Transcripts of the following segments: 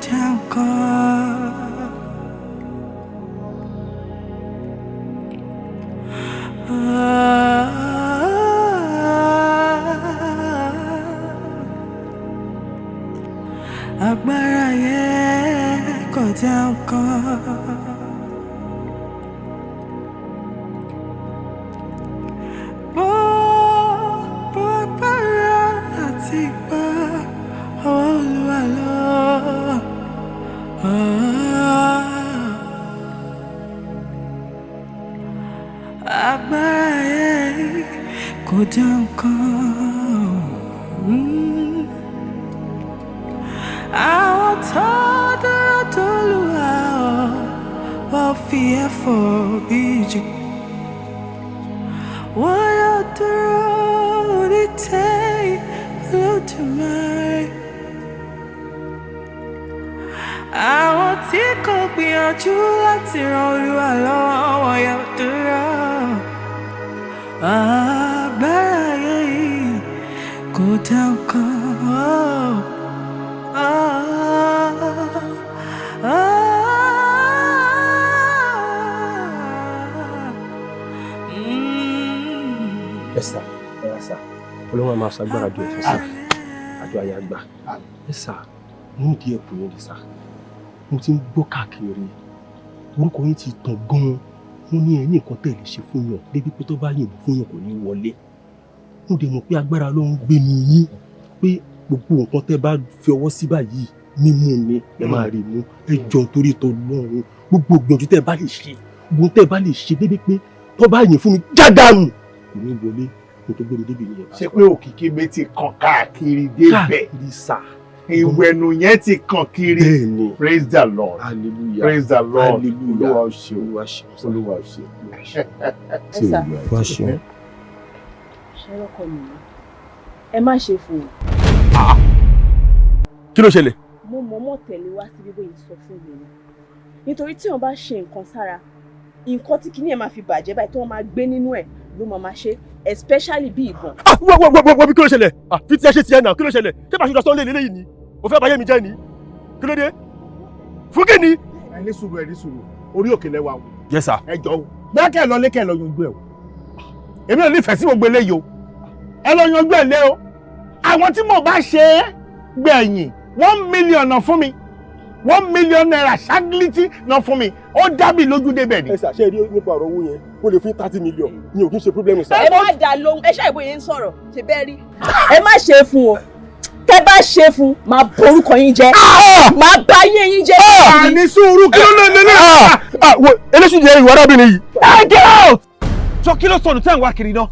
kọjá nǹkan. Agbára yẹn kọjá nǹkan. Gbogbo agbára àti ipá ọwọ́ Olúwa ló wà. Agbára yẹn kọjá nǹkan. Àwọn tó dúró d'Olúwa ọ̀, wọ́n fi ẹ̀fọ́ bí ìjì. Wọ́n yóò dúró ní tẹ́ Olódùmarè. Àwọn tí kò gbìyànjú láti ran Olúwa lọ́wọ́, wọ́n yóò dúró. Agbára yìí kò dá nǹkan. Oh, oh, oh. Ẹ sà, ẹ sà, Ọlọ́run máa ṣàgbára ju ẹ̀fọ́ sà, àjọ àyà gbà. Ẹ sà, mo ń di ẹ̀pù yẹn sà. Mo ti ń gbọ́ káàkiri. Orúkọ yín ti tàn gan-an. Wọ́n ní ẹ ní nǹkan tẹ̀ lè ṣe fún yàn débi pé tó bá yìnbọn fún yàn kò ní wọlé. Mo dẹ̀ mọ̀ pé agbára ló ń gbé mi yín, pé gbogbo nǹkan tẹ́ bá fi ọwọ́ sí báyìí mímú ni ẹ máa rí mú. Ẹ jọ, torí tó lọ́run, gbogbo ìgbìyànjú tẹ́ bá lè ṣe, gbogbo tẹ́ bá lè ṣe débi pé tó bá yìn fún mi jádàánù kò ní wọlé, kó tó gbé mi débi nìyẹn. Ṣé pé òkìkí mi ti kàn káàkiri débẹ̀? Káàkiri sà. Ìwẹ̀nù yẹn ti kàn kiri. Bẹ́ẹ̀ni. Praise the Lord. Hallelujah. Praise the Lord. Hallelujah. Olúwa ó ṣeun. Olúwa ṣeun. Olúwa ó ṣeun. Ẹ sà. Olúwa ṣeun. Ṣé lọ́kọ mi ni ẹ má ṣe fún un. Kí ló ṣẹlẹ̀? Mo mọ̀ọ́mọ̀ tẹ̀lé wá síbí bóyá sọ fún mi ni, nítorí tí wọ́n bá ṣe nǹkan sára, nǹkan tí kinní ẹ̀ máa fi bàjẹ́ báyìí, tí wọ́n máa gbé nínú ẹ̀ ló máa ṣe, especially bí ìbọn. Ah, wọ́n wọ́n wọ́n wọ́n, kí ló ṣẹlẹ̀? Ah, fi tiẹ̀ ṣe tiẹ̀ náà, kí ló ṣẹlẹ̀? Ṣé bàṣẹ lọ lé lélẹ́yìí ni? O fẹ́ báyé mi jẹ́ ni? Kí ló dé? Fún kí ni? Ẹ ní sùúrù, ẹ ní sùúrù, orí òkè lẹ́wà o. Yes sir. Ẹ jọ o, bẹ́ẹ̀ kẹ́ ẹ lọ lé, kẹ́ ẹ lọ yanjú ẹ o. Èmi ò nífẹ̀ẹ́ sí gbogbo eléyìí o. Ẹ lọ yanjú ẹ lé o. Àwọn tí mo bá ṣe é gbẹ̀yìn, 1 million náà fún mi, ₦1 million ṣágílítì náà fún mi. Ó dá mi lójú débẹ̀ ni. Ẹ sà, ṣe rí nípa ọ̀rọ̀ owó yẹn, ó lè fún 30 million ní ò kí ń ṣe problem sà. Ẹ má dà lóhùn, ẹ ṣáà ìbòye ń sọ̀rọ̀ ṣe bẹ́ẹ̀ rí. Ẹ má ṣe fún o. Tẹ bá ṣe fún, máa borúkọ yín jẹ́, máa bà ayé yín jẹ́. Àní sùúrù, kí ló lè lè lè. Wo eléṣù jẹ́ ìwà arábìnrin yìí. Hey, get out! Jọ, kí ló sọnù tẹ́ ń wá kiri náà?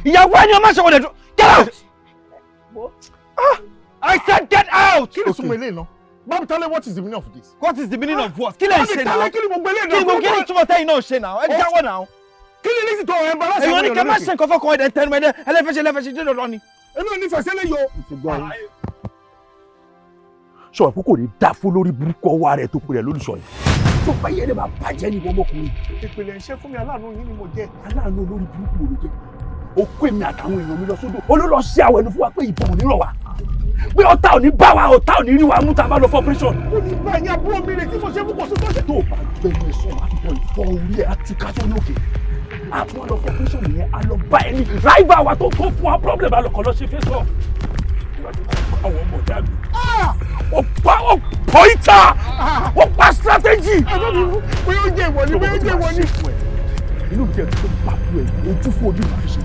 Ìyàwó ẹni ọmọ ṣe wọlé. Get out! I said get out! Kí ni súnmọ́ eléyìí náà? Bámitálẹ̀, what is the meaning of this? What is the meaning of what? Kí lẹ̀ ń ṣe náà? Bámitálẹ̀, kí ni gbogbo eléyìí Kí ni gbogbo, kí ni túmọ̀ tẹ́yìn náà ṣe náà? Ẹ jáwọ́ náà. Kí ni lísì tó ẹ̀ ń bá láti Èèyàn ní kẹ́ má ṣe nǹkan fọkàn ẹ̀dẹ̀ tẹnu ẹ̀dẹ̀ ẹlẹ́fẹ̀ṣẹ̀ ẹlẹ́fẹ̀ṣẹ̀ dé dandan ni. Èmi ò nífẹ̀ẹ́ sí eléyìí o. Sọ̀rọ̀ pé kò ní dá fún lórí burúkú ọwọ́ rẹ̀ tó pè rẹ̀ lólùṣọ́ yìí. Tó bá yẹ lè máa bàjẹ́ ní ìwọ ọmọkùnrin. Ìpìlẹ̀ ń ṣe fún mi, aláàánú yín ni mo jẹ́. Aláàánú olórí burúkú wo ló jẹ́? Ó kó èmi àtàwọn èèyàn mi lọ sódò. Ó ló lọ ṣe àwọn ẹnu fún wa pé ìbọn ò ní rọ̀ wá, pé ọ̀tá ò ní bá wa, ọ̀tá ò ní rí wa mú tá a bá lọ fún operation. Ó ní bá ẹ̀yin àbúrò mi rè tí mo ṣe fún kò sí tó ṣe. Tó o bá gbẹnu ẹ sọ, máa fi bọ ìfọ orí ẹ àtúkà sórí òkè. A tún wá lọ fún operation yẹn, a lọ bá ẹni rival wa tó fún wa problem, a lọ kọ́ lọ ṣe face off. Àwọn ọmọ ọ̀dà mi, wọ́n pa, wọ́n pọ̀ ìta, wọ́n pa strategy. Bóyá ó jẹ́ ìwọ ni, bóyá ó jẹ́ ìwọ ni. Inú mi jẹ́ tó bá bu ẹ̀ ojú fún ojú ìgbà fi ṣe.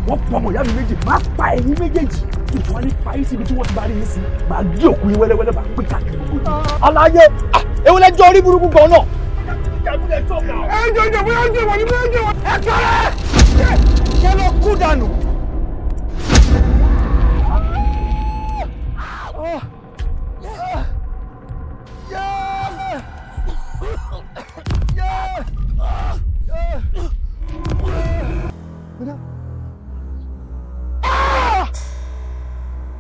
Wọ́n pọ̀ ọmọ ìyá mi méjì, máa pa ẹ̀yin méjèèjì. Ìtàn wọn ní pa yín síbi tí wọ́n ti bá rí yín sí, máa gé òkú yín wẹ́lẹ́wẹ́lẹ́, máa pín káàkiri gbogbo yìí. Aláyé, ewu lẹjọ orí burúkú gan náà. Ẹ jọ jọ, bóyá ó jẹ́ ìwọ ni, bóyá ó jẹ́ ìwọ ni. Ẹ kọ́rẹ́! Kẹ́ lọ kú dànù.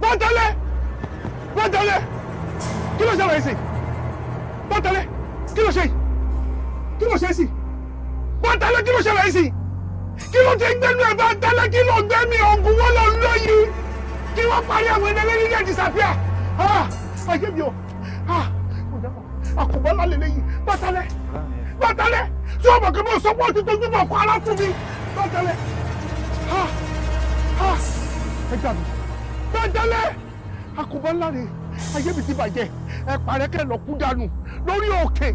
Bọ́ntẹ́lẹ̀, Bọ́ntẹ́lẹ̀, kí ló ṣẹlẹ̀ sí? Bọ́ntẹ́lẹ̀, kí ló ṣe? Kí ló ṣe sí? Bọ́ntẹ́lẹ̀, kí ló ṣẹlẹ̀ sí? Kí ló ti gbẹ́nu ẹ̀? Bọ́ntẹ́lẹ̀, kí ló gbé mi? Ògùn wọn lọ lóyún kí wọ́n parí àwọn ẹni ẹlẹ́ni ní disappear. Ah, ayé mi o, ah. Àkùbọ́lá lélẹ́yìí. Bàtàlẹ́, Bàtàlẹ́, tí o mọ̀ kí mo sọ pé o ti tójú bọ̀ kọ́ ara fún mi. Bàtàlẹ́, ha ha, ẹ gbà mí. Bàtàlẹ́, àkùbọ́lá rè, ayé mi ti bàjẹ́. Ẹ parẹ́ kẹ́ lọ kú dànù lórí òkè.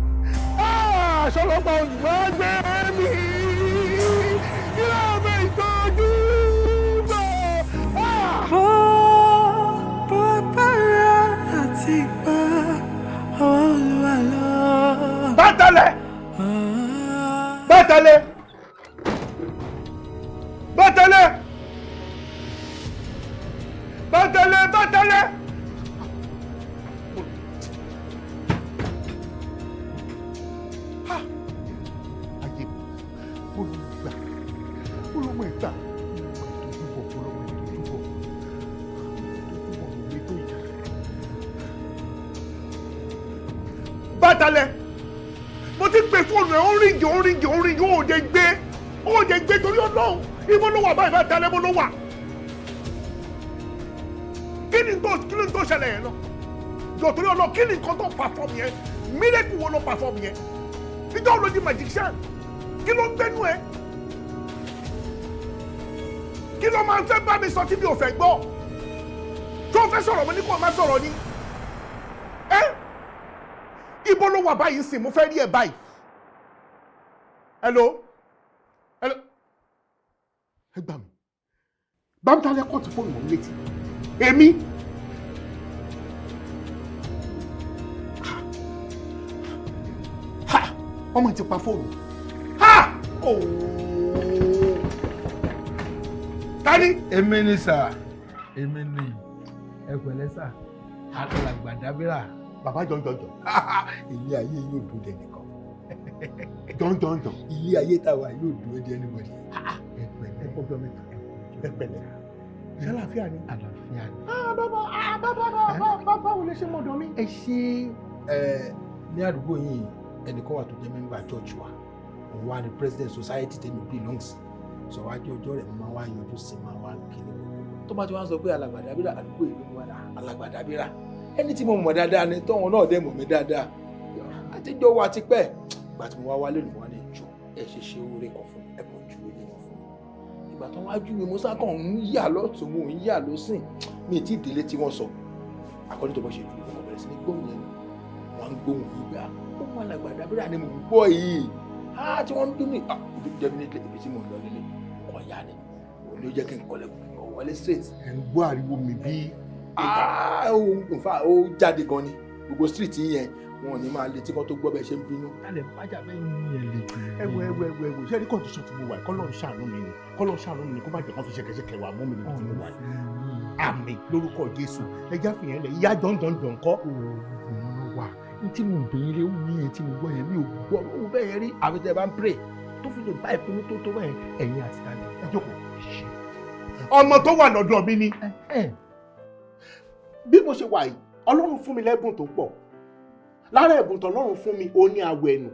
Aṣọlọ́pàá olùgbàgbé mi. Kí ló ń ìtọ́jú bọ̀? Bó agbára àti ipá ọwọ́ Olúwa ló wà. Bàtàlẹ́! Bàtàlẹ́! Bàtàlẹ́! Bàtàlẹ́! Bàtàlẹ́! Ha! Ayé mi, olùgbà, olùmọ̀ ìgbà, olùmọ̀ ìtọ́júbọ̀, olùmọ̀ ìtọ́júbọ̀, ìtọ́júbọ̀ mi tó yà. Bàtàlẹ́, mo ti pe fóònù ẹ̀, ó ń ríngì, ó ń ríngì, ó ń ríngì, ó ò dé gbé, ó ò dé gbé torí Ọlọ́run. Ibo ló wà báyìí, Bàtàlẹ́, ibo ló wà? Kí ni tó ṣẹlẹ̀ yẹn lọ? Jọ torí Ọlọ́run, kí ni nǹkan tó perform yẹn? Miracle wo ló perform yẹn? Ìjọ wo ló di magician? Kí ló ń gbẹ́nu ẹ? Kí ló máa ń fẹ́ bá mi sọ tí mi ò fẹ́ gbọ́? Tó o fẹ́ sọ̀rọ̀, mo ní kó o má sọ̀rọ̀ ni. Ẹ́, ibo ló wà báyìí sìn? Mo fẹ́ rí ẹ báyìí. Hello, hello, ẹ gbà mí. Bámidálẹ́ kọ́ ti fóònù mọ́ mi létí èmi. Ha, ọmọ ti pa fóònù. Ha, ooo, tani. Èmi ni sà, èmi ni. Ẹ pẹ̀lẹ́ sà, alàgbà Dábírà. Bàbá jọjọjọ. Ilé ayé yóò dùn dé nìkan. Jọjọjọ. Ilé ayé táwa yóò dùn dé anybody. Ẹ pẹ̀lẹ́. Ẹ kọjọ mẹ́ta. Ẹ pẹ̀lẹ́, ṣé àlàáfíà ni? Àlàáfíà ni. Ah, bàbá, ah, bàbá, bàbá, bàbá, wo lè ṣe mọ̀dọ̀ mi? Ẹ ṣe ẹ ní àdúgbò yìí, ẹnìkan wà tó jẹ́ member church wa, òun wà ní president society tèmi belongs sí. Sọ wá jẹ́ ọjọ́ rẹ̀, mo máa wá yọjú sí, máa wá kí ní gbogbo tó bá ti wá ń sọ pé alàgbà Dábírà, àdúgbò ìlú wa, alàgbà Dábírà, ẹni tí mo mọ̀ dáadáa ni, tọ́wọ́n náà dẹ̀ mọ̀ mí dáadáa, àtijọ́ wa ti pẹ́. Ìgbà tí mo wá wálé nù wá ní ìjọ ẹ ṣe ṣe oore kan fún mi, ẹ kàn ju ilé wọn fún mi. Ìgbà tó wá júwe, mo sá kàn ń yà lọ́tún, mo ń yà lọ́sìn, mi ì tí ì délé tí wọ́n sọ àkọ́ni tó bọ́ ṣe ju. Mo bẹ̀rẹ̀ sí ní gbóhùn yẹn, wọ́n ń gbóhùn yìí gbà, ohun alàgbà Dábírà ni mò ń gbọ́ yìí á tí wọ́n ń dún ní. Ah, definitely ibi tí mò ń lọ nílé ọkọ̀ ya ni, òun ló jẹ́ kí n kọlẹ̀kùn, kí n kọ̀ wọlé straight. Ẹ ń gbọ́ ariwo mi bí? Ah, ó in fact, ó jáde gan ni. Gbogbo street yẹn, wọn ò ní máa létí kán tó gbọ́ bẹ́ẹ̀ ṣe ń bínú. Alẹ́ bájà bẹ́ẹ̀ ní ẹ̀ lè jù. Ẹ wo, ẹ wo, ẹ wo, ẹ wo, ṣé ní condition tí mo wà yìí, kọ́lọ́ ń ṣàánú mi ni, kọ́lọ́ ń ṣàánú mi ni, kó má jẹ́ kó fi ṣẹ̀kẹ̀ṣẹ̀kẹ̀ wà mú mi níbi tí mo wà yìí. Àmín lórúkọ Jésù. Ẹ já fìyẹn lẹ. Ìyá jọ̀ǹjọ̀ǹjọ̀ ńkọ́? Òun wà ní tí mo bèèrè ó ní yẹn tí mo gbọ́ yẹn, mi ò gbọ́ ó bẹ́ẹ̀ yẹn rí, àfi tẹ́ ẹ bá ń pray tó fi lè bá ìpinnu tó tó bẹ́ẹ̀. Ẹ̀yin àti tani? Ẹ jókòó. Ọmọ tó wà lọ́dọ̀ mi ni. Bí mo ṣe wà yìí, Ọlọ́run fún mi lẹ́bùn tó pọ̀. Lára ẹ̀bùn tó Ọlọ́run fún mi, ó ní awẹ̀nù.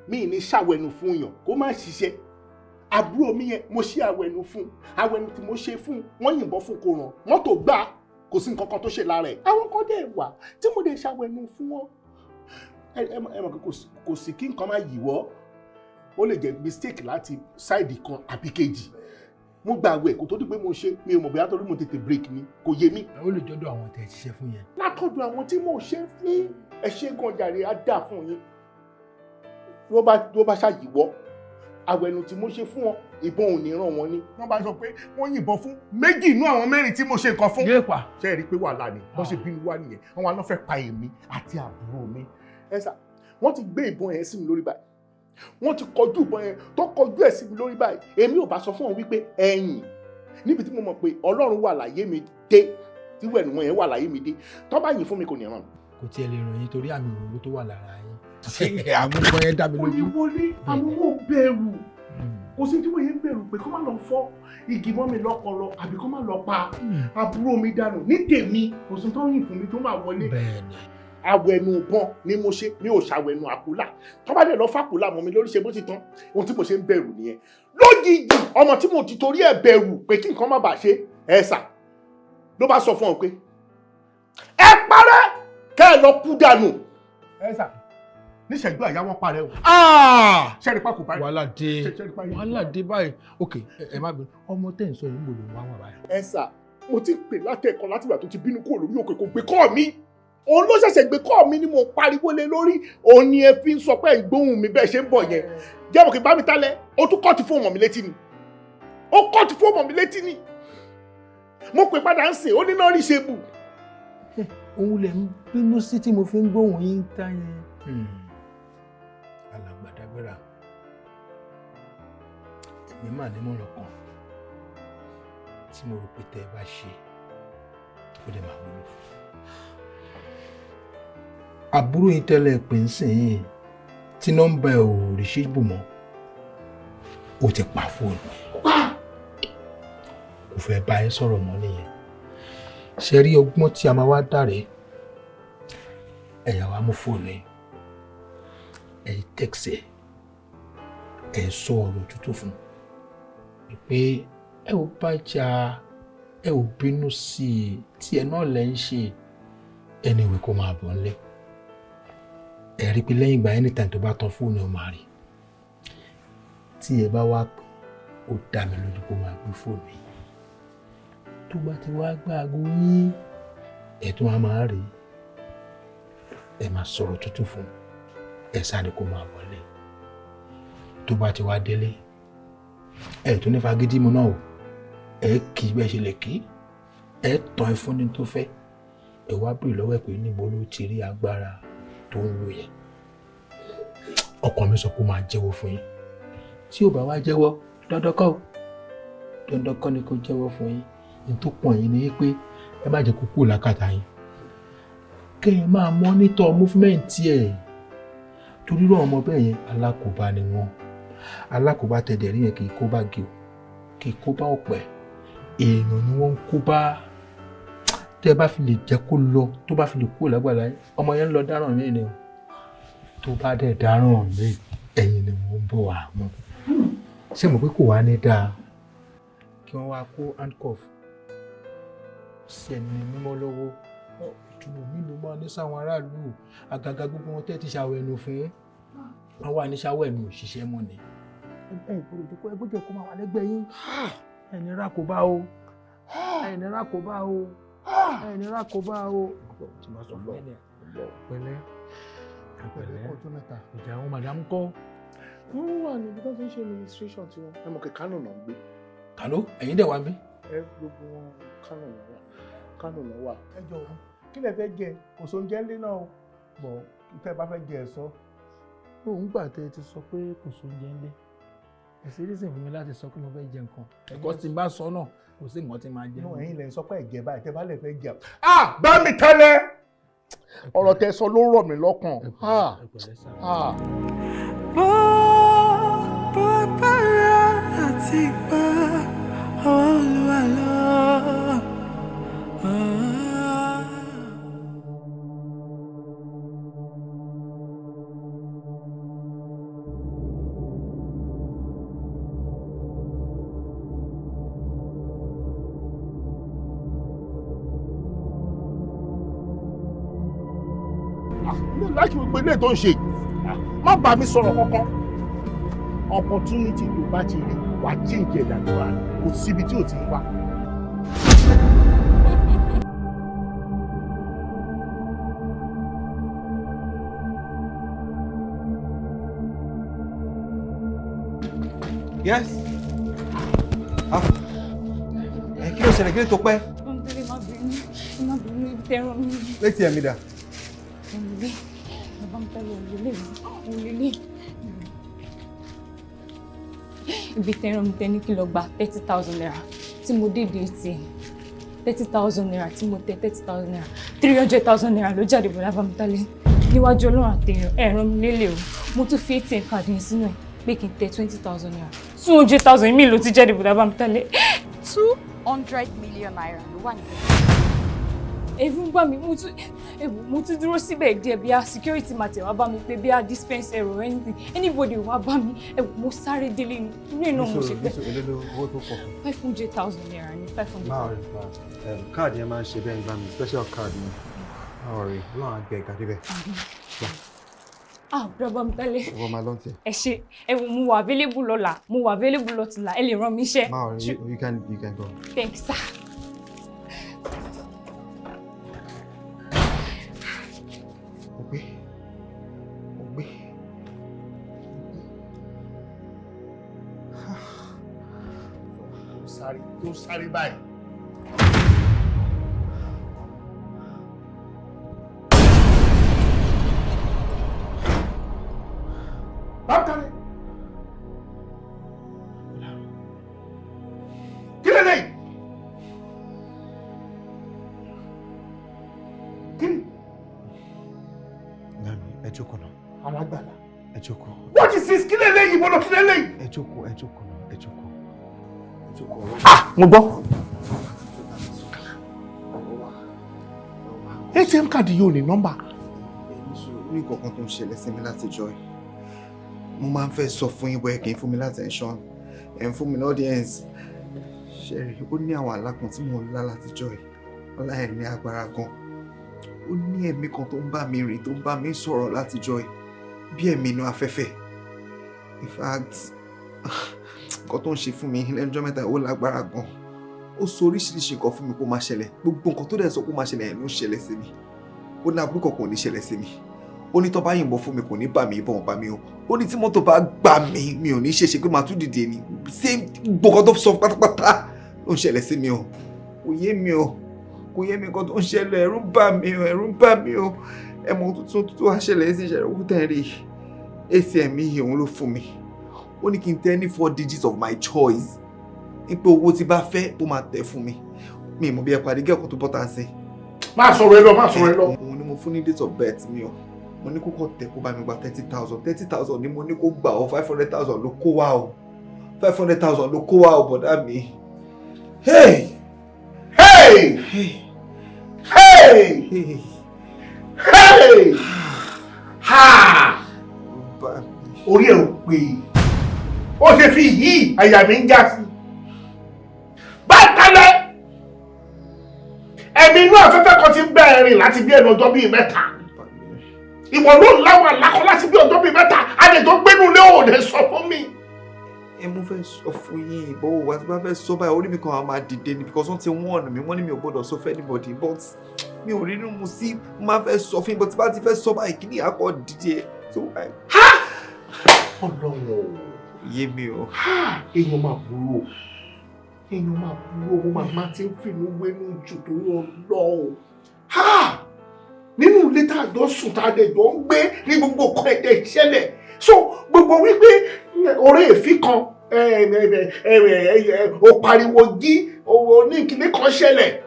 Mi ní ṣàwẹ̀nù fún yàn kó má ṣiṣẹ́. Àbúrò mi yẹn, mo ṣe àwẹ̀nù fún. Àwẹ̀nù tí mo ṣe fún, wọ́n yìnbọn fún, kò ràn, mọ́tò gbá, kò sí nǹkan kan tó ṣe lára ẹ̀. Àwọn kan dẹ̀ wà tí mo dẹ̀ ṣàwẹ̀nù fún wọn. Ẹ mọ̀ pé kò sí kí nǹkan má yíwọ́, ó lè jẹ́ mistake láti side kan àbí kejì. Mo gba àwẹ̀ kó tó di pé mo ṣe. Mi ò mọ̀ bóyá torí mo tètè break ni, kò yé mi. Ó lè jọ́dọ̀ àwọn tẹ̀ ṣiṣẹ́ fún yẹn. Látọ̀dọ̀ àwọn tí mò ń ṣe fún. Ẹ ṣe gan jàre, á dà fún yín. Ló bá ṣàyíwọ́, àwẹ̀nù tí mo ṣe fún wọn, ìbọn ò ní ràn wọ́n ní. Wọ́n bá sọ pé wọ́n yìnbọn fún méjì inú àwọn mẹ́rin tí mo ṣe nǹkan fún. Yé pa. Ṣé ẹ rí i pé wàhálà ni? Wọ́n ṣe bínú wá nìyẹn. Àwọn àná fẹ́ pa èmi àti àbúrò mi. Ẹ sà, wọ́n ti gbé ìbọn yẹn sí mi lórí báyìí, wọ́n ti kọjú ìbọn yẹn, tó kọjú ẹ̀ sí mi lórí báyìí. Èmi ò bá sọ fún wọn wípé ẹ̀yìn níbi tí mo mọ̀ pé Ọlọ́run wà láyé mi dé, tí wẹ̀nu wọn yẹn wà láyé mi dé, tó bá yìn fún mi, kò ní ràn mí. Kò tiẹ̀ lè ràn yín torí àmì òróró tó wà lára yín. Àwọn ọmọ yẹn dá mi Kò ní lójú. wọlé. Àwọn ò bẹ̀rù, kò sí tí wọ́n yẹn ń bẹ̀rù pé kó má lọ fọ́ igi mọ́ mi lọ́pọlọ àbí kó má lọ pa àbúrò mi dànù. Ní tèmi, kò sí tó yìn fún mi tó máa wọlé. Bẹ́ẹ̀ni. Awẹnu ìbọn ni mo ṣe, mi ò ṣàwẹnu àkúlà. Tó bá dẹ̀ lọ fàkúlà mọ́ mi lórí, ṣe bó ti tán. Ohun tí mo ṣe ń bẹ̀rù nìyẹn. Lójijì, ọmọ tí mo ti torí ẹ̀ bẹ̀rù pé kí nǹkan má bàa ṣe ẹ sà, ló bá sọ fún ọ pé ẹ parẹ́ kẹ́ ẹ lọ kú dànù. Ẹ sà, níṣẹ́jú àyà wọn parẹ́ o. Ṣẹ́ni pa kò parí. Wàhálà dé, wàhálà dé báyìí. Ok, ẹ má bínú, ọmọ tẹ̀ ń sọ yìí ń bò ló ń wá wà báyìí. Ẹ sà, mo ti pè látẹ̀kọ́ látìgbà tó ti bínú kúrò lórí òkè, kò gbé kọ́ mi. Òun ló ṣẹ̀ṣẹ̀ gbé kọ́ mi ni mo pariwo lé lórí. Òun ni ẹ fi ń sọ pé ẹ̀ ń gbóhùn mi bẹ́ẹ̀ ṣe ń bọ̀ yẹn. Jẹ́ mo kì í bá mi tálẹ̀, ó tún kọ́ọ̀tù fóònù mọ̀ mi létí ni. Ó kọ́ọ̀tù fóònù mọ̀ mi létí ni. Mo pè padà ń sìn, ó ní náà rí ṣe bù. Òun lè ń bínú sí tí mo fi ń gbóhùn yín tá yẹn. Alàgbà Dábírà, èmi mà nímọ̀ràn kan tí mo rò pé tẹ́ ẹ bá ṣe, ó lè máa wúlò fún un. Àbúrò yín tẹ́lẹ̀ pè ń sìn yín tí nọ́mbà ẹ̀ ò rí ṣíbù mọ́, ó ti pa fóònù ẹ̀. Kò fẹ́ bá yín sọ̀rọ̀ mọ́ nìyẹn. Ṣe rí ọgbọ́n tí a máa wá dàrẹ́, ẹ̀yà wa mú fóònù yín, ẹ̀ tẹ̀sẹ̀, ẹ̀ sọ ọ̀rọ̀ tútù fún un pé ẹ ò bá jà, ẹ ò bínú sí i, tí ẹ náà lẹ́ ń ṣe, anyway kó máa bọ̀ nílé. Ẹ rí i pé lẹ́yìn ìgbà anytime tó bá tan fóònù ẹ máa rí. Tí ẹ bá wá pé, ó dá mi lójú kó máa gbé fóònù yìí. Tó bá ti wá gbá aago yín, ẹ tún á máa rí. Ẹ máa sọ̀rọ̀ tútù fún un, ẹ sáré kó máa wọlé. Tó bá ti wá délé, ẹ tún ní fagídí mu náà o. Ẹ kì í bẹ́ẹ̀ ṣe lè kí, ẹ tàn ẹ fún ní tó fẹ́. Ẹ wá bèrè lọ́wọ́ ẹ pé níbo ló ti rí agbára tó ń lò yẹn. Ọkàn mi sọ pé ó máa jẹ́wọ́ fún yín. Tí ò bá wá jẹ́wọ́, dandan kọ́ o, dandan kọ́ ni kó jẹ́wọ́ fún yín. Ní tó pọ̀ yín ni pé ẹ má jẹ́ kó kúrò lákàtà yín, kẹ́ ẹ máa monitor movement ẹ̀, torí irú àwọn ọmọ bẹ́ẹ̀ yẹn alákòóbá ni wọ́n. Alákòóbá tẹ̀dẹ̀ rí yẹn kì í kó bá gé o, kì í kó bá ọ̀pẹ, èèyàn ni wọ́n ń kó bá. Tẹ́ ẹ bá fi lè jẹ́ kó lọ, tó bá fi lè kúrò lágbàlá yín, ọmọ yẹn ń lọ dáràn mí ni o. Tó bá dẹ̀ dáràn mí, ẹ̀yìn ni wọ́n ń bọ̀ wá mọ́. Ṣé mo pé kò wá ní dáa kí wọ́n wá kó handcuff sí ẹni mímọ́ lọ́wọ́? Ìtumọ̀ mi ló máa ní sáwọn aráàlú, àgàgà gbogbo wọn tẹ́ ti ṣàwẹ̀nù fún wọn wà ní ṣàwẹ̀nù òṣìṣẹ́ mọ́ ni. Ẹ gbọ́dọ̀ jẹ́ kó, ẹ gbọ́dọ̀ kó máa wà lẹ́gbẹ̀ẹ́ yín. Ẹni rà kó bá o, ẹni rà kó bá o, ẹni rà kó bá o. Pẹ̀lẹ́ pẹ̀lẹ́, ìjà àwọn madam kọ́. Wọ́n wà níbi tó ti ń ṣe administration tiwọn. Ẹ mọ̀ kí Kánò náà ń gbé. Kánò? Ẹ̀yin dẹ̀ wá ń bí. Ẹ gbogbo wọn Kánò náà wà, Kánò náà wà. Ẹ jọ̀wọ́, kí lẹ fẹ́ jẹ? Kò sóúnjẹ ńlé náà o, bọ̀ tẹ́ ẹ bá fẹ́ jẹ ẹ sọ. Òun gbà tẹ́ ẹ ti sọ pé kò sóúnjẹ ńlé, kò sí reason fún mi láti sọ pé mo fẹ́ jẹ nǹkan. Ẹ̀kọ́ tí n bá sọ náà, kò sí nǹkan tí máa jẹ. Inú ẹ̀yin lẹ sọ pé ẹ̀jẹ̀ báyìí, tẹ́ bá lè fẹ́ jẹ. Ah, bá mi tẹ́lẹ̀, ọ̀rọ̀ tẹ́ sọ ló rọ̀ mí lọ́kàn. Bó bó agbára àti ipá ọwọ́ Olúwa lọ. Mi ò láti gbogbo ilé tó ń ṣe, má bá mi sọ̀rọ̀ kankan. Opportunity tó bá ti rí, wà á change ẹ̀dá tó wà, kò síbi tí ò ti ń wá. Yes. Ah. Ẹ kí ló ṣẹlẹ̀? Kí ló tó pẹ́? Ọ̀gbẹ́ni, má bínú, má bínú, tẹ̀rọ mi. Létí ẹ̀mí dà. Òǹlé, bàbá mi tẹ́lẹ̀ òǹlé, òǹlé. Ibi tẹ̀rọ mi tẹ́ ní kí n lọ gba ₦30,000 tí mo dé dé ATM. ₦30,000 tí mo tẹ ₦30,000, ₦300,000 ló jáde. Bọ̀dá Bámitálẹ́, níwájú Ọlọ́run àtẹ̀yàn, ẹ̀rọ mi lélẹ̀ o. Mo tún fi ATM card yẹn sínú ẹ̀ pé kí n tẹ ₦20,000, 200,000 mi ló ti jáde, bọ̀dá Bámitálẹ́. ₦200 million ló wà níbẹ̀. Ẹ̀rù ń bà mí. Mo tún ewu, mo tún dúró síbẹ̀ díẹ̀ bí a security máa tẹ̀ wá bá mi pé bí a dispense error or anything, anybody wá bá mi. Ẹ̀wù, mo sáré délé ní inú iná mo ṣe pẹ́. Èló ló owó tó pọ̀? ₦500,000 ní 500. Máa rí káàdì yẹn máa ń ṣe bẹ́ẹ̀ nígbà mi, special card ni. Máa rí lọ́wọ́n àgbẹ̀ ìgbà débẹ̀. Ah, Bọ̀dá Bámitálé. Ìwọ máa lọ́n tiẹ̀. Ẹ ṣé, ẹ wò, mo wà available lọ́la, mo wà available lọ́tùnla, ẹ lè rán mi iṣẹ́. Má worry, you can go. Thanks, sir. Mo gbé. Mo gbé. Tó sáré, tó sáré báyìí. Bámitálé. Kí lélẹ́yìí? Kí ni? Dami, ẹ jókòó náà. Alágbàlá. Ẹ jókòó. What is this? Kí lélẹ́yìí? Mo lọ kí lélẹ́yìí? Ẹ jókòó, ẹ jókòó náà, ẹ jókòó. Ẹ jókòó. Ah, mo gbọ́. ATM card yóò ní nọ́mbà. Ní nǹkan kan tó ń ṣẹlẹ̀ sí mi látijọ́ yìí. Mo máa ń fẹ́ sọ fún yín bóyá kì í fún mi l'attention. Ẹ̀ ń fún mi l'audience. Ṣẹ́rí, ó ní àwọn àlá kan tí mo ń lá látijọ́ yìí. Ọlá ẹ̀ ní agbára gan. Ó ní ẹ̀mí kan tó ń bá mi rìn, tó ń bá mi sọ̀rọ̀ látijọ́ yìí. Bí ẹ̀mí inú afẹ́fẹ́. In fact, nǹkan tó ń ṣe fún mi lẹ́nu ọjọ́ mẹ́ta, ó lágbára gan. Ó sọ oríṣiríṣi nǹkan fún mi kó máa ṣẹlẹ̀. Gbogbo nǹkan tó dẹ̀ sọ kó máa ṣẹlẹ̀ yẹn ló ń ṣẹlẹ̀ sí mi. Ó ní aburú kankan ò ní ṣẹlẹ̀ sí mi. Ó ní tó bá yìnbọn fún mi, kò ní bà mí, ìbọn ò bá mi o. Ó ní tí mọ́tò bá gbà mí, mi ò ní ṣèṣe, pé màá tún dìde ni. Same, gbogbo nǹkan tó sọ pátápátá ló ń ṣẹlẹ̀ sí mi o. Kò yé mi o, kò yé mi nǹkan tó ń ṣẹlẹ̀. Ẹ̀rù ń bà mí o, ẹ̀rù ń bà mí o. Ẹ̀mọ̀ tuntun tó wá ṣẹlẹ̀ sí ìṣẹ̀lẹ̀ owó tẹ̀ rí ATM yìí, òun ló fún mi. Ó ní kí n tẹ ní four digits of my choice, ní pé owó tí bá fẹ́, ó máa tẹ̀ fún mi. Mi ì mọ̀ bí ẹ pàdé gẹ́kọ̀ọ́ tó bọ́ta sí. Má sọ̀rọ̀ ẹ lọ, má sọ̀rọ̀ ẹ lọ. Òun ni mo fún ní date of birth mi o. Mo ní kó kọ́ tẹ̀, kó bá mi gba 30,000. 30,000 ni mo ní kó gbà o. 500,000 ló kó wá o. 500,000 ló kó wá o, bọ̀dá mi. Hey! Hey! Hey! Hey! Ha! Orí ẹ̀ ò pè é. Ó ṣe fi yìí, àyà mi ń já sí. Bákalẹ̀! Ẹ̀mí inú afẹ́fẹ́ kan ti ń bẹ̀rẹ̀ rìn láti bí ẹnu ọjọ́ bíi 3. Ìwọ ló ń láwọn àlákọ láti bí ọjọ́ bíi 3. Àdèjọ́ gbénú lé òde sọ fún mi. Ẹ mo fẹ́ sọ fún yín, ìbọ̀wọ̀ wa tí bá fẹ́ sọ báyìí, orí mi kan á máa dìde ni, because wọ́n ti warn mi, wọ́n ní mi ò gbọ́dọ̀ sọ fún anybody, but mi ò rí inú mu sí. Mo máa fẹ́ sọ fún yín, but tí bá ti fẹ́ sọ báyìí, kí ni àkọ́ dìde tó báyìí. Ọlọ́run o. Yé mi o. Èèyàn máa burú o, èèyàn máa burú o. Mo máa ti ń fìnnú wénú jù torí Ọlọ́run. Nínú ilé tá a jọ sùn, tá a dẹ̀ jọ ń gbé ní gbogbo nǹkan ẹ̀dẹ̀ ìṣẹ̀lẹ̀, so gbogbo wípé ọ̀rẹ́ èéfín kan ó pariwo jí ó ní kíní kan ṣẹlẹ̀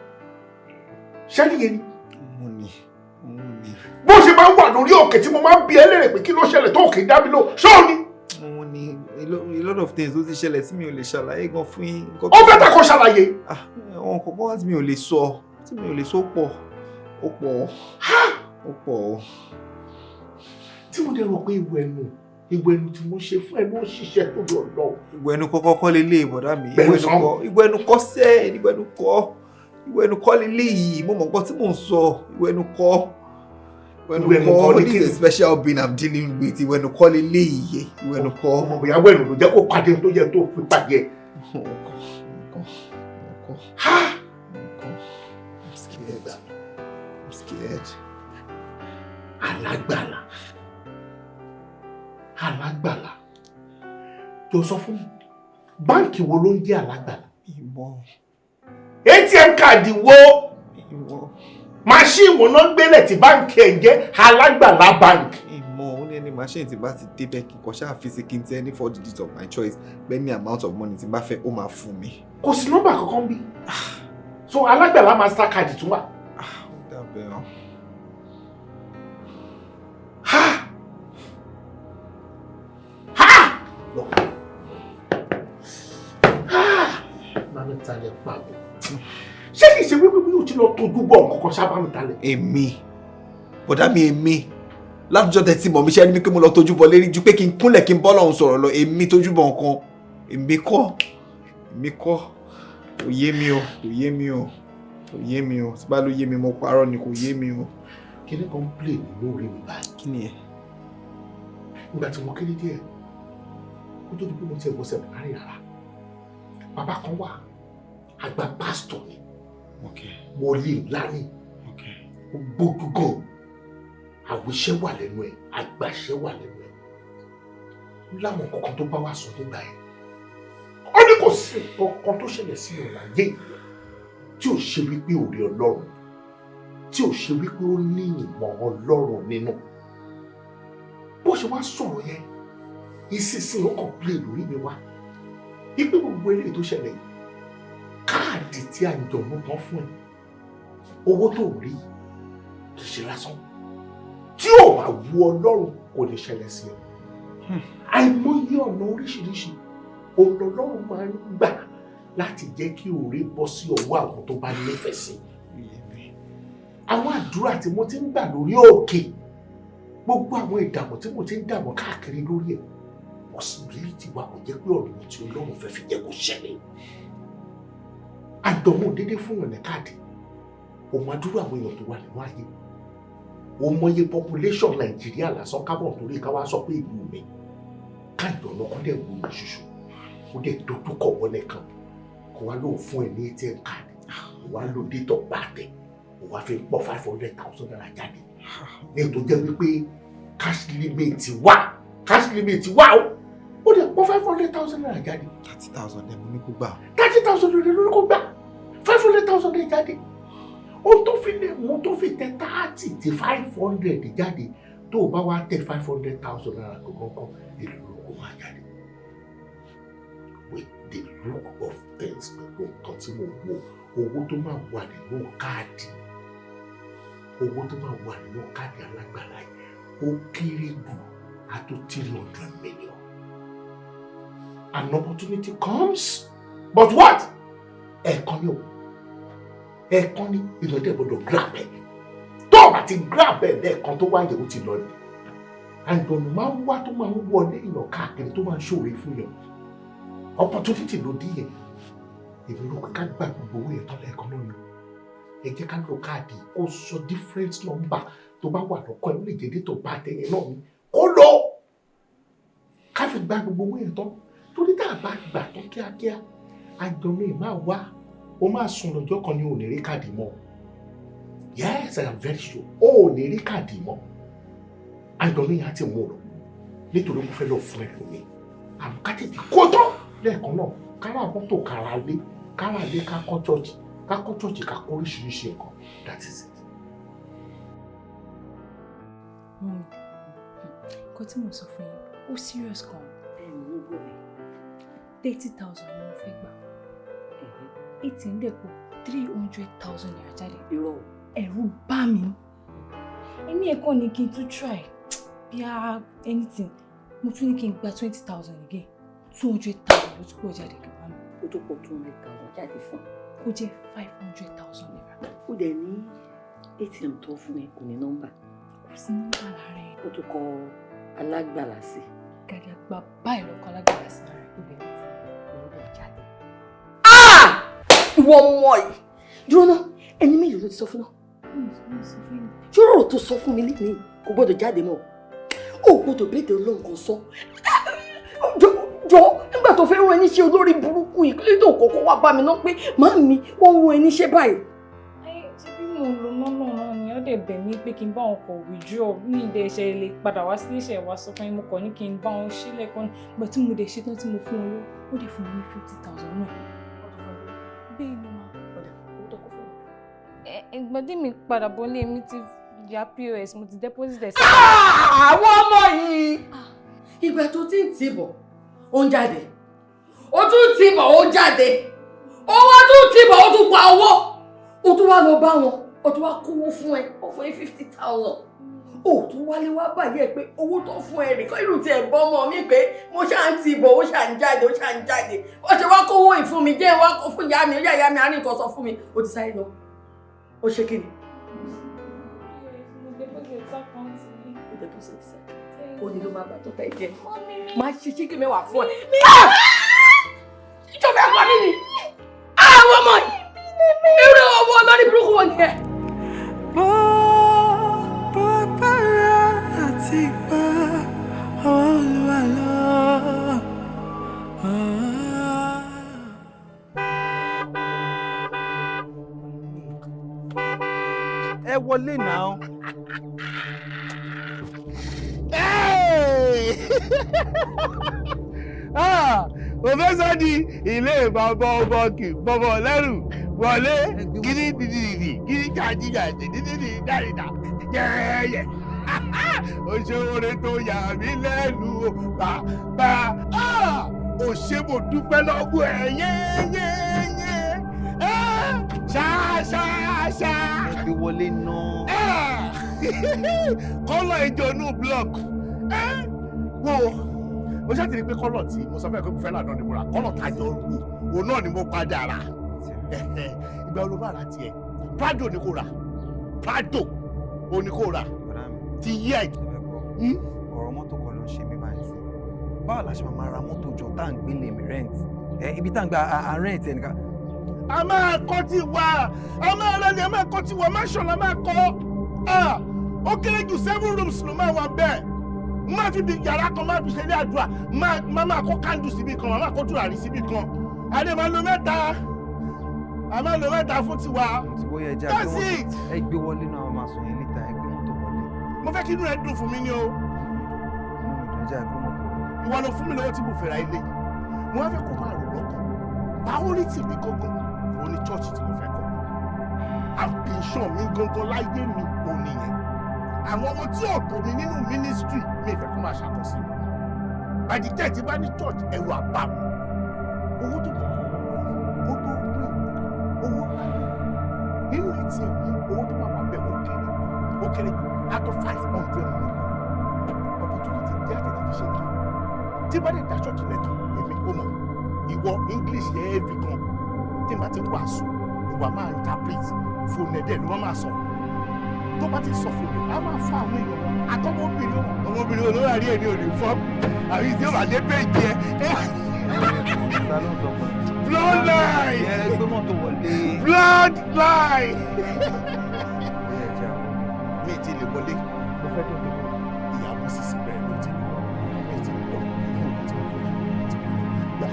ṣẹ́ni yẹn ni. Mo ní, mo ní. Bó ṣe máa ń wà lórí òkè tí mo máa ń bi ẹ́ léèrè pé kí ló ṣẹlẹ̀ tó òkè dá mi lò, ṣó ni. Mo ní a lot of things ló ti ṣẹlẹ̀ tí mi ò lè ṣàlàyé gan fún yín. Ó better kó ṣàlàyé. Àwọn kọ̀ọ̀kan wá tí mi ò lè sọ, tí mi ò lè sọ pọ̀, ó pọ̀, ó pọ̀. Tí mo dẹ̀ rò pé ìwẹ̀ ẹnu, ìwẹ̀ ẹnu tí mo ṣe fún ẹ ló ń ṣiṣẹ́ tó lọ lọ. Ìwẹ̀ ẹnu kọ́kọ́ kọ́ lélẹ̀, bọ̀dá mi. Bẹ́ẹ̀ Ìwẹ̀ ẹnu sàn. kọ́, ìwẹ̀ ẹnu kọ́ sẹ́, ìwẹ̀ ẹnu kọ́, ìwẹ̀ ẹnu kọ́ lélẹ̀ yìí. Mo mọ̀ nǹkan tí mò ń sọ. Ìwẹ̀ ẹnu kọ́. Ìwẹ̀ Ìwẹ̀ ẹnu ẹnu kọ́ kọ́. ní This kí is ni? a special being I'm dealing with. Ìwẹ̀ ẹnu kọ́ lélẹ̀ yìí. Ìwẹ̀ ẹnu kọ́. Ọmọ bóyá wẹ̀nu ló jẹ́ kó pàdé tó yẹ tó fi pàdé ẹ̀. I'm scared. I'm scared. Alágbàlá, alágbàlá, tó sọ fún mi, báǹkì wo ló ń jẹ́ alágbàlá? Ìmọ̀. ATM card wo? Ìmọ̀. Machine wo náà gbélé tí báǹkì ẹ̀ jẹ́ alágbàlá bank? Ìmọ̀. Ó ní ẹni machine tí bá ti débẹ̀, kí n kàn ṣáà fi sí, kí n tẹ any four digits of my choice, any amount of money tí n bá fẹ́, ó máa fún mi. Kò sí nọ́mbà kankan bí, so alágbàlá master card tún wà. Dábẹ́ ọ. Ha ha lọ ha, bá mi talẹ̀ pa mi. Ṣé kìí ṣe wípé bí o ti lọ tójú bọ̀ nǹkan ṣá, bá mi talẹ̀? Èmi, bọ̀dá mi, èmi, látijọ́ tẹ tí mọ̀ mi, ṣe ẹni pé mo lọ tójú bọ̀ lérí ju pé kí n kúnlẹ̀ kí n bọ́ lọ́hùn sọ̀rọ̀ lọ. Èmi tójú bọ̀ nǹkan? Èmi kọ́, èmi kọ́. Kò yé mi o, kò yé mi o, kò yé mi o. Tí bá ló yé mi, mo parọ́ ni. Kò yé mi o. Kíní kan ń play nínú orí mi báyìí. Kí ni ẹ? Ìgbà tí mo kéré díẹ̀, kó tó di pé mo ti ẹ̀ wọ seminary rárá, bàbá kan wà, àgbà pásítọ̀ ni, wòlíì ńlá ni, ó gbójú gan, àwíṣẹ́ wà lẹ́nu ẹ̀, àgbàṣẹ́ wà lẹ́nu ẹ̀. Láwọn kankan tó bá wà sọ nígbà yẹn, ó ní kò sí nǹkan kan tó ṣẹlẹ̀ sí ìrìn àyè tí ò ṣe wípé òrè Ọlọ́run, tí ò ṣe wípé ó ní ìmọ̀ Ọlọ́run nínú. Bó ṣe wá sọ̀rọ̀ yẹn, ìsinsìnyí ó kàn play lórí mi wá wípé gbogbo eléyìí tó ṣẹlẹ̀ yìí, káàdì tí a jọ mú tán fún ẹ, owó tó ń rí kì í ṣe lásán. Tí ò bá wu Ọlọ́run, kò lè ṣẹlẹ̀ sí ẹ. Àìmọye ọ̀nà oríṣiríṣi òun lọ́lọ́run máa ń gbà láti jẹ́ kí òre bọ́ sí ọwọ́ àwọn tó bá nífẹ̀ẹ́ sí. Àwọn àdúrà tí mo ti ń gbà lórí òkè, gbogbo àwọn ìdààmú tí mo ti ń dààmú káàkiri lórí ẹ̀, possibility wa kò jẹ́ pé ọ̀nà tí Ọlọ́run fẹ́ fi jẹ́ kó ṣẹlẹ̀. Àdánwò dédé fún yàn ní káàdì, o máa dúró àwọn èèyàn tó wà nínú ayé, o mọye population Nàìjíríà lásán kábọ̀ torí ká wá sọ pé ìlú mi káàdì ọ̀nà kan dẹ̀ wò ó ṣoṣo, ó dẹ̀ dojú kọ̀ wọlé kan, kó wá lóun fún ẹ ní ATM card, kó wá lò date of birth ẹ, kó wá fi pọ̀ ₦500,000 jáde, ní ètò jẹ́ wípé cash limit wà, cash limit wà o, ó dẹ̀ pọ̀ ₦500,000 jáde. 30,000 ẹ̀ mo ní kó gbà. 30,000 lórí kó gbà, 500,000 lè jáde. Ó tó fi lè mú tó fi tẹ 30 tí 500 jáde, tó o bá wá tẹ ₦500,000 kankan, èlò ló kó máa jáde. With the look of things, pẹ̀lú nǹkan tí mo wo, owó tó máa wà nínú káàdì, owó tó máa wà nínú káàdì alágbára yìí, ó kéré jù á tó 300 million. An opportunity comes, but what? Ẹ̀ẹ̀kan ni o, ẹ̀ẹ̀kan ni. Èèyàn dẹ̀ gbọ́dọ̀ grab ẹ̀. Tó o bá ti grab ẹ̀ lẹ́ẹ̀kan tó wáyé, ó ti lọ ni. Àǹdọ̀nù máa ń wá tó máa ń wọlé èèyàn káàkiri, tó máa ń ṣòro fún yàn. Opportunity ló dí yẹn. Èmi rò pé ká gbà gbogbo owó yẹn tán lẹ́ẹ̀kan náà ni. Ẹ jẹ́ ká lo káàdì, kó sọ different number tó bá wà lọ́kọ́ ẹ̀, ó lè jẹ́ date of birth yẹn náà ni kó lọ, ká fi gba gbogbo owó yẹn tán, torí tá a bá gbà tán kíákíá, àjọyọ̀ yìí máa wá, ó máa sùn lọ́jọ́ kan ní ò ní rí káàdì mọ́. Yes, I am very sure, ó ò ní rí káàdì mọ́. Àjọyọ̀ yẹn á ti mú un lọ nítorí mo fẹ́ lọ fún ẹ lómi. Àmọ́ ká tètè kó tán lẹ́ẹ̀kan náà, kára mọ́tò, kára lé, kára lé, ká kọ́ church, ká kọ́ church, ká kọ́ oríṣiríṣi nǹkan. That is it. Mummy, nǹkan tí mo sọ fún yín, ó serious gan. Bẹ́ẹ̀ni, mo gbọ́ mi. 30,000 ni mo fẹ́ gbà. ATM dẹ̀ pọ̀ ₦300,000 jáde. Irọ́ o. Ẹ̀rù bá mi. Èmi ẹ̀kọ́ ni kí n tún try bí a anything. Mo tún ní kí n gba 20,000 again. 200,000 ló tún pọ̀ jáde kí n bá mi. Ó tún pọ̀ 200,000 jáde fún. Ó jẹ́ ₦500,000. Ó dẹ̀ ní ATM tó fún ẹ kò ní nọ́mbà. Kò sí nọ́mbà lára ẹ̀. Ó tún kọ alágbàlá sí. Gàdàgbà báyìí lọ́kọ alágbàlá sí lára ẹ̀. Ibẹ̀ ló ti. Owó dẹ̀ jáde. Ìwọ ọmọ yìí, dúró ná, ẹni méjì ló ti sọ fún náà. Mi ò sọ fún yín. Ṣé ọ̀rọ̀ tó sọ fún mi lénìí kò gbọ́dọ̀ jáde mọ́? O ò gbọ́dọ̀ bẹ́ẹ̀ Ọlọ́run kan sọ. Jọ, nígbà tó fẹ́ rán ẹni ṣe olórí burúkú yìí, kí ló tó kọ́kọ́ wá bá mi náà pé màámi, wọ́n rán ẹni ṣe báyìí? Ayé ṣe bí mo lò nọ́nà náà ni ó dẹ̀ bẹ̀ mí pé kí n bá wọn kọ̀ withdraw ní ìdẹ̀ ìṣe lè padà wá sí iṣẹ́ wa sọ fún yín. Mo kàn ní kí n bá wọn ṣe lẹ́ẹ̀kan nígbà tí mo dẹ̀ ṣetán tí mo fún wọn lówó, ó dẹ̀ fún mi ní 50,000 náà. Bẹ́ẹ̀ ni mà. Ìgbà tí mi padà bọ́lé, mi ti ya POS, mo ti deposit ẹ̀ sí. Àwọn ọmọ yìí, ìgbà tó ti ń tì bọ̀, ó ń jáde, ó tún tì bọ̀, ó ń jáde, ó wá tún tì bọ̀, ó tún pa owó, ó tún wá lọ bá wọn, ó tún wá kówó fún ẹ, ó fún ẹ 50,000, ó tún wálé wá báyìí ẹ pé owó tó fún ẹ rè kọ́ irú tí ẹ bọ́ ọmọ mi pé mo ṣáà ń tì bọ̀, ó ṣáà ń jáde, ó ṣáà ń jáde, ó ṣe wá kówó ìfún mi jẹ́ wá kó fún ìyá mi, ó yá ìyá mi àárín nǹkan sọ fún mi, ó ti sáré lọ, ó ṣe kí ni? Mo deposit sí account mi. Ó deposit sí account, ó ní ló máa bá tó tẹ̀ jẹ́, máa ṣe ṣíkì mẹ́wàá fún ẹ. Ìjọba ẹ̀kọ́ mi ni àwọn ọmọ yìí, irú ọmọ olórí burúkú wo nìyẹn? Gbogbo agbára àti ipá ọwọ́ wọlé náà. Mo fẹ́ sọ di ilé bàbá ọmọ kì bọ̀bọ̀ lẹ́rù wọlé kiri dìdìdì kiri jàdìjàdì dídìdì dàdìdà yẹ́yẹ́. Òṣèré tó yà mí lẹ́nu o bàbá, òṣè mo dúpẹ́ lọ́wọ́ ẹ̀ yẹ́yẹ́yẹ́ ṣáṣáṣá. Ẹ gbé wọlé náà. Kọ́lọ̀ ìjọ inú block wo mo ṣáà ti rí i pé kọ́lọ̀ tí mo sọ fẹ́ pé mo fẹ́ lànà ni mo rà, kọ́lọ̀ tájọ wò òun náà ni mo padà rà. Ìgbà wo ló bá ra tiẹ̀? Prado ni kò rà, Prado òun ni kò rà ti yí ẹ̀. Ọ̀rọ̀ mọ́tò kan ló ń ṣe mí báyìí sí. Báwo la ṣe máa ra mọ́tò jọ tá à ń gbélé mi rent ẹ, ibi tá à ń gba à rent ẹ nìkan. A máa kọ́ ti wà, a máa rẹ ni, a máa kọ́ ti wà, mansion la máa kọ́. Ó kéré jù 7 rooms ló máa wà bẹ́ẹ̀. Máa fi bí yàrá kan máa fi ṣe ilé àdúrà, máa máa kó candle síbi kan, máa kó tùràrí síbi kan. Adé máa lo mẹ́ta, a máa lo mẹ́ta fún tiwa. Tí bóyá ẹ jẹ́ That's it. Ẹ gbé wọlé náà, a máa sọ yẹn later. Ẹ gbé mọ́tò wọlé. Mo fẹ́ kí inú ẹ dùn fún mi ni o. Inú mi dùn, ẹ jẹ́ gbé mọ́tò wọlé. Ìwọ ló fún mi lówó tí mo fẹ́ ra ilé yìí. Mo wá fẹ́ kó máa rò lọ́kàn. Priority mi gangan òun ni church tí mo fẹ́ kọ́. Ambition mi gangan láyé mi òun nìyẹn. Àwọn ọmọ tí ò tó mi nínú ministry mi ìfẹ́ kó máa ṣàkóso mi. By the time tí bá ní church, ẹ̀rù àbá mi. Owó tó dẹ̀ kó tó pín owó ńlá ni nínú ATM yìí, owó tó máa wà bẹ́ẹ̀, ó kéré, ó kéré jù á tó 500 million. Opportunity jẹ́ àtẹ̀tẹ̀ fi ṣe kí tí bá dé dá church lẹ́tọ̀. Èmi ó mọ̀ ìwọ English yẹn heavy gan. Tí n bá ti wàásù, ìwà máa interpret fóònù ẹ̀dẹ̀ ló máa sọ. Tó bá ti sọ fóònù, a máa fa àwọn èèyàn àtọmọbìnrin, ọmọbìnrin olórí àrí ẹni ò ní fọ́ àbí tí ó bá dé péjì ẹ. Ta ló ń sọ fún ẹ? Bloodline. Ẹ gbé mọ́tò wọlé. Bloodline. Bóyá ẹ jẹ́ àwọn. Mi ti lè wọlé. Mo fẹ́ tó dé. Ìyàwó sísè bẹ́ẹ̀ ló ti lọ, mi ti lọ ìlú tí mo fẹ́ tí mo fẹ́ gbà.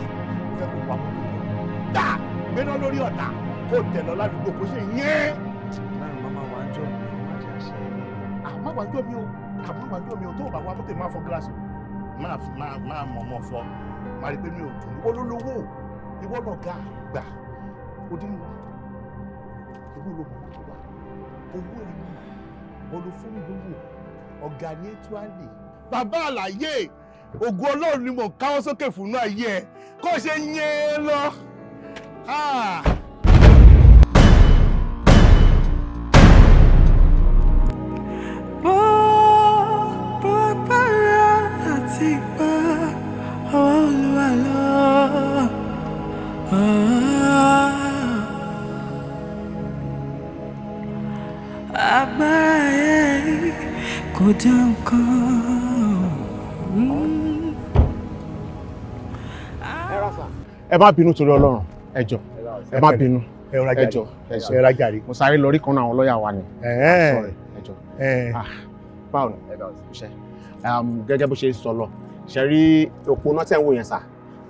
Mo fẹ́ kó wà mọ́tò lọ gbà gbéná lórí ọ̀tá, kó tẹ̀ lọ ládùúgbò, kó ṣe yẹn. Láàrin màmá wa ń jọ mi, má jẹ́ àṣẹ ẹ̀. Àmọ́ wàá jọ mi o, àmọ́ wàá jọ mi o. Tó o bá wá mọ́tò, máa fọ gíláàsì, máa máa máa mọ̀ mọ́ fọ, máa rí i pé mi ò dùn. Ìwọ ló lówó, ìwọ lọ̀gá gbà ó dín ìwọ ló mọ̀ mọ́tò wa, owó ẹ̀ ní ìwọ ló fún mi lówó. Ọ̀gá ní ètò àlè bàbá àlàyé ògùn Ọlọ́run ni mo káwọ́ sókè fún náà yẹ kó ṣe yẹn lọ. Ah. Bó agbára àti ipá ọwọ́ Olúwa lọ. Ah. Agbára yẹn kò jẹ́ nǹkan. Ẹ má bínú torí Ọlọ́run, ẹ jọ̀ọ́, ẹ má bínú. Ẹ rọra ẹ jàre. jọ̀ọ́, ẹ jọ̀ọ́. Ẹ rọra jàre. Mo sáré lọ rí kan náà àwọn lọ́ọ̀yà wa ni. Sorry, ẹ jọ̀ọ́. Ah, báwo ni ṣe gẹ́gẹ́ bó ṣe sọ lọ ṣe rí òpó náà tẹ̀ ń wò yẹn sà,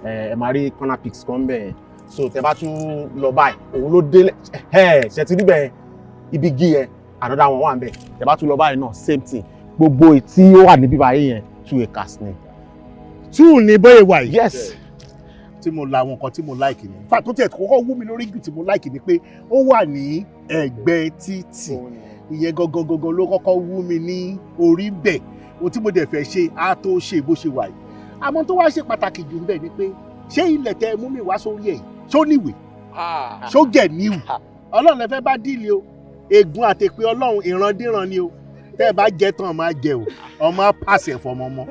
ẹ máa rí corner piece kan bẹ̀ yẹn. So tẹ bá tún lọ báyìí, òun ló dé ẹ ṣe ti rí bẹ́ẹ̀, ibi gí yẹn, àdọ́dá wọn wà ń bẹ̀. Tẹ bá tún lọ báyìí náà, same thing. Gbogbo tí ó wà níbí báyìí yẹn, 2 acres ni. Two ni bóyá wà yìí. Yes. Tí mo la àwọn nǹkan tí mo like ni fact tó tiẹ̀ kọ́kọ́ wú mi lórí jù tí mo like ni pé ó wà ní ẹ̀gbẹ́ títì. Ìyẹn gangan gangan ló kọ́kọ́ wú mi ní orí bẹ̀. Ohun tí mo dẹ̀ fẹ́ ṣe á tó ṣe bó ṣe wà yìí. Àmọ́ tó wá ṣe pàtàkì jù ń bẹ̀ ni pé ṣé ilẹ̀ tẹ mú mi wá sórí ẹ̀ yìí, ṣó níwèé, ṣó jẹ̀ níwù? Ọlọ́run lẹ fẹ́ bá deal o. Ègún àtẹ̀pé Ọlọ́run ìrandíran ni o. Tẹ́ ẹ bá jẹ tán, máa jẹ o, ọmọ á pàṣẹ fọmọ mọ́.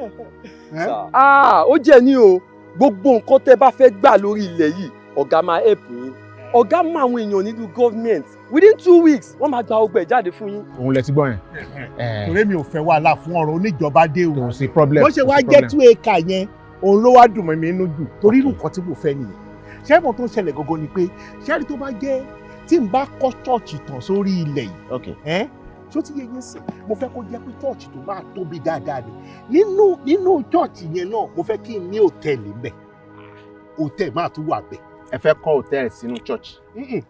Ah, ó jẹ́ ní o. Gbogbo nǹkan tẹ́ bá fẹ́ gbà lórí ilẹ̀ yìí, ọ̀gá máa help yín. Ọ̀gá mọ àwọn èèyàn nínú government. Within 2 weeks, wọ́n máa gba ọgbẹ́ jáde fún yín. Òun lẹ ti gbọ́ yẹn. Torí mi ò fẹ́ wàhálà fún ọ̀rọ̀ oníjọba dé o. Kò sí problem. Bó ṣe Kò wá sí jẹ́ problem. 2 acre yẹn, òun ló wá dùn mọ́ mi inú jù, torí irú nǹkan tí mo fẹ́ nìyẹn. Ṣé ìmọ̀ tó ń ṣẹlẹ̀ gangan ni pé ṣẹ́rí tó bá jẹ́ tí n bá kọ́ church tán sórí ilẹ̀ yìí, ẹ́ ṣó ti yẹ yín sìn, mo fẹ́ kó jẹ́ pé church tó máa tóbi dáadáa ni. Nínú church yẹn náà, mo fẹ́ kí n ní hòtẹ́ẹ̀lì ńbẹ̀, hòtẹ́ẹ̀lì máa tún wà bẹ̀. Ẹ fẹ́ kọ́ hòtẹ́ẹ̀lì sínú church? Mm-mm.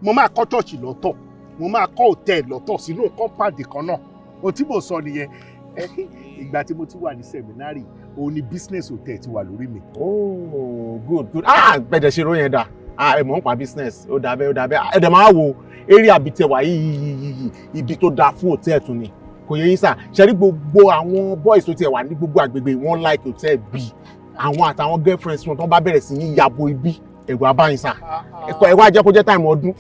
Mo máa kọ́ church lọ́tọ̀. Mo máa kọ́ hotel lọ́tọ̀ sínú compound kan náà. O tí mo sọ nìyẹn. Ìgbà tí mo ti wà ní seminary, òun ni business hotel ti wà lórí mi. Oh, good, good. Ah, gbẹ̀dẹ̀ ṣe ròyìn dà. Ah, ẹ mọ̀ ń pa business, ó dà bẹ́ẹ̀, ó dà bẹ́ẹ̀. Ẹ dẹ̀ máa wo area àbí tẹwà yìí, ibi tó dáa fún hotel tún ni. Kò yẹ yín sà, ṣe rí gbogbo àwọn boys tó tiẹ̀ wà ní gbogbo àgbègbè, wọ́n like hotel bí àwọn àtàwọn girlfriends wọn tó bá bẹ̀rẹ̀ sí ní yabo ibi, ẹ̀rù abáyín sà. Ẹ wá jẹ́ kó jẹ́ time ọdún.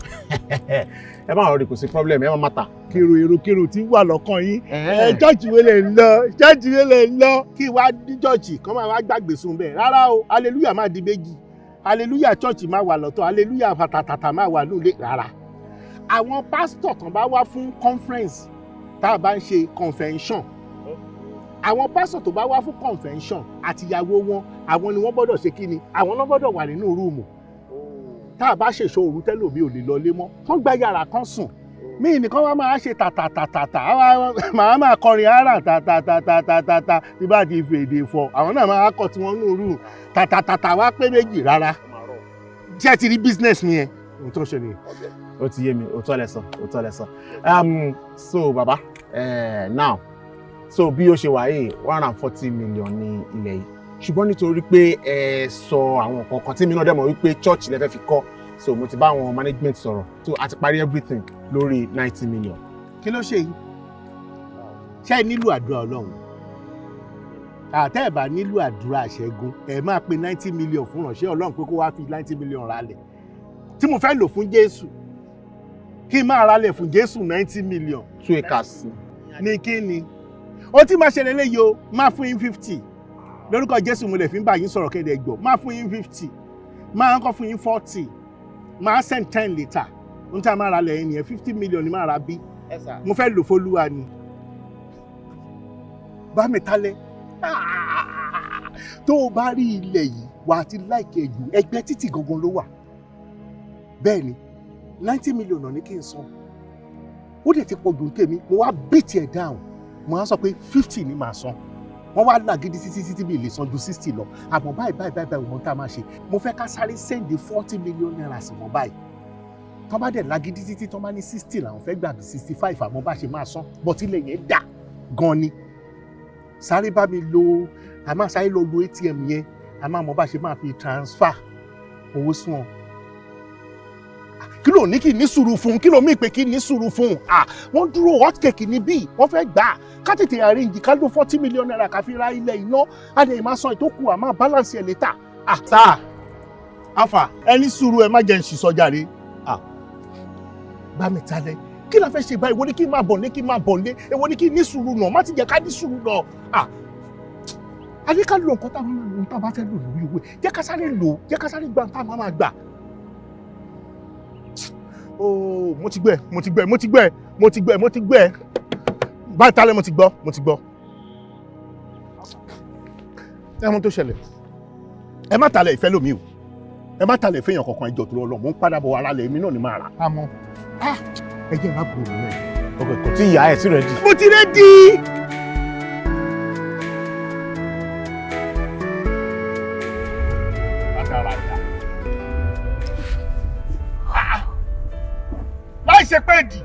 Ẹ má rọrí, kò sí problem, ẹ má má ta. Kèrò èrò kèrò tí wà lọ́kàn yín. Ẹ church wo lè ń lọ? Church wo lè ń lọ? Kí wá ní church kán máa wá gbàgbé sùn bẹ́ẹ̀. Rárá o, hallelujah máa di méjì. Hallelujah church máa wà lọ́tọ̀, hallelujah tàtàtà máa wà nílé rárá. Àwọn pásítọ̀ tán bá wá fún conference, tá a bá ń ṣe convention, àwọn pásítọ̀ tó bá wá fún convention àtìyàwó wọn, àwọn ni wọ́n gbọ́dọ̀ ṣe kí ni, àwọn náà gbọ́dọ̀ wà nínú room. Tá a bá ṣèṣọ́ òru, tẹ́lòmí ò lè lọlé mọ́, wọ́n gba yàrá kan sùn. Mí nìkan wá máa ṣe tàtàtàtàtà, màá máa kọrin ara tàtàtàtàtàtà tí bá ti fèdè fọ, àwọn náà máa kọ tí wọ́n nù room tàtàtàtà wá pé méjì rárá. Ṣé ẹ ti rí business mi yẹn? Ohun tó ṣe nìyẹn. Ó ti yé mi, òótọ́ lẹ sọ, òótọ́ lẹ sọ. So baba, now, so bí ó ṣe wà yìí, 140 million ní ilẹ̀ yìí, ṣùgbọ́n nítorí pé ẹ sọ àwọn nǹkan kan tí mi náà dẹ̀ mọ̀ wípé church lẹ fẹ́ fi kọ́, so mo ti bá àwọn management sọ̀rọ̀, so a ti parí everything lórí 90 million. Kí ló ṣe yìí? Ṣé ẹ nílò àdúrà Ọlọ́run? Àtẹ́ ẹ̀ bá nílò àdúrà ṣẹ́gun, ẹ̀ máa pe 90 million fún ìránṣẹ́ Ọlọ́run pé kó wá fi 90 million ralẹ̀ tí mo fẹ́ lò fún Jésù, kí n máa ralẹ̀ fún Jésù 90 million. 2 acres. Ní kí ni ó tí máa ṣẹlẹ̀ léyìí o? Máa fún yín 50 lórúkọ Jésù. Mo lè fi ń bá yín sọ̀rọ̀ kéde gbọ́. Máa fún yín 50, máa ń kọ́ fún yín 40, máa send 10 later. N tí a máa ralẹ̀ yẹn nìyẹn. 50 million ni máa ra bí mo fẹ́ lò f'Olúwa ni. Bá mi talẹ̀, tó o bá rí ilẹ̀ yìí, wà á ti like ẹ̀ jù. Ẹgbẹ́ títì gangan ló wà. Bẹ́ẹ̀ ni, 90 million náà ní kí n san, ó dẹ̀ ti pọ̀ jù tèmi. Mo wá beat ẹ̀ down, mo wá sọ pé 50 ni màá san. Wọ́n wá là gidi títí títí, mi lè san ju 60 lọ. Àmọ́ báyìí báyìí báyìí báyìí, wọ́n tá a máa ṣe, mo fẹ́ ká sáré send 40 million naira sí wọn báyìí. Tọ́ bá dẹ̀ lágídí títí, tọ́ bá ní 60 làwọn fẹ́ gbà bí 65, àmọ́ bá ṣe máa san bọ́tí ilẹ̀ yẹn dà gan ni. Sáré bá mi lo, a máa sáré lọ lo ATM yẹn, a máa mọ bá ṣe máa fi transfer owó sún ọ. Kí ló ní kí ní sùúrù fún? Kí ló mí pé kí ní sùúrù fún? Ah, wọ́n dúró hot cake níbí, wọ́n fẹ́ gbà á. Ká tètè arrange, ká ló 40 million naira ká fi ra ilẹ̀ iná, á lè máa san ìtókù, àmọ́ balance ẹ̀ later. Ah sáà, afa, ẹ ní sùúrù, ẹ má jẹ́ ń ṣìṣọ́ jàre. Ah, bá mi talẹ̀, kí la fẹ́ ṣe báyìí? Èwo ni kí n máa bọ̀ ní, kí n máa bọ̀ ní? Èwo ni kí n ní sùúrù náà? Má ti jẹ́ ká ní sùúrù náà. Ah, a ní ká lo nǹkan táwọn máa lò, tá a bá fẹ́ lò lórí ìwé. Jẹ́ ká sáré lò, jẹ́ ká sáré gba nǹkan tá a máa gbà. Ooo, mo ti gbẹ, mo ti gbẹ, mo ti gbẹ, mo ti gbẹ, mo ti gbẹ. Báyìí tálẹ̀, mo ti gbọ́, mo ti gbọ́. Ẹ mọ̀ tó ṣẹlẹ̀, ẹ má talẹ̀ ìfẹ́ lómi o, ẹ má talẹ̀ ìfẹ́ yàn kankan. Ẹjọ́ tó lọ, mò ń padà bọ̀. Ara lẹ̀ èmi náà ni máa rà. Àmọ́ ẹ jẹ́ ìlà bò mí náà. Ok, kò tí ìyá ẹ̀ tí ready. Mo ti ready. Rádaràdà. Láì ṣe pé dì,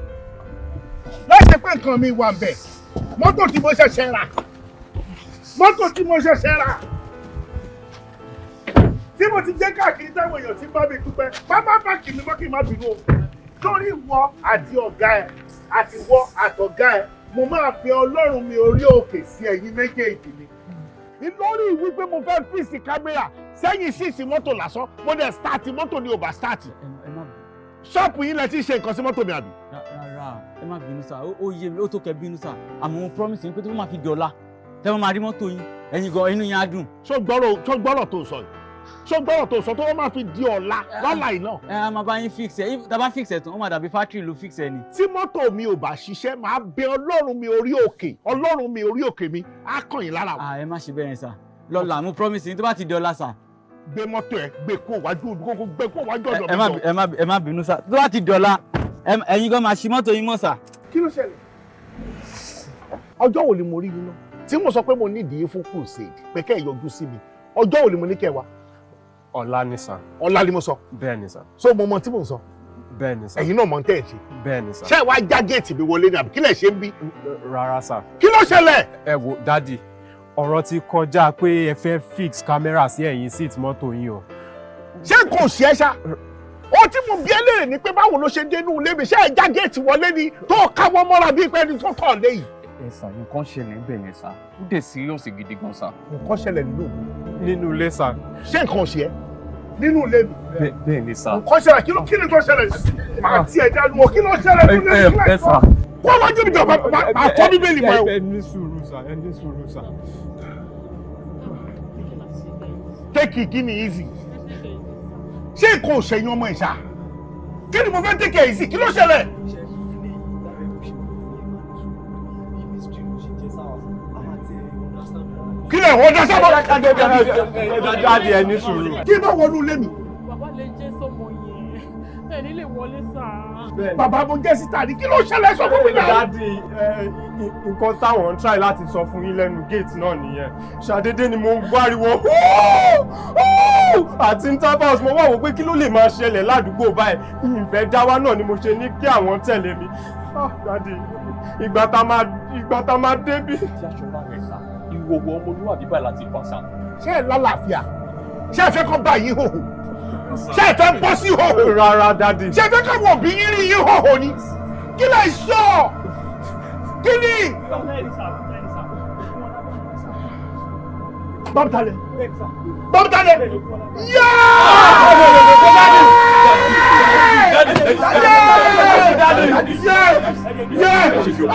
láì ṣe pé nǹkan mi wà ń bẹ̀, mọ́tò tí mo ṣẹ̀ṣẹ̀ rà, mọ́tò tí mo ṣẹ̀ṣẹ̀ rà, tí mo ti jẹ́ káàkiri, táwọn èèyàn ti bá mi dúpẹ́. Bábá bá kì mí mọ́, kí n má bínú o. Torí ìwọ àti ọ̀gá ẹ̀, àti ìwọ àtọ̀gá ẹ̀, mo máa fi Ọlọ́run mi orí òkè sí ẹ̀yin méjèèjì ni. Lórí wípé mo fẹ́ fix camera sẹ́yìn ṣíṣì mọ́tò lásán, mo dẹ̀ start mọ́tò ní ò bá start. Shop yín lẹ ti ṣe nǹkan sí mọ́tò mi, àbí? Rárá, ẹ má bínú sá. Ó yé mi, ó tó kẹ́ bínú sá, àmọ́ mo promise yín pé tó bá máa fi dọ̀la tẹ́ wọ́n máa rí mọ́tò yín, ẹ̀yin gan inú yín á dùn. Ṣó gbọ́rọ̀ tó sọ yìí? Ṣó gbọ́rọ̀ tó sọ? Tó wọ́n máa fi di ọ̀la lọ́la yìí náà. Ẹ á máa bá yín fix ẹ. Tá a bá fix ẹ tán, ó máa dàbí factory ló fix ẹ ni. Tí mọ́tò mi ò bá ṣiṣẹ́, máa bẹ Ọlọ́run mi orí òkè, Ọlọ́run mi orí òkè mi á kàn yín lára o. Ah, ẹ má ṣe bẹ́ẹ̀ yẹn sá. Lọ́la, mo promise yín, tó bá ti di ọ̀la sá. Gbé mọ́tò ẹ, gbé kó wájú, kó gbé kó wájú ọ̀dọ̀ Ẹ mi má jọ. Ẹ má bínú sá. Tó bá ti dọ̀la, ẹ̀yin gan máa ṣí mọ́tò yín mọ́ sá. Kí ló ṣẹlẹ̀? Ọjọ́ wo ni mo rí yín náà tí mo sọ pé mo nídìí fún crusade, pé kẹ́ ẹ̀ yọjú sí mi? Ọjọ́ wo ni mo ní kẹ́ ẹ wá? Ọ̀la ni sà. Ọ̀la ni mo sọ? Bẹ́ẹ̀ ni sà. So mo mọ tí mò ń sọ. Bẹ́ẹ̀ ni sà. Ẹ̀yin náà mọ̀ ń tẹ̀ ẹ̀ ṣe. Bẹ́ẹ̀ ni sà. Ṣé ẹ wá já géètì mi wọlé ni àbí kí lẹ̀ ṣe ń bí? Rárá sà. Kí ló ṣẹlẹ̀? Ẹ wo daddy, ọ̀rọ̀ ti kọjá pé ẹ fẹ́ fix camera sí ẹ̀yìn seat mọ́tò yín o. Ṣé nǹkan ò ṣe é ṣá? Ó tí mo bí ẹ léèrè ni pé báwo ló ṣe dénú ilé mi? Ṣé ẹ já géètì wọlé ni tó káwọ́ mọ́ra bíi pé ẹni tó tọ̀ lé yìí? Ẹ sà, nǹkan ṣẹlẹ̀ níbẹ̀ yẹn sà, ó dẹ̀ serious gidi gan sà. Nǹkan ṣẹlẹ̀ nínú nínú ilé sà. Ṣé nǹkan ò ṣe ẹ́? Nínú ilé mi. Bẹ́ẹ̀ ni sà. Nǹkan ṣẹlẹ̀, kí ló kí ni tó ṣẹlẹ̀? Màá tiẹ̀ dánú o, kí ló ṣẹlẹ̀ nínú ilé mi? Ẹ sà. Kó wájú mi jọ, máa kọ́ Bíbélì mọ́ ẹ o. Ẹ ní sùúrù sà, ẹ ní sùúrù sà. Take it, kí ni easy? Ṣé nǹkan ò ṣẹ̀yìn ọmọ ìṣá? Kí ni mo fẹ́ take it easy? Kí ló ṣẹlẹ̀? Kí lè wọ́n dá sábà? Daddy, ẹ ní sùúrù. Kí bá wọnú ilé mi? Bàbá lè jẹ́ sọmọ yẹn, ẹni lè wọlé sá. Bàbá mo jẹ́ síta ni, kí ló ṣẹlẹ̀ sọ fún mi náà? Daddy, nǹkan táwọn ń try láti sọ fún yín lẹ́nu gate náà nìyẹn. Ṣàdédé ni mo ń gbọ́ ariwo àti intervals, mo wá wò pé kí ló lè máa ṣẹlẹ̀ ládùúgbò báyìí. Ìfẹ́ dáwà náà ni mo ṣe ní kí àwọn tẹ̀lé mi. Daddy, ìgbà tá máa débí. Ṣé aṣọ wa rẹ̀ sà? Ìwòwò ọmọlúwàbí báyìí láti bá sà. Ṣé ẹ lálàáfíà? Ṣé ẹ fẹ́ kọ́ bá yín hòhò? Ṣé ẹ fẹ́ bọ́ sí hòhò? Rárá daddy. Ṣé ẹ fẹ́ káwọn òbí yín rí yín hòhò ni? Kí lè sọ? Kí ni? Bámtalẹ̀. Bámtalẹ̀. Yáà!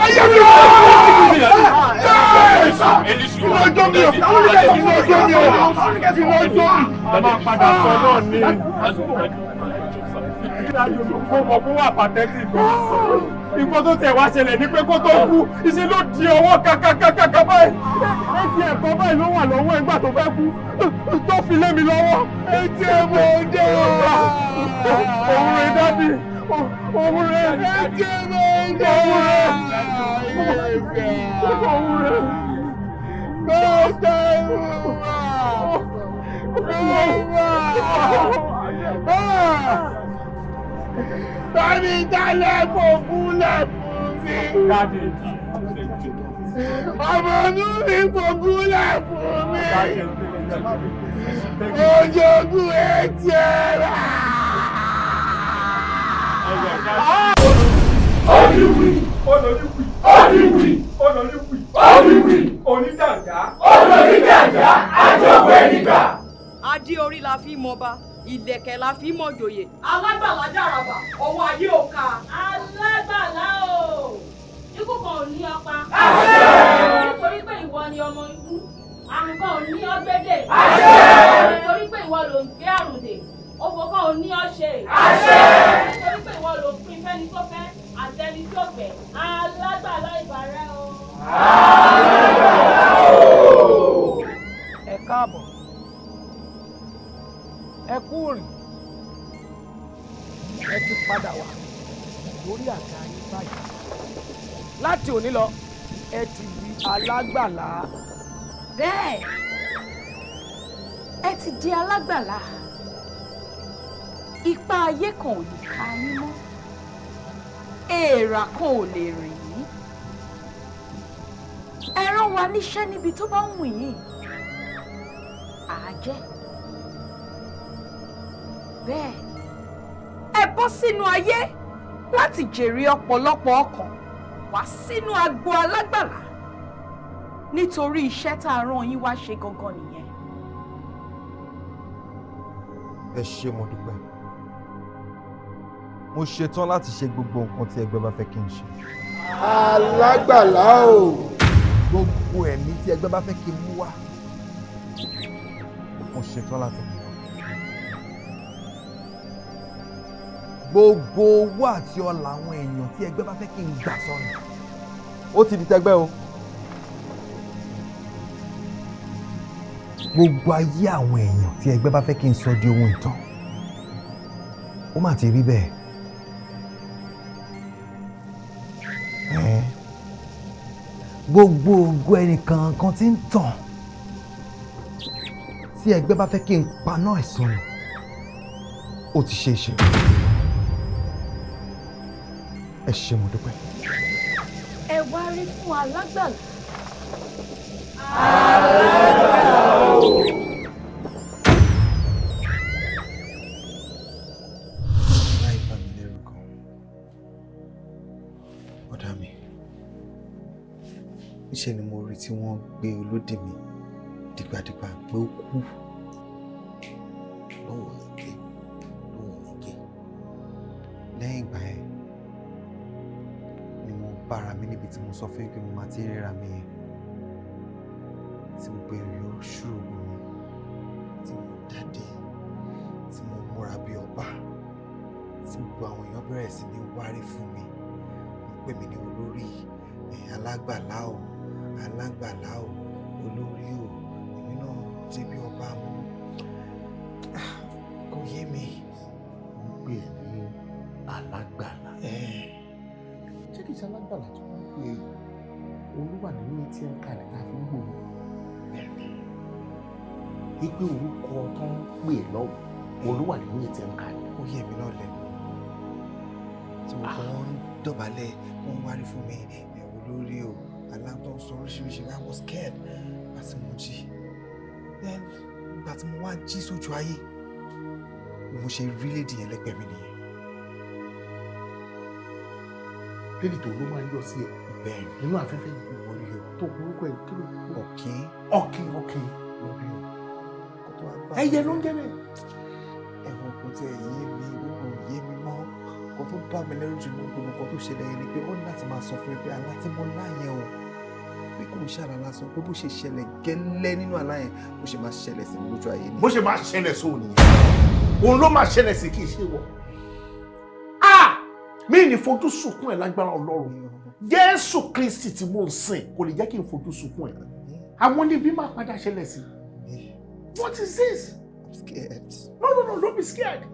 Ayé mi ò! Ìlọ́jọ́ mi ò! Ìlọ́jọ́ mi ò! Ìlọ́jọ́ mi! A máa padà sọ náà ni. Mo mọ̀ pé wà pàtẹ́tì gan. Nǹkan tó tẹ̀ wá ṣẹlẹ̀ ni pé kó tó kú, iṣẹ́ ló di ọwọ́ kàkàkàkà báyìí. Etí ẹ̀kọ́ báyìí ló wà lọ́wọ́ ẹgbà tó fẹ́ kú, tó fi lé mi lọ́wọ́. Etí ẹ̀ mọ̀ ń dé o. Òun rẹ̀ daddy, òun rẹ̀. Etí ẹ̀ mọ̀ ń dé o. Òun rẹ̀. Bámi dálẹ̀ fògúnlẹ̀ fún mi. Ọmọ inú mi fògúnlẹ̀ fún mi. Ojoogun etí ẹ̀ rà. Oníwì, oníwì, oníwì, oníwì, oníwì, onídàgá, onídàgá, àjọpọ̀ ẹnìgbà. Adé orí la fi mọba, ìlẹ̀kẹ̀ la fi mọ̀jòyè. Alágbàlá dàràbà, ọwọ́ ayé ò ká. Alágbàlá o, ikú kan ò ní ọpa. Nítorí pé ìwọ ni ọmọ ikú, àrùn kan ò ní ọgbẹ́dẹ̀. Nítorí pé ìwọ ló ń gbé àrùn dè, òfò kan ò ní ọṣẹ. Nítorí pé ìwọ ló ń pín fẹ́ni tó fẹ́ àtẹni tó fẹ́. Alágbàlá ìbàrẹ̀ o. Alágbàlá o. Ẹ káàbọ̀, ẹ kú rìn, ẹ ti padà wá lórí àga yín báyìí. Láti òní lọ, ẹ ti di alágbàlá. Bẹ́ẹ̀, ẹ ti di alágbàlá. Ipá ayé kan ò lè ka yín mọ́, èèrà kan ò lè rìn yín. Ẹ rán wa níṣẹ́ níbi tó bá wù yín, àá jẹ́. Bẹ́ẹ̀, ẹ bọ́ sínú ayé láti jèrè ọ̀pọ̀lọpọ̀ ọkàn wá sínú agbo alágbàlá, nítorí iṣẹ́ tá a rán yín wá ṣe gangan nìyẹn. Ẹ ṣé, mo dúpẹ́. Mo ṣetán láti ṣe gbogbo nǹkan tí ẹgbẹ́ bá fẹ́ kí n ṣe. Alágbàlá o. Gbogbo ẹ̀mí tí ẹgbẹ́ bá fẹ́ kí n mú wá, mo ṣetán láti mú wá. Gbogbo owó àti ọlà àwọn èèyàn tí ẹgbẹ́ bá fẹ́ kí n gbà sọnù, ó ti di tẹgbẹ́ o. Gbogbo ayé àwọn èèyàn tí ẹgbẹ́ bá fẹ́ kí n sọ di ohun ìtàn, ó mà ti rí bẹ́ẹ̀. Gbogbo ògo ẹnìkankan tí ń tàn tí ẹgbẹ́ bá fẹ́ kí n paná ẹ̀ sọnù, ó ti ṣeé ṣe. Ẹ ṣé, mo dúpẹ́. Ẹ wá rí fún alágbàlá. Láì bá mi lẹ́rù gan. Ọ̀dà mi, níṣẹ́ ni mo rí tí wọ́n gbé olódì mi dìgbàdìgbà pé ó kú. Lóhùn ní ké, lóhùn ní ké. Lẹ́yìn ìgbà yẹn ni mo bára mi níbi tí mo sọ fún yín pé mo máa ti ríra mi yẹn, tí gbogbo èrè ó ṣòro mi, tí mo jáde, tí mo múra bí ọba, tí gbogbo àwọn èèyàn bẹ̀rẹ̀ sí ní wárí fún mi, wọ́n pè mí ní olórí ẹ̀, alágbàlá o, alágbàlá o, olórí o. Èmi náà ṣe bí ọba mú. Ah, kò yé mi. Wọ́n pè é ní alágbàlá. Ṣé kìí ṣe alágbàlá tí wọ́n pè é òun ló wà nínú ATM card tá a fi ń gbòòrò? Wípé orúkọ tó ń pè é lọ́wọ́ òun ló wà nínú ATM card. Ó yé mi náà lẹ́nu tí mo kọ́, wọ́n ń dọ̀bálẹ̀, wọ́n ń wárí fún mi, ẹ̀, olórí o, aláǹtọ̀ ń sọ oríṣiríṣi. I was scared àti mo jí. Then ìgbà tí mo wá jí sójú ayé, bí mo ṣe rí lady yẹn lẹ́gbẹ̀ẹ́ mi nìyẹn. Lady tó ló máa ń yọ sí ẹ? Bẹ́ẹ̀ ni. Nínú afẹ́fẹ́ yẹn? Mo rí o. Tó orúkọ ẹ kí ló? Ọ̀kín. Ọ̀kín, ọ̀kín. Mo rí o. Kó tó wá bá Ẹyẹ ló ń jẹ́ bẹ́ẹ̀. Ẹ̀wọ̀n kò tiẹ̀ yé mi, gbogbo ò yé mi mọ́. Kò tó bá mi lẹ́rù jù ní gbogbo nǹkan tó ṣẹlẹ̀ yẹn ni pé ó ní láti máa sọ fún mi pé àlá tí mo lá yẹn o, pé kò ń ṣàlá lásán, pé bó ṣe ṣẹlẹ̀ gẹ́lẹ́ nínú àlá yẹn, bó ṣe máa ṣẹlẹ̀ sí mi lójú ayé ni. Bó ṣe máa ṣẹlẹ̀ sóun nìyẹn, òun ló máa ṣẹlẹ̀ sí, kì í ṣe wọ. Mi ní fojú sunkún ẹ lágbára Ọlọ́run. Jésù Kristi tí mò ń sìn kò lè jẹ́ kí n fojú sunkún ẹ. Àwọn níbí máa padà ṣẹlẹ̀ sí. What is this? I'm scared. No, no, no, don't be scared.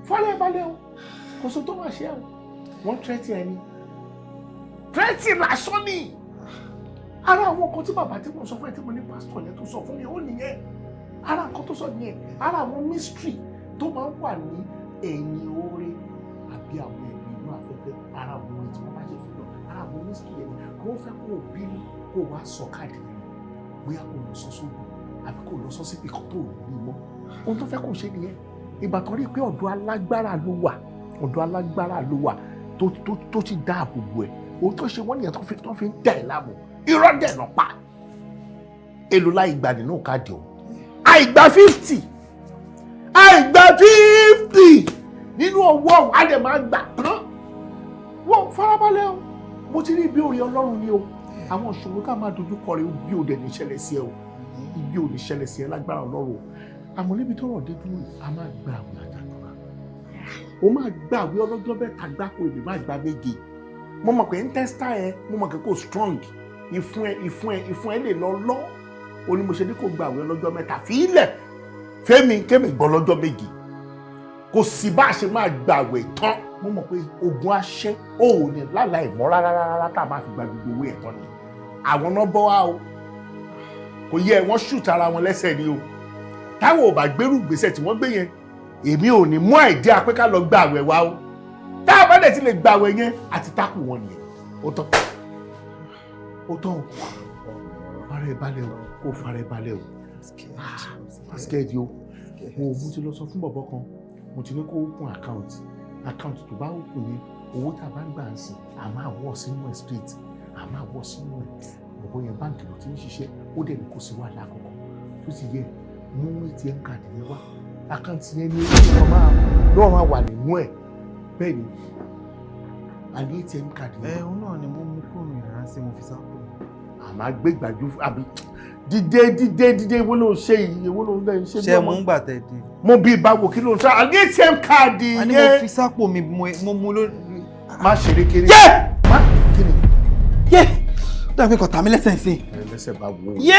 Fọlẹ́ balẹ̀ o, kò sọ tó máa ṣe ẹ o. Wọ́n tẹ́tí ẹni, tẹ́tí lásán ni. Ara àwọn nǹkan tí bàbá tí mo sọ fún ẹ, tí mo ní pásítọ̀ yẹn tó sọ fún mi ó nìyẹn. Ara nǹkan tó sọ nìyẹn. Ara àwọn mystery tó máa ń wà ní ẹ̀yìn oore àbí àwọn ẹ̀mí inú afẹ́fẹ́, ara àwọn oore tí wọ́n bá ṣe fún lọ, ara àwọn mystery yẹn ni wọ́n fẹ́ kó o bínú, kó o wá sọ káàdì yẹn, bóyá kó o lọ sọ sóògùn àbí kó o lọ sọ síbi kan tó o ní mọ́. Ohun tó fẹ́ kó o ṣe nìyẹn. Ìgbà tó rí i pé ọ̀dọ̀ alágbára ló wà, ọ̀dọ̀ alágbára ló wà tó ti dáàbò bò ẹ̀, ohun tó ṣe wọ́n nìyẹn tó fi ń dẹ̀ ẹ́ láàmú. Irọ́ dẹ̀ lọ pa. Èlò láì gbà nínú káàdì o, àìgbà 50, àìgbà 50 nínú owó ọ̀hún, á dẹ̀ máa gbà tán. Wọ́n farabalẹ̀ o. Mo ti rí ibi orí Ọlọ́run ni o. Àwọn ìṣòro tá a máa dojú kọ rẹ, bí o dẹ̀ ní ṣẹlẹ̀ sí ẹ o, ibi ò ní ṣẹlẹ̀ sí ẹ lágbára Ọlọ́run o. Àmọ́ níbi tọ́rọ̀ dé dúró yìí, a máa gba àwẹ̀ àtàdúrà. O máa gba àwẹ̀ ọlọ́jọ́ 3 gbáko, èmi máa gba 7. Mo mọ̀ pé intestine ẹ, mo mọ̀ pé kò strong. Ìfun ẹ, ìfun ẹ, ìfun ẹ lè lọ lọ́ o ní. Mo ṣe ní kò gba àwẹ̀ ọlọ́jọ́ 3, fi ilẹ̀ fẹ́mi kémi gbọ́ lọ́jọ́ 7. Kò sí bá a ṣe máa gba àwẹ̀ tán. Mo mọ̀ pé ogun aṣẹ́ ò ní lálàá ìmọ̀ rárá rárá tá a máa fi gba gbogbo owó ẹ̀ tán ni. Àwọn náà bọ́ wá o, kò yẹ wọ́n ṣùt ara wọn lẹ́sẹ̀ ni o. Táwọn ò bá gbérù ìgbésẹ̀ tí wọ́n gbé yẹn, èmi ò ní mú àìdí pé ká lọ gba àwẹ̀ wa o. Tá a bá dẹ̀ ti lè gba àwẹ̀ yẹn, àti tákù wọn nìyẹn. Ó tán, ó tán o. Fara ẹ balẹ̀ o, kó fara ẹ balẹ̀ o. Ah, scared o. Mo ti lọ sọ fún bọ̀bọ̀ kan, mo ti ní kó open account. Account tó bá open yẹn, owó tá a bá ń gbà ń sìn, a máa wọ̀ sínú ẹ̀ straight, a máa wọ̀ sínú ẹ̀. Bọ̀bọ̀ yẹn, báǹkì ló ti ń ṣiṣẹ́, ó dẹ̀ ní kó sí wàhálà kankan. Tó ti yẹ mú ATM card yẹn wá, account yẹn ní owó máa lọ́wọ́ máa wà nínú ẹ̀. Bẹ́ẹ̀ ni, àní ATM card yẹn. Ẹ òun náà ni mo mú kúrò ní yàrá sí, mo fi sápò. Àmọ́ gbé gbàjú àbí dídé dídé dídé. Èwo ló ń ṣe yìí? Èwo ló ń lẹ́ ṣe? Ṣé mo ń gbà tẹ̀ dé? Mo bí báwo? Kí ló ń sọ? Àní ATM card yẹn. Àní mo fi sápò mi, mo mú lórí. Má ṣeré kéré. Yé! Má kí ni? Yé! Ó dàbí kò tà mí lẹ́sẹ̀ sí. Ẹ lẹ́sẹ̀ bá wo. Yé!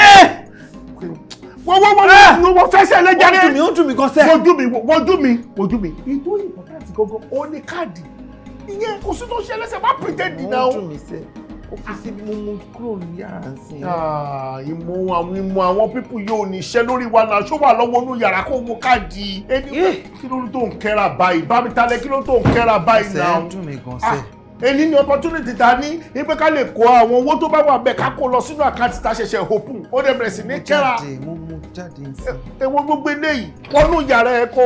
Wọ́n wọ́n wọ́n wọ́n fẹsẹ̀ lé jáde. Ó dùn mí, ó dùn mí gan sẹ́. Wojú mi, wojú mi, wojú mi. Ètò important gangan, ó ní káàdì. Ìyẹn kò sí tó ṣe lẹ́sẹ̀, má pretend now. Ó dùn mí sẹ́. Ó fi síbi, mo mú kúrò ní yàrá sí. Ìmọ̀ àwọn people yóò ní iṣẹ́ lórí wa náà. Ṣó wà lọ́wọ́ inú yàrá kó wo káàdì? Ẹni kí ló tó ń kẹ́ra báyìí? Bámitalẹ̀, kí ló tó ń kẹ́ra báyìí náà? Ẹsẹ̀ ń dùn mí gan sẹ́. Èyí ni opportunity ta ní ní pé ká lè kó àwọn owó tó bá wà bẹ́ẹ̀, ká kó lọ sínú account tá a ṣẹ̀ṣẹ̀ open. Ó dẹ̀ bẹ̀rẹ̀ sí ní kẹ́ra. Jáde, mo mú jáde sí. Èwo gbogbo eléyìí? Wọnú yàrá ẹ, kó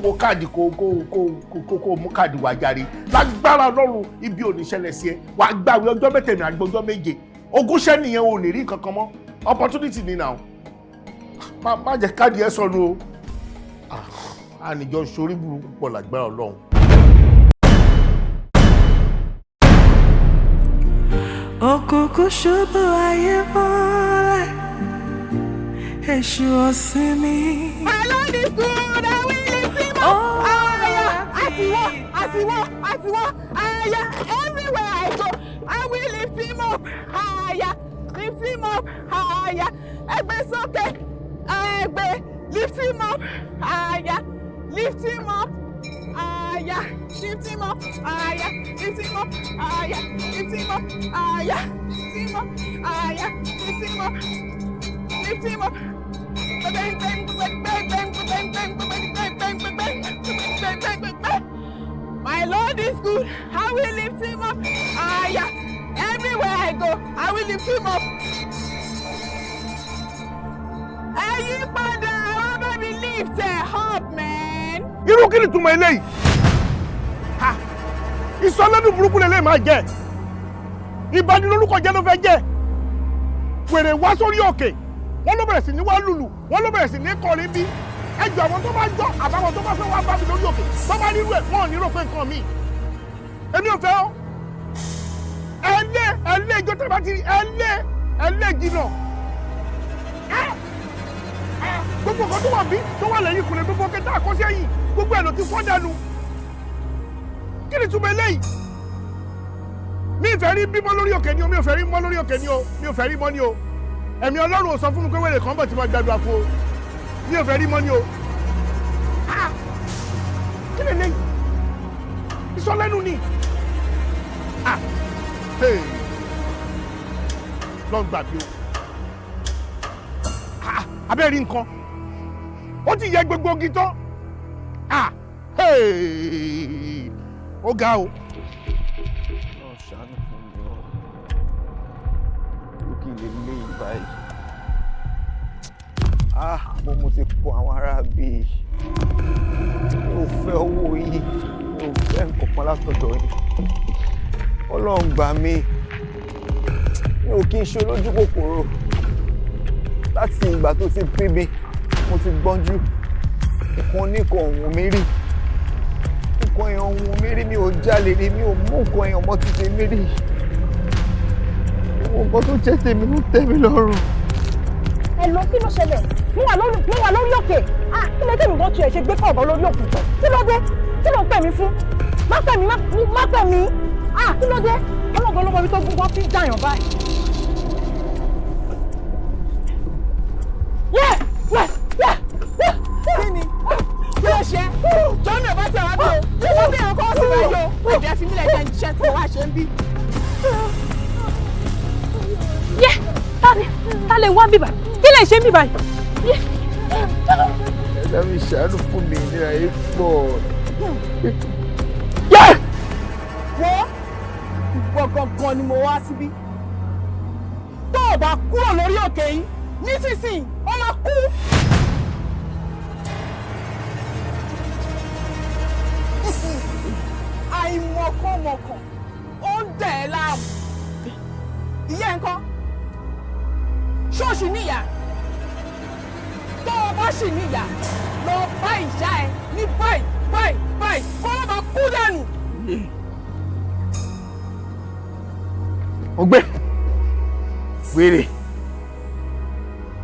mú káàdì, kó mú káàdì wá jáde. Lágbára Ọlọ́run, ibi ò ní ṣẹlẹ̀ sí ẹ. Wàá gbàwé ọjọ́ mẹ́tẹ̀ẹ̀mí, àgbẹ̀ ọjọ́ 7, ogúnṣẹ́ nìyẹn. Ò ní rí nǹkan kan mọ́. Opportunity ni now. Má jẹ́ káàdì ẹ sọnù o. Àníjọ sórí burúkú pọ̀ lágbára Ọlọ́run. Òkùnkùn ṣubú, ayé mọ́lẹ̀, èṣù ọ̀sìn mi. My Lord is good, I will lift him up. Higher, àtiwọ́, àtiwọ́, àtiwọ́, higher. Everywhere I go, I will lift him up higher, lift him up higher. Ẹgbẹ́ sókè, ẹgbẹ́, lift him up higher, lift him up higher, lift him up higher, lift him up higher, lift him up higher, lift him up higher, lift him up, lift him up. Bang, bang, bang, bang, bang, bang, bang, bang, bang, bang, bang, bang, bang, bang, bang, bang. My Lord is good. I will lift him up higher. Everywhere I go, I will lift him up. Ẹ yí padà, wá bá mi lift ẹ up, man. Irú kí ni túmọ̀ eléyìí? Ha! Ìsọlẹ́nu burúkú lè máa jẹ́, ìbanilórúkọ jẹ́ ló fẹ́ jẹ́. Wèrè wá sórí òkè, wọ́n ló bẹ̀rẹ̀ sí ní wá lùlù, wọ́n ló bẹ̀rẹ̀ sí ní kọrin. Bí ẹjọ́ àwọn tó bá gbọ́ àbáwọn tó bá fẹ́ wá bá mi lórí òkè tó bá rírú ẹ̀, wọ́n ò ní rò pé nǹkan mi. Èmi ò fẹ́ ọ́. Ẹ lé, ẹ lé ìjọ tẹ́ bá ti rí, ẹ lé, ẹ lé jìnnà. Ẹ ẹ gbogbo nǹkan tó wà bí tó wà lẹ́yìn kùnà, gbogbo kẹta àkọsí ẹ̀yìn, gbogbo ẹ̀ ló ti fọ́ dànù. Kí ni túmọ̀ eléyìí? Mi ì fẹ́ rí bímọ lórí òkè ni o. Mi ò fẹ́ rí mọ́ lórí òkè ni o. Mi ò fẹ́ rí mọ́ ni o. Ẹ̀mí Ọlọ́run ò sọ fún mi pé wèrè kan bọ̀ tí mo gbàdúrà fún o. Mi ò fẹ́ rí mọ́ ni o. Ah! Kí lè léyìí? Ìsọlẹ́nu ni. Ah! Hey! Lọ́n gbà bí o. Ah! Abẹ́ rí nǹkan, ó ti yẹ gbogbo ogi tán. Ah! Hey! Ó ga o. Ọlọ́run ṣàánú fún mi o. Kí lè lé báyìí? Ah, mo ti kó àwọn ará bíi. Mi ò fẹ́ owó yìí, mi ò fẹ́ nǹkan kan látọ̀dọ̀ yìí. Ọlọ́run gbà mí. Mi ò kí n ṣe olójú kòkòrò. Láti ìgbà tó ti bí mi, mo ti gbọ́njú. Nǹkan oníkan òun mi rí, nǹkan èèyàn òun mi rí. Mi ò jalè rí, mi ò mú nǹkan èèyàn mọ́ ti tèmi rí. Ìwọ̀n nǹkan tó jẹ́ tèmi ló tẹ́ mi lọ́rùn. Ẹ lọ, kí ló ṣẹlẹ̀? Mo wà lórí òkè. Ah, kí ló dé? Mi gan tiẹ̀ ṣe gbé kọ̀ọ̀bọ lórí òkè tán. Kí ló dé? Kí ló ń pè mí fún? Má pè mí, má pè mí. Ah, kí ló dé? Ọlọ́gbọ́n ló mọ ibi tó gbogbo fi ń jàyàn báyìí. Yẹ yẹ yẹ yẹ. Kí ni? Kí ló ṣe? Jọ́nà bá tẹ̀ wá bí o. Tí wọ́n bí ẹ̀kọ́ sí wáyé o. Ẹ̀jẹ̀ fi mílẹ̀ jẹ́ iṣẹ́ tí mo wá ṣe ń bí. Yẹ, ta lè wá bíbà? Kí lè ṣe bíbà yìí? Ẹ̀dá mi, ṣàánú fún mi, ìnira yìí pọ̀. Wo, ìwọ gangan ni mo wá síbí. Tó o bá kúrò lórí òkè yìí nísinsìnyí, ó máa kú. Àìmọ̀kànmọ̀kàn ó ń dẹ̀ ẹ́ láàmú. Ìyá ẹ̀ ń kọ́ ṣọ́ọ̀ṣì níyà. Tó o bá sì níyà, lọ bá ìyá ẹ ní báyìí báyìí báyìí, kó má bàa kú dànù. Ọgbẹ́ wèrè,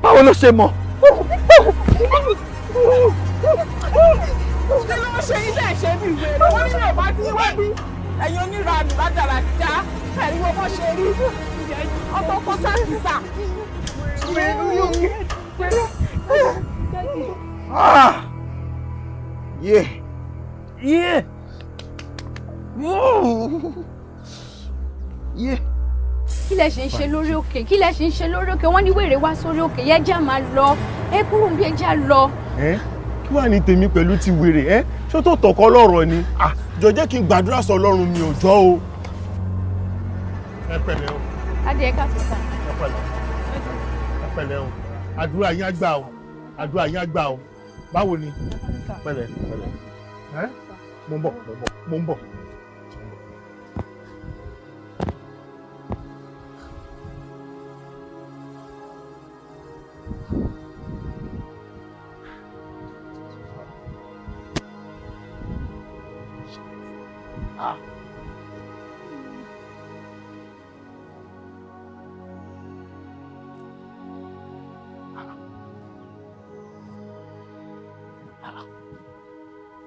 báwo ló ṣe mọ̀? Kí ló ń ṣe ilé ẹ̀ṣẹ̀ bí wèrè? Wọ́n ní yorùbá tí wọ́n bí ẹ̀yin oníranù ládàradà, ẹ̀rí wọn bọ́ ṣe rí ọmọ kó sákìsà. Ah! Yeah! Yeah! Woo! Yeah! Kí lẹ ṣe ń ṣe lórí òkè? Kí lẹ ṣe ń ṣe lórí òkè? Wọ́n ní wèrè wá sórí òkè yẹn. Jẹ́ máa lọ, ẹ kúrò bí ẹ já lọ. Ẹ kí wàá ní tèmi pẹ̀lú ti wèrè? Ẹ ṣó tó tọkọ lọ́rọ̀ ni? Ah, jọ jẹ́ kí n gbàdúrà sọ Ọlọ́run mi ò jọ o. Ẹ pẹ̀lẹ́ o. Adé ẹ káàsán sà. Ẹ pẹ̀lẹ́. Ẹ pẹ̀lẹ́ o. Àdúrà yín á gbà o. Àdúrà yín á gbà o. Báwo ni? Pẹ̀lẹ́ pẹ̀lẹ́. Ẹ mo ń bọ̀ mo ń bọ̀ mo ń bọ̀. Ah.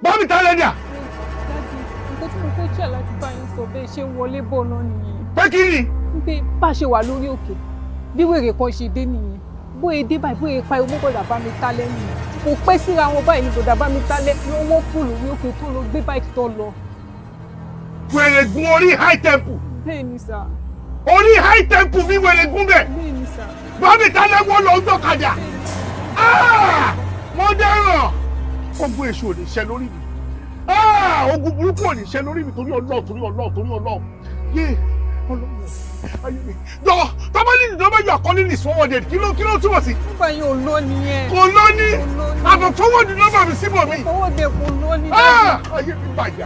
Bámi ta lẹ́dà. Nǹkan tí mo fẹ́ jà láti bá yín sọ bẹ́ẹ̀ ṣe ń wọlé bọ̀ náà nìyẹn. Pé kí ni? Pé bá a ṣe wà lórí òkè bí wèrè kan ṣe dé nìyẹn. Bóyá dé báyìí bóyá pa owó bọ̀dà bá mi ta lẹ́nu. Kò pẹ́ síra wọn báyìí ni bọ̀dà bá mi ta lẹ́ lọ́wọ́ kù lórí òkè tó lọ gbé báyìí tó lọ. Wèrè gun orí high temple. Bẹ́ẹ̀ ni sà. Orí high temple mi wèrè gun bẹ̀. Bẹ́ẹ̀ ni sà. Bámi ta lẹ́wọ́ lọ gbọ́kadà. Mo dẹ́rọ̀. Ogun èṣù ò lè ṣẹ lórí mi. Ogun burúkú ò lè ṣẹ lórí mi torí Ọlọ́run torí Ọlọ́run torí Ọlọ́run. Yé Ọlọ́run ayé mi. Jọ tọ́mọ́lì ní dọ́mọ́ yọ àkọ́lé ní forwarded kí ló túmọ̀ sí? Nígbà yẹn ò lọ nìyẹn. Kò lọ ní. Àbọ̀ forward nọ́mbà mi síbò mi. Forwarded kò lọ ní. Ayé mi bàjẹ́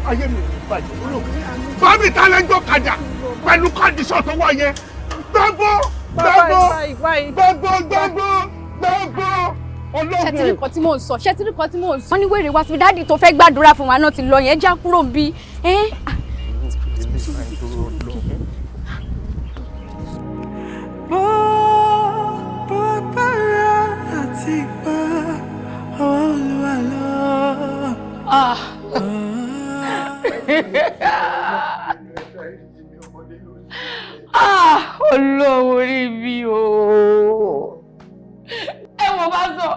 ayé mi bàjẹ́ olóògùn. Bámi ta lẹ́jọ́ kadà pẹ̀lú kọ́ndíṣọ̀ tó wà yẹn. Gbàgbọ́ gbàgbọ́ gbàgbọ́ gbàgbọ́ gbàgbọ́. Ṣé tí nǹkan tí mò ń sọ? Ṣé tí nǹkan tí mò ń sọ? Wọ́n ní wèrè wá síbi dáàdì tó fẹ́ gbàdúrà fún wa náà ti lọ yẹn já kúrò ń bí. Bó agbára àti ipá ọwọ́ Olúwa lọ. Ọlọ́run orí mi o. Ẹ wò bá sọ,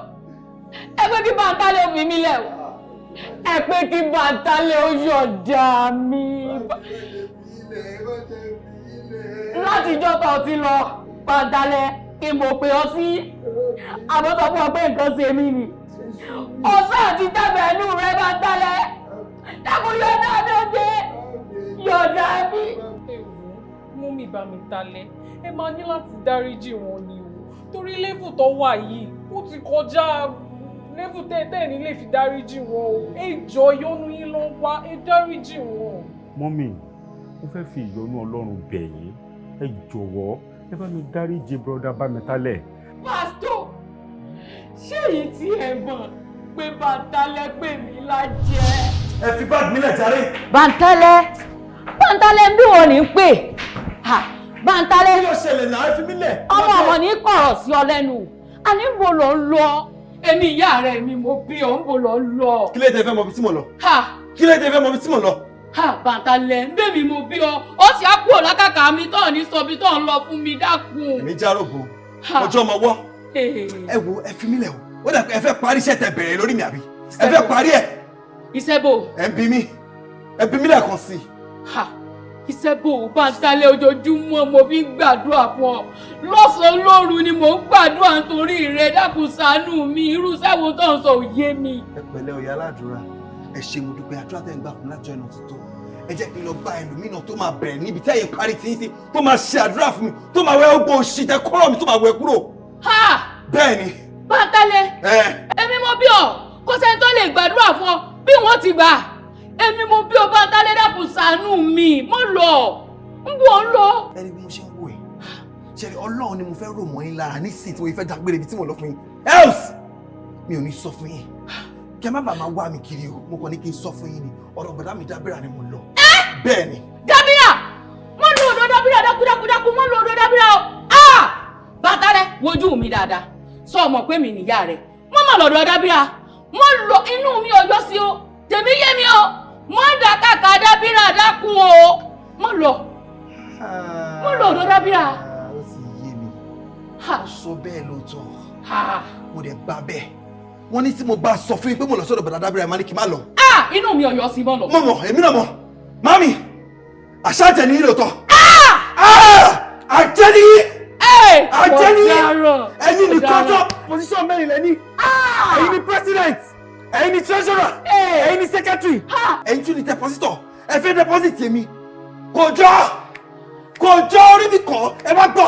ẹ pé kí Bàǹtálẹ̀ ó fi mí lẹ̀ o, ẹ pé kí Bàǹtálẹ̀ ó yọ̀ǹda mi. Látijọ́ tó ti lọ, Bàǹtálẹ̀ kí mo pè ọ́ sí, àmọ́ sọ fún ọ pé nǹkan ṣe mí ni. Ọ̀sán àti dábàá ẹnu rẹ Bàǹtálẹ̀, dákun yọ̀ǹda mi ó dé, yọ̀ǹda mi. Mú mi bá mi talẹ̀, ẹ máa ní láti dáríjì wọn ni o. Torí lẹ́fù tó wà yìí ó ti kọjá lẹ́fù tẹ́tẹ́ ní lè fi dáríjì wọn o. Ẹ jọ̀ọ́ ìyọ́nú yín ló ń wá, ẹ dáríjì wọn. Mọ́mì, mo fẹ́ fi ìyọ́nú Ọlọ́run bẹ̀ yín. Ẹ jọ̀wọ́ ẹ bá mi dáríjì bọ́dà Bámitálẹ̀. Pásítọ̀, ṣé èyí tí ẹ mọ̀ pé Bàǹtálẹ̀ pè mí lájẹ́? Ẹ fi báàgì mílẹ̀ jàre. Bàǹtálẹ̀ Bàǹtálẹ̀ ń bí wọn ní pè. Bàǹtálẹ̀. Kí ló ṣẹlẹ̀ náà? Ẹ fi mí lẹ̀. Ọmọ ọmọ ní kọ̀rọ̀ sí ọ lẹ́nu. Àní ń bo lọ ń lọ. Èmi ìyá rẹ̀ mi mo bí ọ ń bo lọ ń lọ. Kí ló dé fẹ́ mọ ibi tí mo lọ? Kí ló dé fẹ́ mọ ibi tí mo lọ? Bàǹtálẹ̀ ń bẹ̀ mí mo bí ọ. Ó sì á kúrò lákàkà mi tó ní sọ bí tó ń lọ fún mi dákun. Èmi já rògbò. Ọjọ́ ọmọ wọ́. Ẹ wo ẹ fi mí lẹ̀ o. Ó dà pé ẹ fẹ́ parí iṣẹ́ tẹ bẹ̀rẹ̀ lórí mi àbí? Ẹ fẹ́ parí ẹ̀. Iṣẹ́ bò. Ẹ ń bi mí. Ẹ bi mí lẹ́ẹ̀kan sí i. Iṣẹ́ bò ó Bàǹtálẹ̀ ojoojúmọ́ mo fi ń gbàdúrà fún ọ lọ́sàn-án lóru ni mò ń gbàdúrà nítorí rẹ dákun ṣàánú mi irú sẹ́wọ̀n tó ń sọ ò yé mi. Ẹ pẹ̀lẹ́ ọ̀yà aládùúrà, ẹ ṣé mo dúpẹ́ àdúrà tẹ́ ń gbà fún lájọ ẹ̀nà tuntun. Ẹ jẹ́ kí n lọ bá ẹlòmíràn tó máa bẹ̀rẹ̀ níbi tí ẹ̀yin parí ti ń sí tó máa ṣe àdúrà fún mi tó máa wẹ ogbó òṣì tẹ kọ́rọ̀ mi tó máa wẹ kúrò. Bẹ́ẹ̀ ni. Bàǹtálẹ̀ èmi mo bí ọ kò sẹ́ni tó lè gbàdúrà fún ọ bí wọ́n ti gbà. Èmi mo bí o Bàǹtálẹ̀ dákun ṣàánú mi mo lọ ń bọ̀ ń lọ. Ẹni bí mo ṣe ń wò ẹ́ ṣe Ọlọ́run ni mo fẹ́ rò mọ́ yín lára nísìnyí tí mo fẹ́ dágbére ibi tí mo lọ fún yín else mi ò ní sọ fún yín kẹ má bàa máa wá mi kiri o mo kàn ní kí n sọ fún yín ni ọ̀rọ̀ gbọ̀dá mi dábìrà ni mo lọ. Bẹ́ẹ̀ ni. Dábìrà mo lọ ọ̀dọ̀ dábìrà dákúdákúdákú mo lọ ọ̀dọ̀ dábìrà o. Bàǹtálẹ̀ wojú mi dáadáa sọ ọmọ pé mi nìyá rẹ mo mà lọ́dọ̀ dábìrà mo lọ inú mi ò yọ sí o tèmi yé mi o. Mo dà kàkà dábìrà dákun o mo lọ mo lọ ọ̀dọ̀ dábìrà. Ó ti yé mi ó sọ bẹ́ẹ̀ lóòótọ́ mo dẹ̀ bá bẹ́ẹ̀ wọ́n ní tí mo bá sọ fún yín pé mo lọ sọ́dọ̀ bàdà dábìrà ẹ̀ máa ní kí n má lọ. Inú mi ò yọ sí mọ́ lọ. Mo mọ̀ èmi náà mọ̀ mami àṣà àjẹ́ ni yín lóòótọ́ àjẹ́ ni yín àjẹ́ ni yín ẹ̀yin nìkan tó position mẹ́rin lẹ́ní ẹ̀yin ni president ẹ̀yin ni treasurer ẹ̀yin ni secretary ẹ̀yin tún ni depositor ẹ fẹ́ deposit èmi kò jọ. Kò jọ orí mi kàn. Ẹ má gbọ́,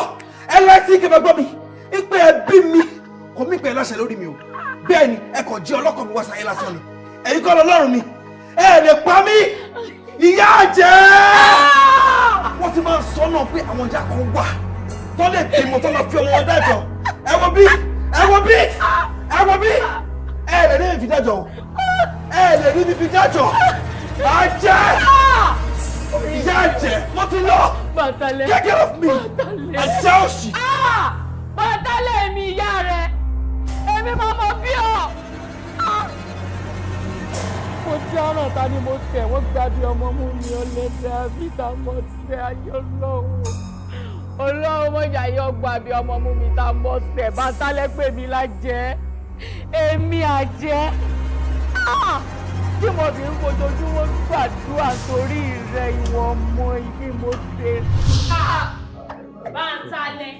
ẹ lẹ́sìn kí ẹ má gbọ́ mi. Ipe ẹbí mi kò mí pé ẹ láṣẹ lórí mi o. Bẹ́ẹ̀ ni, ẹ kàn jí ọlọ́kàn mi wá sáyé lásán ni. Ẹ̀yin kọ́ lọ́lọ́run mi. Ẹ lè pa mí. Ìyá àjẹ́. Wọ́n ti máa ń sọ náà pé àwọn ìyá kan wà tó lè bímọ tó máa fi ọmọ wọn dájọ́. Ẹ wo bí, ẹ wo bí, ẹ wo bí. Ẹ lè rí mi fi dájọ́ o. Ẹ lè rí mi fi dájọ́. Àjẹ́. Ìyá àjẹ́, mo ti lọ. Get out of me. Àjẹ́ òṣì. Bàtálẹ̀ mi ìyá rẹ̀, èmi máa mọ bí ọ. Mo dáràn, ta ni mo ṣẹ̀? Wọ́n gba bí ọmọ mú mi ọlẹ́dẹ̀ àbíta mọ̀ ṣẹ́ ayé ọlọ́run. Ọlọ́run mọ̀jà yọ gba bí ọmọ mú mi ta mọ̀ ṣẹ̀. Bàtálẹ̀ pè mí lájẹ́, èmi àjẹ́. Tí mo fi ń fojoojúmọ́ gbàdúrà torí rẹ ìwọ ọmọ ibi mo ṣe. Bàtálẹ̀.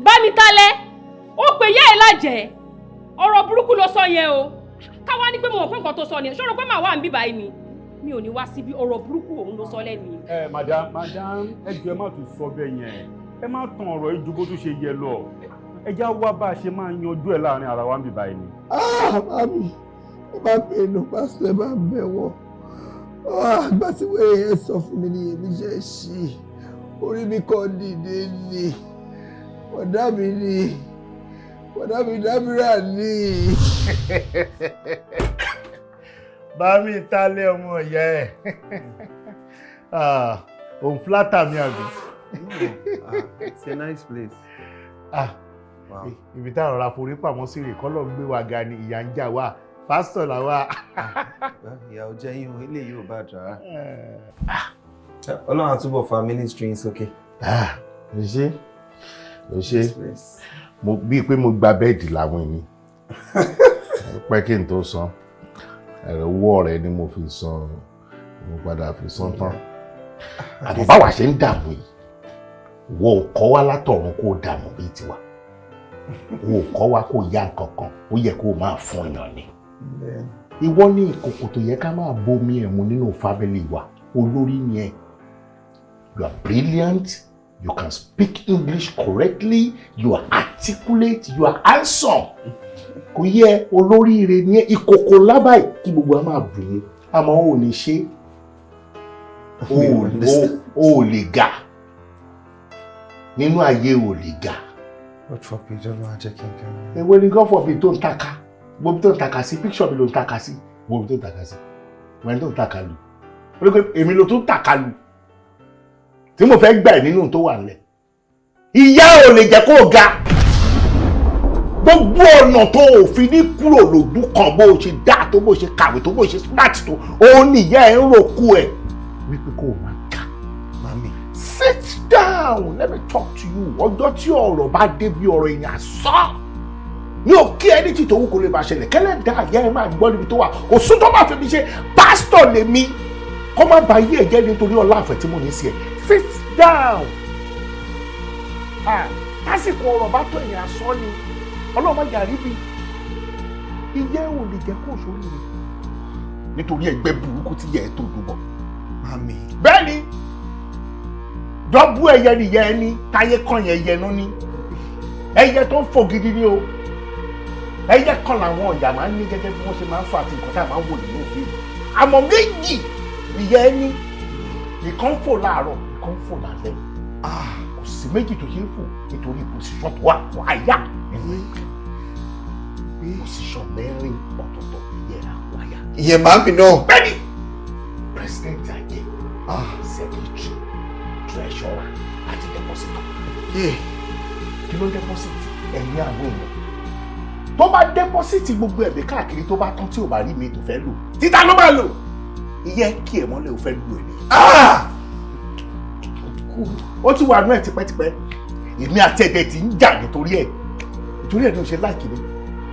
Bámitálẹ̀, ó pè yá ẹ̀ lájẹ́. Ọ̀rọ̀ burúkú ló sọ yẹn o. Káwá ní pé mo mọ̀ pé nǹkan tó sọ nìyẹn. Ṣó rò pé màá wà níbí báyìí ni? Mi ò ní wá síbí. Ọ̀rọ̀ burúkú òun ló sọ lẹ́nu yìí. Ẹ madam, madam, ẹ jọ̀ọ́, ẹ má tún sọ bẹ́ẹ̀ yẹn. Ẹ má tan ọ̀rọ̀ yìí ju bó tún ṣe yẹ lọ. Ẹ já wá bá a ṣe máa yanjú ẹ̀ láàrin ara wa níbí báyìí ni. Ah, mami, ẹ má bínú, pásítọ̀, ẹ má bẹ̀ wọ́n. Àgbà tí wẹ́rẹ́ yẹn sọ fún mi ní èmi ṣe ṣí. Orí mi kàn dìde ni. Bọ̀dá mi ni. Bọ̀dá mi dábìrà ni. Bámi tálẹ̀ ọmọ ìyá ẹ̀. Òun flatter mi àbí? It's a nice place. Ah, ibi tá a rọra forí pamọ́ sí rè, kọ́ ló ń gbé wa ga ni ìyà ń jà wá. Pásítọ̀ làwa. Ìyà ò jẹ́ yín o, ilé yìí ò bá dára. Ọlọ́run á túbọ̀ fa ministry yín sókè. Ah, o ṣe, o ṣe. Mo bíi pé mo gba bẹ́ẹ̀dì làwọn èmi. Pẹ́ kí n tó san. Ẹ̀rọ owó ọ̀rẹ́ ni mo fi san, mo padà fi san tán. Àmọ́ báwa ṣe ń dààmú yìí, wọ́n ò kọ́ wa látọ̀run kó dààmú bíi tiwa. Wọ́n ò kọ́ wa kó yá nǹkan kan, ó yẹ kó máa fún yàn ni. Ìwọ ní ìkòkò tó yẹ ká máa bomi ẹ̀mú nínú family wa, olórí ni ẹ. You are brilliant, you can speak English correctly, you are articulate, you are handsome. Kò yẹ, olóríire ni ẹ, ìkòkò lábàá kí gbogbo wa máa bù ú, àmọ́ ò ní ṣe, o ò lè ga nínú ayé, ò lè ga. God forbid, Ọlọ́run á jẹ́ kí n ga. Èwo ni God forbid tó ń taka? Gbogbo tó ń taka sí picture mi ló ń taka sí, gbogbo tó ń taka sí wẹ́n tó ń taka lù. Ó ní pé èmi ló tún taka lù tí mo fẹ́ gbà ẹ́ nínú tó wà nílẹ̀. Ìyá ò lè jẹ́ kó o ga. Gbogbo ọ̀nà tó o fi ní kúrò lójú kan, bó o ṣe dá tó, bó o ṣe kàwé tó, bó o ṣe smart tó, òun ni ìyá ẹ̀ ń ròkú ẹ̀ wípé kó o máa ga. Mami. Sit down, let me talk to you. Ọjọ́ tí ọ̀rọ̀ bá dé bí ọ̀rọ̀ èèyàn sọ mi ò kí ẹni tí tòun kò lè bá ṣẹlẹ̀ kẹ́lẹ́ dá àyà ẹ máa gbọ́ níbi tó wà. Kò sún tó bá fi mi ṣe pásítọ̀ lèmi kó má ba yé ẹ̀jẹ̀ nítorí ọlá àfẹ́ tí mo ní sí ẹ. Sit down. Lásìkò ọ̀rọ̀ bá tó èèyàn sọ ni ọlọ́run má jà rí bi. Ìyẹ́ ò lè jẹ́ kó sórí rẹ̀ nítorí ẹgbẹ́ burúkú tí yẹ ẹ tó dùbọ̀. Mami. Bẹ́ẹ̀ni, dọ́bù ẹyẹ nìyẹn, ẹni táyé kan yẹn yẹnu ní ẹyẹ tó ń fò gidi ni o. Ẹyẹ kan làwọn ọ̀yà máa ń ní gẹ́gẹ́ bí wọ́n ṣe máa ń sọ àti nǹkan tá a máa ń wò nínú fíìmù. Àmọ́ méjì nìyẹn, ẹni ìkan ń fò láàárọ̀, ìkan ń fò lálẹ́. Kò sí méjì tó ṣe é fò nítorí position tó wà àyà nínú ẹgbẹ́. Position mẹ́rin ọ̀tọ̀ọ̀tọ̀ ìyẹn àwáyà. Ìyẹn màmí náà. Bẹ́ẹ̀ni, president àjẹ́, secretary, treasurer àti depositor. Kí ló ń deposit? Ẹ̀mí àwọn èèyàn. Tó bá deposit gbogbo ẹ̀mí káàkiri, tó bá tán, tí ò bá rí mi tó fẹ́ lò, títa ló máa lò. Ìyẹn kí ẹ̀ mọ́lẹ̀, ò fẹ́ lò ẹ̀ ní. Ó ti wà nú ẹ̀ tipẹ́tipẹ́. Èmi àti ẹ̀dẹ̀ tí ń jà nítorí ẹ̀, nítorí ẹ̀ ní o ṣe like mi.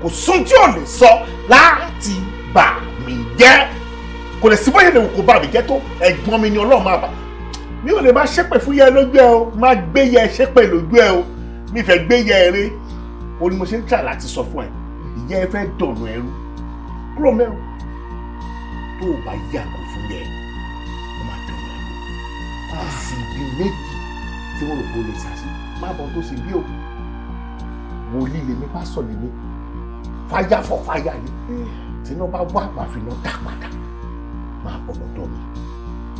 Kò sún tí ò lè sọ láti bà mí jẹ́, kò lè sí bóyá lè wò kó bà mí jẹ́ tó. Ẹ̀gbọ́n mi ni, Ọlọ́run máa bà mi ò lè máa ṣépè fún yẹ lójú ẹ o, máa gbé yẹ ṣépè lójú ẹ o. Mi fẹ́ gbé yẹ eré o ni mo ṣe ń tà láti sọ fún ẹ. Ìyá ẹ fẹ́ dọ̀nà ẹrú kúrò mẹ́rin. Tó o bá yàgò fún yẹ, o máa dọ̀nà ẹrú. Kò sí ibi méjì tí mo rò pé o lè sá sí, má bọ̀ tó sì bí o. Wòlíì lèmi, pásọ̀ lèmi, fáyà fọ fáyà ni. Tí iná bá wà, màá fi iná dá padà. Máa bọ̀ lọ́dọ̀ mi.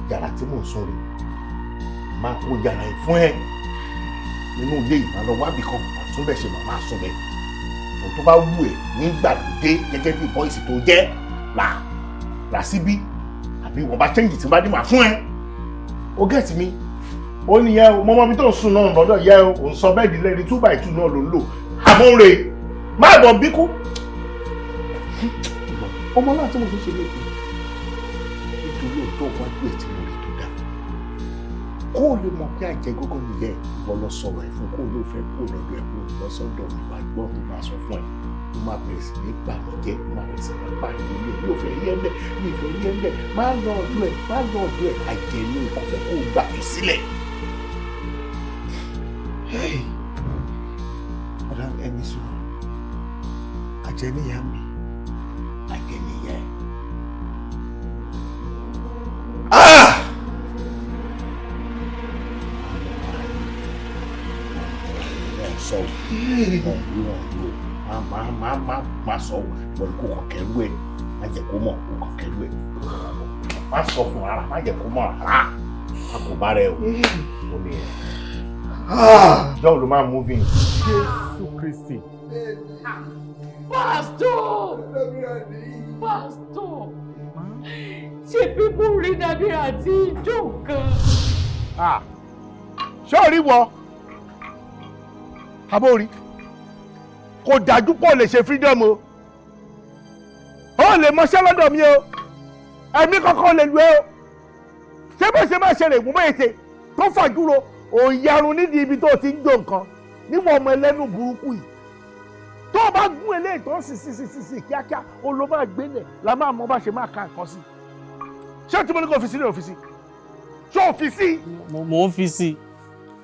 Yàrá tí mò ń sùn rè, máa kó yàrá yìí fún ẹ. Nínú ilé yìí, máa lọ wábì kan, màá tún bẹ̀ ṣe, màá máa sùn bẹ̀. Ohun tó bá wù ẹ́ nígbàlódé gẹ́gẹ́ bí boys tó jẹ́, rà rà síbí, àbí wọ́n bá change tí bá ní màá fún ẹ. O get mi? Ó nìyẹn o, mọ́mọ́ mi tó ń sùn náà lọ́dọ̀ yẹ o, ò ń sọ bẹ́ẹ̀dì lẹ́ni 2 by 2 náà ló ń lò. Àmọ́ ń re, má bọ̀ bíkú. Ọmọ náà tí mo fi ṣe léèkó nítorí ọjọ́ iwájú ẹ̀ tí mo rí tó dáa. Kó o lè mọ̀ pé àjẹ́ gógó nìyẹn, ìwọ lọ sọ̀rọ̀ ẹ̀ fún kó o ló fẹ́ kó o lọ́dọ̀ ẹ̀, kó o lọ sọ́dọ̀ mi, wá gbọ́ tó máa sọ fún ẹ. Ó máa bẹ̀rẹ̀ sí ní bà mí jẹ́, ó máa bẹ̀rẹ̀ sí ní pariwo ní ẹ̀, mi ò fẹ́ rí ẹ bẹ́ẹ̀, mi ò fẹ́ rí ẹ bẹ́ẹ̀, má lọ ọ̀dọ̀ ẹ̀, má lọ ọ̀dọ̀ ẹ̀, àjẹ́ ní kò fẹ́ kó o gbà mí sílẹ̀. Madam, ẹni sùúrù, àjẹ́ níyà mi. Àjẹ́ níyà ẹ̀. Ah! Wọ́n sọ ọ́, wọ́n wí, wọ́n wí o, má má má má má sọ ọ́, wọ́n kó kàn kẹ́rú ẹ̀, má jẹ́ kó mọ̀, kó kàn kẹ́rú ẹ̀, má sọ fún rárá, má jẹ́ kó mọ̀ rárá, má kó bá rẹ o, ó ní ẹ̀. Jọ́ọ̀ ló máa move in. Jésù Kristi. Pásítọ̀! Pásítọ̀! Ṣé bí mo rí Dábírà tí ń jó nǹkan? Ṣé o rí wọ? Àbórí kò dájú pọ̀ lè ṣe freedom o. Ó lè mọṣẹ́ lọ́dọ̀ mi o. Ẹ̀mí kankan lè lu ẹ́ o. Ṣé bó ṣe máa ṣẹlẹ̀ ìgbìmọ̀ ètè tó fàdúró òun yarun nídìí ibi tó ti ń jó nǹkan níwọ̀n ọmọ ẹlẹ́nu burúkú yìí? Tó o bá gún eléyìí tó ń sì sì sì sì sì kíákíá, o ló máa gbélé la máa mọ bá ṣe máa ka nǹkan sí. Ṣé tí mo ní kó fi sí ní òfìsí? Ṣé o fi sí? Mo ń fi sí.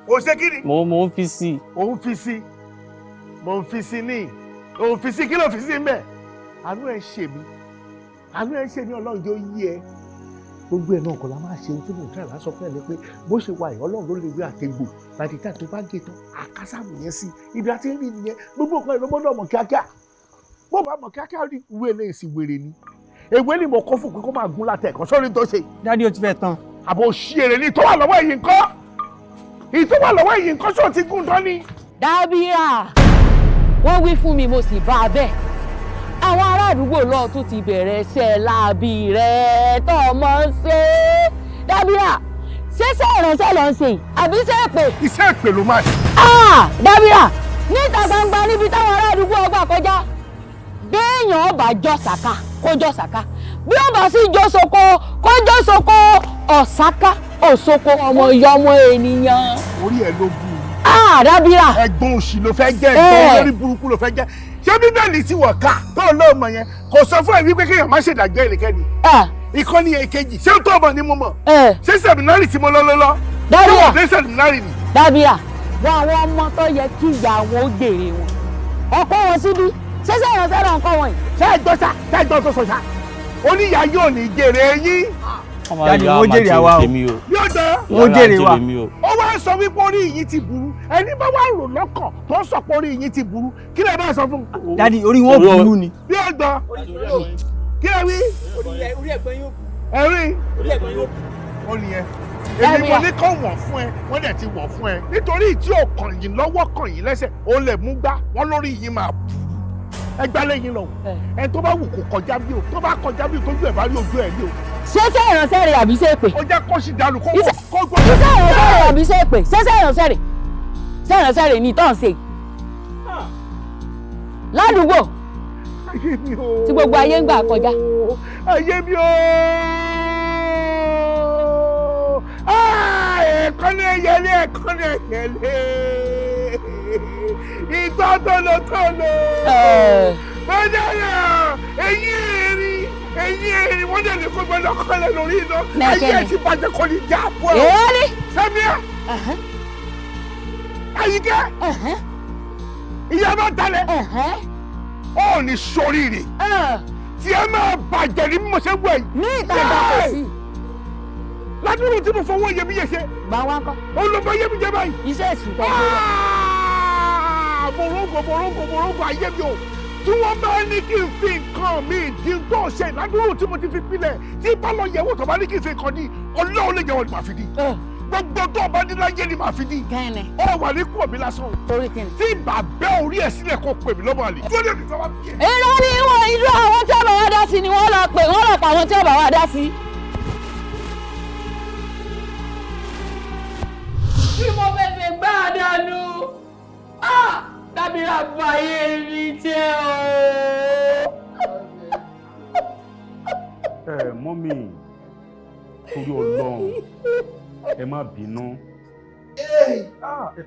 O ṣe kí ni? Mo ń fi sí. Òun fi sí, mo ń fi sí ní òun fi sí, kí ló fi sí mbẹ? Àánú ẹ ṣe mí, àánú ẹ ṣe mí, Ọlọ́run jẹ́ ó yí ẹ. Gbogbo ẹ̀ náà kọ́ la máa ṣe. Ohun tí mò ń tẹ̀ lásán fún ẹ ni pé bó ṣe wà yìí, Ọlọ́run ló lè wí àtẹ̀gbò láti tá tó bá gé tán àkásàmù yẹn sí ibi àti rí nìyẹn. Gbogbo nǹkan ẹ̀ ló gbọ́dọ̀ mọ̀ kíákíá. Bó bá mọ̀ kíákíá, rí ìwé eléyìí sí wèrè ni. Ewé ni mo kọ́ fún pé kó máa gún látẹ̀kọ́ sórí tó ṣe. Daddy, ó ti fẹ́ tán. Àbò ṣí èrè ni tó wà lọ́wọ́ èyí ńkọ́? Èyí tó wà lọ́wọ́ èyí ńkọ́? Ṣó ti gún tán ni? Dábírà, wọ́n wí fún mi, mo sì bá a bẹ́ẹ̀. Àwọn ará àdúgbò lọ́ọ̀ tún ti bẹ̀rẹ̀ iṣẹ́ láabi rẹ̀ tó ọmọ ń ṣe. Dábírà, ṣé iṣẹ́ ìránṣẹ́ ló ń ṣe yìí àbí iṣẹ́ èpè? Iṣẹ́ èpè ló máa ṣe. Dábírà, níta gbangba níbi táwọn ará àdúgbò ọgbà kọjá, béèyàn ọba jọ sàká kó jọ sàká, bí ó bá sì jọ soko kó jọ soko, ọ̀sáká òsoko ọmọ ìyá ọmọ ènìyàn. Orí ẹ ló bú. Dábírà. Ẹ̀gbọ́n òṣì ló fẹ́ jẹ́, ẹ̀gbọ́n olórí burúkú ló fẹ́ jẹ́. Ṣé Bíbélì tí wọ́n kà tó lóòmọ̀ yẹn kò sọ fún ẹ wípé kéèyàn má ṣèdájọ́ ẹnikẹ́ni? Ìkọ́ni èkejì, ṣé tó mọ̀ ni mo mọ̀? Ṣé seminary tí mo lọ lọ lọ? Dábírà. Ṣé seminary ni? Dábírà, wọ àwọn ọmọ tó yẹ kí ìyá wọn ó gbèrè wọn, ọkọ wọn síbí, ṣé sẹ́yìn ló ń kọ́ wọn yìí? Ṣé ẹ gbọ́ ṣá? Ṣé ẹ gbọ́ tó sọ ṣá? Oníyàá yóò ní jèrè yín. Daddy, wọ́n jèrè àwa o. Yóò dán. Wọ́n jèrè wa. Ó wá sọ wípé orí yìí ti burú. Ẹni bá wà rò lọ́kàn tó sọ pé orí yìí ti burú, kí lè máa sọ fún un? Daddy, orí wọn burú ni. Bí ó gbọ́, kí lè wí? Orí ẹ̀gbọ́n yóò burú. Ẹ̀rí. Orí ẹ̀gbọ́n yóò burú. Ó nìyẹn. Èmi mo ní kàn wọ̀n fún ẹ, wọ́n dẹ̀ ti wọ̀n fún ẹ. Nítorí tí ò kàn yín lọ́wọ́ kàn yín lẹ́sẹ̀, ó lè mú gbá wọ́n lórí yín máa bù. Ẹ gbá lẹ́yìn lọ. Ẹ tó bá wù kó kọjá bí o, tó bá kọjá bí o, tójú ẹ̀ bá rí ojú ẹ̀ ní o. Ṣé ṣé ìránṣẹ́ rẹ̀ àbí ṣé èpè? Ó jẹ́ kó sì dànù kó wọ̀ kó gbọ́. Iṣẹ́ ìránṣẹ́ rẹ̀ àbí ṣé èpè? Ṣé ṣé ìránṣẹ́ rẹ̀? Ṣé ìránṣẹ́ rẹ̀ ni tó ń ṣe? Ládùúgbò Ayé mi o. tí gbogbo ayé ń gbà kọjá. Ayé mi o. Ẹ̀ẹ̀kan ní ẹyẹlé, ẹ̀ẹ̀kan ní ẹyẹlé. Ìtọ́ tọ̀lọ̀tọ̀lọ̀. Wọ́n dára eyín erin, eyín erin, wọ́n dẹ̀ lè kó gbọ́dọ̀ kọ́lẹ̀ lórí iná. Ayé ẹ̀ ti bàjẹ́, kò ní já bọ́ ẹ̀. Èé. Sẹ́mià. Àyíkẹ́. Ìyá bá talẹ̀. Ó ní sóríire. Tí ẹ máa bàjẹ́ ní bí mo ṣe wẹ̀ yìí. Ní ìta ìgbà kò sí. Ládùúrú tí mo fọwọ́ iyebíye ṣe. Gbà wá kọ́. Ó ló bá yémi jẹ báyìí. Iṣẹ́ èṣù tó gbé lọ. Mòrógò mòrógò mòrógò ayé mi o. Tí wọ́n bá ní kí n fi nǹkan mi di tó ṣe ládùúrú tí mo ti fi pilẹ̀ tí bá lọ yẹ̀wò tó bá ní kí n fi nǹkan di Ọlọ́run lè jẹ́wọ́ ni màá fi di. Gbogbo tó o bá ní láyé ni màá fi di. Kẹ́ni. Ó wà ní kú òbí lásán o. Torí kí ni. Tí bàbá orí ẹ̀ sílẹ̀ kó pè mí lọ́mọ àlè. Dúró dé mi fẹ́ wá bí ẹ. Irọ́ ni wọ́n irú àwọn tí ọ̀bà wa dá sí ni wọ́n lọ pè wọ́n lọ pa àwọn tí ọ̀bà wa dá sí. Bí mo fẹsẹ̀ gbá a dànù, Dábìrà báyé mi jẹ́ o. Ẹ mọ́mì, torí Ọlọ́run, ẹ má bínú. Ẹ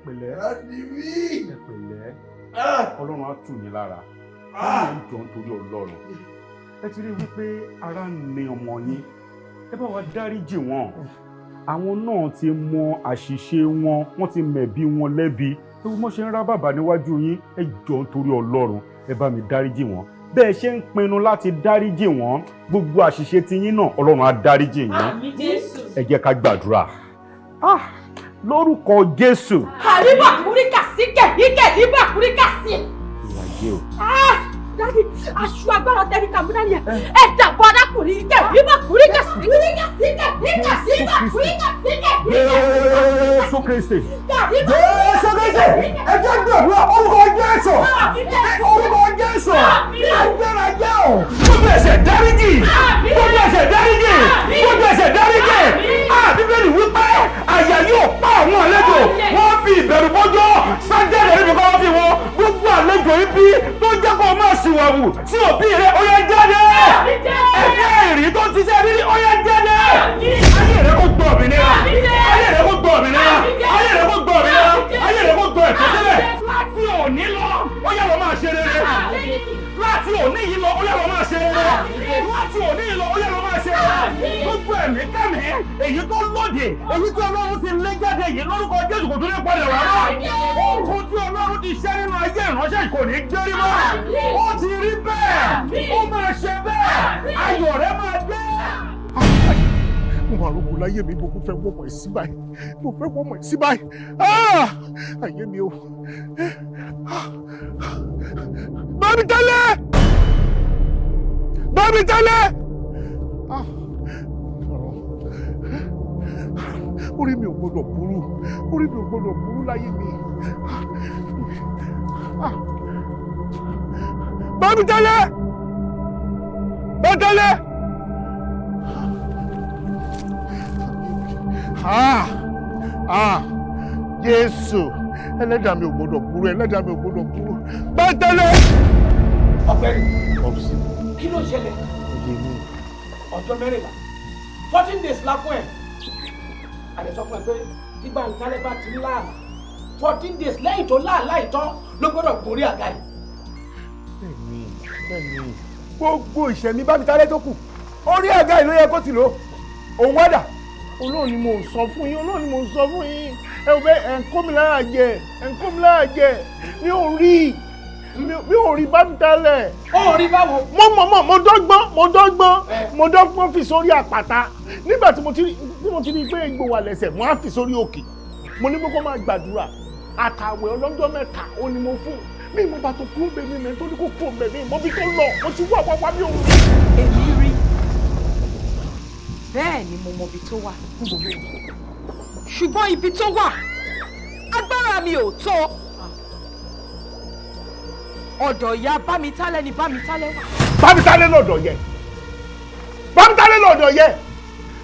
pẹ̀lẹ́, ẹ pẹ̀lẹ́, Ọlọ́run á tù yín lára. Mọ́mì, ẹ jọ̀ọ́ nítorí Ọlọ́run. Ẹ ti rí i wípé ara ń ni ọmọ yín. Ẹ bá wa dáríjì wọ́n. Àwọn náà ti mọ àṣìṣe wọn, wọ́n ti mẹ̀bi wọn lẹ́bi. Ẹ wo bọ́n ṣe ń rá bàbà níwájú yín. Ẹ jọ̀ọ́ nítorí Ọlọ́run, ẹ bá mi dáríjì wọ́n. Bẹ́ẹ̀ ṣe ń pinnu láti dáríjì wọ́n, gbogbo àṣìṣe tiyín náà Ọlọ́run á dáríjì yín. Àmín Jésù. Ẹ jẹ́ ká gbàdúrà. Lórúkọ Jésù. Àríbà kúríkà sí kẹ̀kẹ́ níbà kúríkà sí. Ìwàjẹ́ o. Dádì, aṣọ agbára tẹ́lí kàmúdá ni ẹ̀ dàgbọ́ arákùnrin kẹ̀ níbà kúríkà sí. Kúríkà sí kẹ̀kẹ́ níbà kúríkà sí kẹ̀kẹ́. Jésù Kristi. Jésù Kristi, ẹ jẹ́ gbàdúrà orúkọ Jésù, orúkọ Jésù, agbára jẹ́ o. Gbogbo ẹ̀ṣẹ̀ dáríjì, gbogbo ẹ̀ṣẹ̀ dáríjì, gbogbo ẹ̀ṣẹ̀ dáríjì. Bíbélì wípé àyà yóò pa àwọn àlejò, wọ́n fi ìbẹ̀rù bójó sájẹ́dẹ̀ níbi kọ́ fi wọn. Gbogbo àlejò ibi tó jẹ́ kó máa ṣìwàwù sí òbí rẹ̀ ó yẹ jáde. Ẹ̀mí àìrí tó ti ṣe rírí ó yẹ jáde. Ayé rẹ̀ kò gbọ́ òmìnira, ayé rẹ̀ kò gbọ́ òmìnira, ayé rẹ̀ kò gbọ́ òmìnira, ayé rẹ̀ kò gbọ́ ìtúsílẹ̀. Láti òní lọ, ó yẹ lọ máa ṣe rere. Láti òní yìí lọ, ó yẹ lọ máa ṣe rere. Láti òní yìí lọ, ó yẹ lọ máa ṣe rere. Gbogbo ẹ̀mí kẹ́mi, èyí tó lòdì, èyí tí Ọlọ́run ti lé jáde yìí lórúkọ Jésù kò tún ní padà wá mọ́. Ogun tí Ọlọ́run ti ṣẹ́ nínú ayé ìránṣẹ́ kò ní gbérí mọ́. Ó ti rí bẹ́ẹ̀, ó máa ṣe bẹ́ẹ̀, ayọ̀ rẹ̀ máa dé. Mo máa rògbò láyé mi, mo fẹ́ wọ́mọ̀ ẹ̀ sí báyìí, mo fẹ́ wọ́mọ̀ ẹ̀ sí báyìí. Ayé mi o. Bámitálẹ̀! Bámitálẹ̀! Orí mi ò gbọdọ̀ burú, orí mi ò gbọdọ̀ burú láyé mi. Bámitálẹ̀! Bámitálẹ̀! Jésù, ẹlẹ́dàá mi ò gbọdọ̀ burú, ẹlẹ́dàá mi ò gbọdọ̀ burú. Bámitálẹ̀! Ọ̀gbẹ́ni, kí ló ṣẹlẹ̀? Ọjọ́ 14, 14 days la fún ẹ. Àlẹ́ sọ fún ẹ pé tí Bámitálẹ̀ bá ti ń láàlá, 14 days lẹ́yìn tó láàlá ìtàn ló gbọ́dọ̀ gorí àga yìí. Bẹ́ẹ̀ni, bẹ́ẹ̀ni. Gbogbo ìṣẹ̀mí Bámitálẹ̀ tó kù, orí àga yìí ló yẹ kó ti lò ó. Òun wádà. Olóò ni mo sọ fún yín, olóò ni mo sọ fún yín. Ẹ ò bẹ ẹ̀ ń kó mi lára jẹ, ẹ̀ ń kó mi lára jẹ. Mi ò rí, mi ò rí Bámitálẹ̀. Ó rí báwo? Mo mọ̀ mo dọ́gbọ́n, mo dọ́gbọ́n fi sórí àpáta. Nígbà tí mo ti rí pé egbò wà lẹ́sẹ̀, mo á fi sórí òkè. Mo ní kó máa gbàdúrà. Àtàwẹ̀ ọlọ́jọ́ 3 ó ní mo fún. Mi mo bá tó kúrò bẹ́ẹ̀ mi mẹ́ tó ní kó kúrò bẹ́ẹ̀ mi mọ́ bí tó lọ. Mo ti wá wá wá mi ò rí. Èmi rí. Bẹ́ẹ̀ ni mo mọ ibi tó wà. Ṣùgbọ́n ibi tó wà, agbára mi ò tó. Ọ̀dọ̀ ìyá Bámitálẹ̀ ni Bámitálẹ̀ wà. Bámitálẹ̀ lọ́dọ̀ yẹ. Bámitálẹ̀ lọ́dọ̀ yẹ.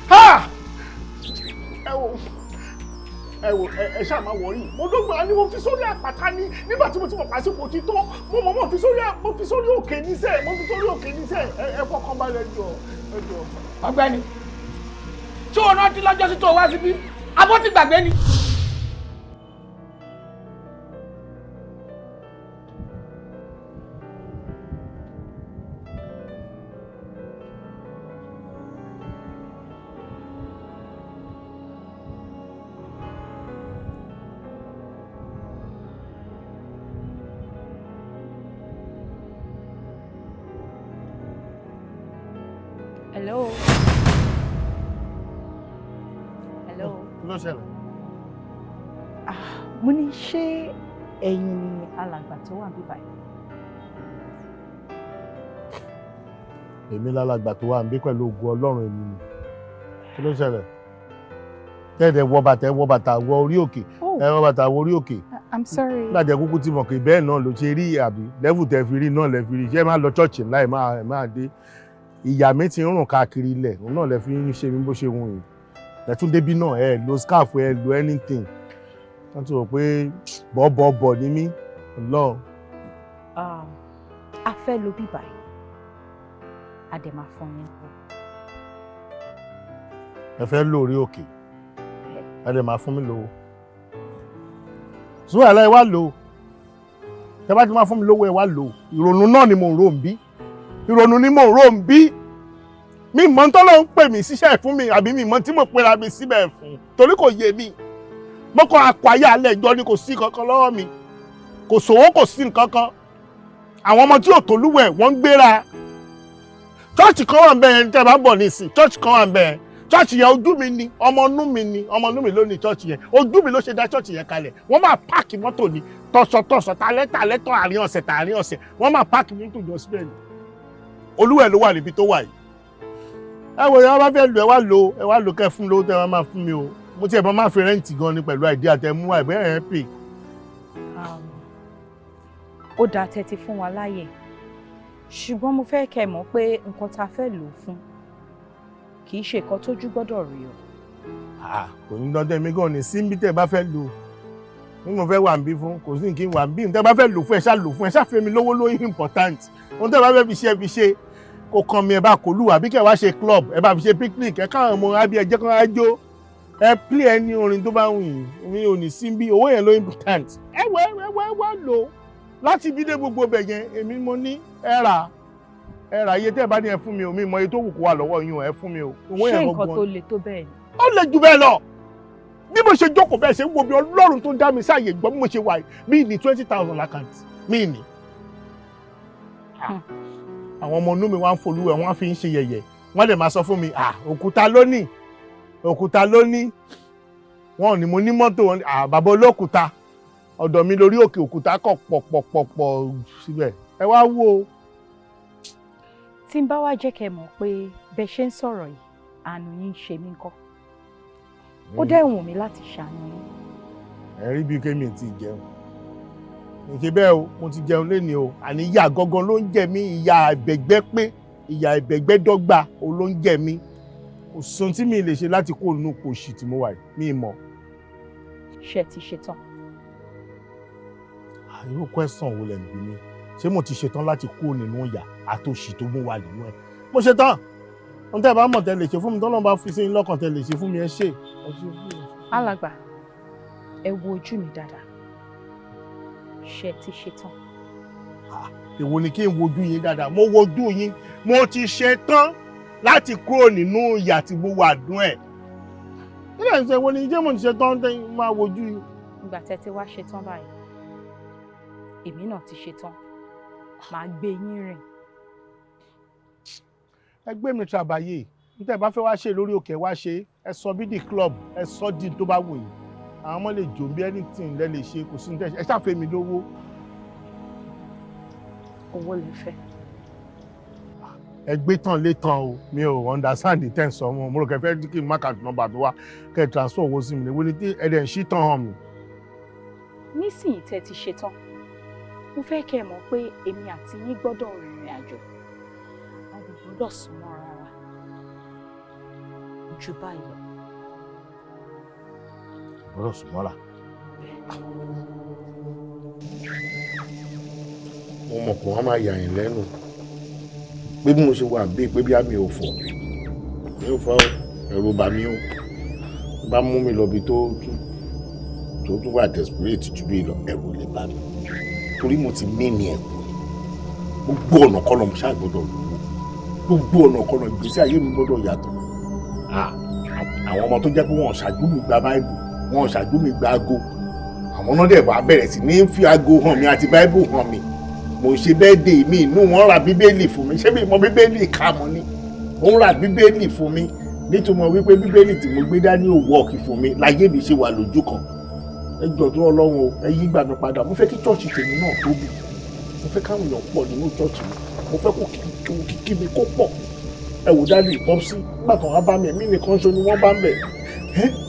Ha! Ẹ wo, ẹ wo, ẹ ṣáà máa wọrí. Mo dọ́gba ni mo fi sórí àpáta ní nígbà tí mo ti mọ̀ pàṣípò ti tó. Mo mọ̀ mo fi sórí òkè níṣẹ́, mo fi sórí òkè níṣẹ́. Ẹ fọkàn balẹ̀ jọ, ẹ jọ. Ọ̀gbẹ́ni, tí o rántí lọ́jọ́ sí tó wá síbí, abọ́ ti gbàgbé ni. Hello. Ṣẹlẹ̀? Mo ní, ṣé ẹ̀yin ni alàgbà tó wà níbí báyìí? Èmi lálàgbà tó wà níbí, pẹ̀lú ògo Ọlọ́run, èmi ni. Kí ló ṣẹlẹ̀? Tẹ́ẹ̀dẹ̀ wọ bàtà, ẹ wọ bàtà wọ orí òkè, ẹ wọ bàtà wọ orí òkè. I'm sorry. Lájẹ kúkú tí mọ̀ pé bẹ́ẹ̀ náà ló ṣe rí, àbí level tẹ́ fi rí náà lẹ fi rí. Ṣé ẹ máa lọ church ńlá, ẹ máa dé. Ìyá mi ti ń rùn káàkiri ilẹ̀, òun náà lẹ fi ń ṣe mí bó ṣe wù yín. Ẹ tún débí náà, ẹ lo scarf, ẹ lo anything. Wọ́n ti rò pé bọ̀bọ̀bọ̀ ni mí lọ. A fẹ́ lo bíbá yìí, a dẹ̀ máa fún yín lówó. Ẹ fẹ́ lò orí òkè, ẹ lè máa fún mi lówó. Sùúrù ẹ wá lò ó. Tẹ bá ti máa fún mi lówó, ẹ wá lò ó. Ìrònú náà ni mò ń rò ń bí, ìrònú ni mò ń rò ń bí. Mi mọ̀ ń tọ́lọ́ ń pè mí síṣẹ́ fún mi, àbí mi mọ̀ tí mo pera mi síbẹ̀ fún, torí kò yé mi. Mo kàn akọ ayé alẹ́ ìjọ ni, kò sí kankan lọ́wọ́ mi, kò sówó, kò sí nǹkan kan. Àwọn ọmọ tí ò tólúwẹ̀ wọ́n ń gbéra. Church kan wà ń bẹ̀ yẹn, tẹ́ ẹ bá ń bọ̀ nísìn, church kan wà ń bẹ̀ yẹn. Church yẹn, ojú mi ni, ọmọ inú mi ni, ọmọ inú mi ló ní church yẹn. Ojú mi ló ṣe dá church yẹn kalẹ̀. Wọ́n máa park mọ́tò ní tọ̀sọ̀tọ̀sọ̀, talẹ́ talẹ́, tọ́ àárín ọ̀sẹ̀ tààrin ọ̀sẹ̀, wọ́n máa park mọ́tò jọ síbẹ̀ ni. Olúwẹ̀ ló wà níbi tó wà yìí. Ẹ wo, yẹn wọ́n bá fẹ́ lò, ẹ wá lò, ẹ wá lò, kẹ́ fún lówó tẹ́ ẹ máa fún mi o. Mo tiẹ̀ bá máa fi rent gan ni pẹ̀lú idea tẹ́ mú wá, ìbẹ́ ẹ̀ pè. Ó dáa tẹ́tí fún wa láàyè, ṣùgbọ́n mo fẹ́ kẹ́ ẹ mọ̀ pé nǹkan tá a fẹ́ lò ó fún kì í ṣe nǹkan tójú gbọ́dọ̀ rí o. Kò ní dandan, mi gan ni síbi tẹ́ ẹ bá fẹ́ lò ní mo fẹ́ wà ń bí fún, kò sí kí n wà ń bí. Tẹ́ ẹ bá fẹ́ lò fún, ẹ ṣá lò fún, ẹ ṣá fẹ́ mi lówó lóyún important. Ohun tẹ́ ẹ bá fẹ́ fi ṣe, ẹ fi ṣe, kò kàn mí. Ẹ bá kò lù àbí kẹ́ ẹ wá ṣe club, ẹ bá fi ṣe picnic, ẹ káwọn ọmọ abí, ẹ jẹ́ kán á jó, ẹ play ẹni orin tó bá wù yín. Mi ò ní sí bí, owó yẹn ló important. Ẹ wọ, ẹ wọ, ẹ wọ lò láti bí dé gbogbo bẹ̀ yẹn. Èmi mo ní ẹ rà, ẹ rà. Iye tẹ́ ẹ bá ní ẹ fún mi o, mi mọ iye tó wù kó wà lọ́wọ́ yín o, ẹ fún mi o. Owó Ṣé yẹn nǹkan gangan tó le tó bẹ́ẹ̀ ni? Ó lè jù bẹ́ẹ̀ lọ. Bí mo ṣe jókòó bẹ́ẹ̀ ṣe ń wo bí, Ọlọ́run tó dá mi sáàyè gbọ́, bí mo ṣe wà yìí, mí ní 20,000 l'account mí ní. Àwọn ọmọ inú mi wá ń folúwẹ̀, wọ́n fi ń ṣe yẹ̀yẹ̀, wọ́n lè máa sọ fún mi, "Ah, òkúta lónìí, òkúta lónìí." Wọn ò ní mo ní mọ́tò wọn, "Ah, bàbá olókùúta." Ọ̀dọ̀ mi lórí òkè, òkúta kọ̀ pọ̀pọ̀pọ̀pọ̀ síbẹ̀. Ẹ wá wò ó. Tí n bá wá jẹ́ kẹ́ ẹ mọ̀ pé bẹ́ ṣe ń sọ̀rọ̀ yìí, àánú yín ń ṣe mí ńkọ́? Ó dẹ̀ wù mí láti ṣàánú yín. Ẹ rí bíi kémi ti jẹun ṣe bẹ́ẹ̀ o, mo ti jẹun léni o. Àní ìyà gangan ló ń jẹ mí, ìyà ìbẹ̀gbẹ́ pé ìyà ìbẹ̀gbẹ́ dọ́gba o ló ń jẹ mí. Kò sóhun tí mi lè ṣe láti kó inú kòṣì tí mo wà yìí, mi mọ̀. Ṣé ti ṣetán? Irú question wo lẹ̀ ń bí mi? Ṣé mo ti ṣetán láti kúrò nínú ìyà àtòṣì tó mú wa nínú ẹ̀? Mo ṣetán. Ohun tẹ́ ẹ bá mọ̀ tẹ́ lè ṣe fún mi, tọ́lọ́run bá fi sí yín lọ́kàn tẹ́ lè ṣe fún mi, ẹ ṣe, ẹ ṣe fún mi. Alàgbà, ẹ wo ojú mi dáadáa. Ṣé ti ṣetán? Èwo ni kí n wojú yín dáadáa? Mo wojú yín, mo ti ṣetán láti kúrò nínú ìyà tí mo wà dún ẹ̀. Kí lè ṣe wo ni jẹ́ mo ti ṣetán tẹ́ máa wojú yín? Ìgbà tẹ́ ti wá ṣetán báyìí, èmi náà ti ṣetán, màá gbé yín rìn. Ẹ gbé mi ṣàbàyè. Níta ẹ bá fẹ́ wá ṣe lórí òkè, wá ṣe. Ẹ sọ bí di club, ẹ sọ di tó bá wù yín. Àwọn ọmọ lè jò bí anything lẹ lè ṣe, kò sí ní tẹ́ ẹ ṣàfẹ́ mi lówó. Owó lè fẹ́? Ẹ gbé tán lé tán o, mi ò understand the ten sọ wọn. Mo rò kẹ́ fẹ́ kí n má account number mi wá, kẹ́ ẹ transfer owó sí mi ní wọ́n ní ẹ dẹ̀ ń ṣí tán hàn mi. Nísìnyí tẹ́ ti ṣetán, mo fẹ́ kẹ́ ẹ mọ̀ pé èmi àti yín gbọ́dọ̀ rìnrìn àjò, a lè gbọ́dọ̀ súnmọ́ ara wa jù báyìí lọ. Gbọ́dọ̀ sún mọ́ra. Mo mọ̀ pé wọ́n máa yà yín lẹ́nu pé bí mo ṣe wà bíi pé bí àmì ò fọ̀, mi ò fọ́, ẹ̀rù bà mí o. Bá mú mi lọ bí tó tún wà desperate jù bí lọ, ẹ̀rù lè bà mí, torí mo ti mí ní ẹ̀kú ni. Gbogbo ọ̀nà kọ́nà mo ṣáà gbọ́dọ̀ lówó, gbogbo ọ̀nà kọ́nà ìgbésí ayé mi gbọ́dọ̀ yàtọ̀. Àwọn ọmọ tó jẹ́ pé wọ́n ṣáájú mi gba báìbù, wọ́n ṣáájú mi gba aago, àwọn náà dẹ̀ wá bẹ̀rẹ̀ sí ní fi aago hàn mí àti báìbù hàn mí. Mo ń ṣe birthday mi, inú wọn ra bíbélì fún mi. Ṣé mi mọ bíbélì ká mọ ni? Ó ń ra bíbélì fún mi. Nítorí wípé Bíbélì tí mo gbé dání ò wọ́ọ̀kì fún mi láyé mi ṣe wà lójú kan. Ẹ jọ̀ọ́ tó Ọlọ́run o, ẹ yí gbà mí padà. Mo fẹ́ kí chọ́ọ̀chì tèmi náà tóbi. Mo fẹ́ káwọn èèyàn pọ̀ nínú chọ́ọ̀chì mi. Mo fẹ́ kó kíkí mi kó pọ̀. Ẹ wò dáàdì pọ́psí, nígbà kan wá bá mi, èmi nìkan ṣo ni wọ́n bá ń bẹ̀.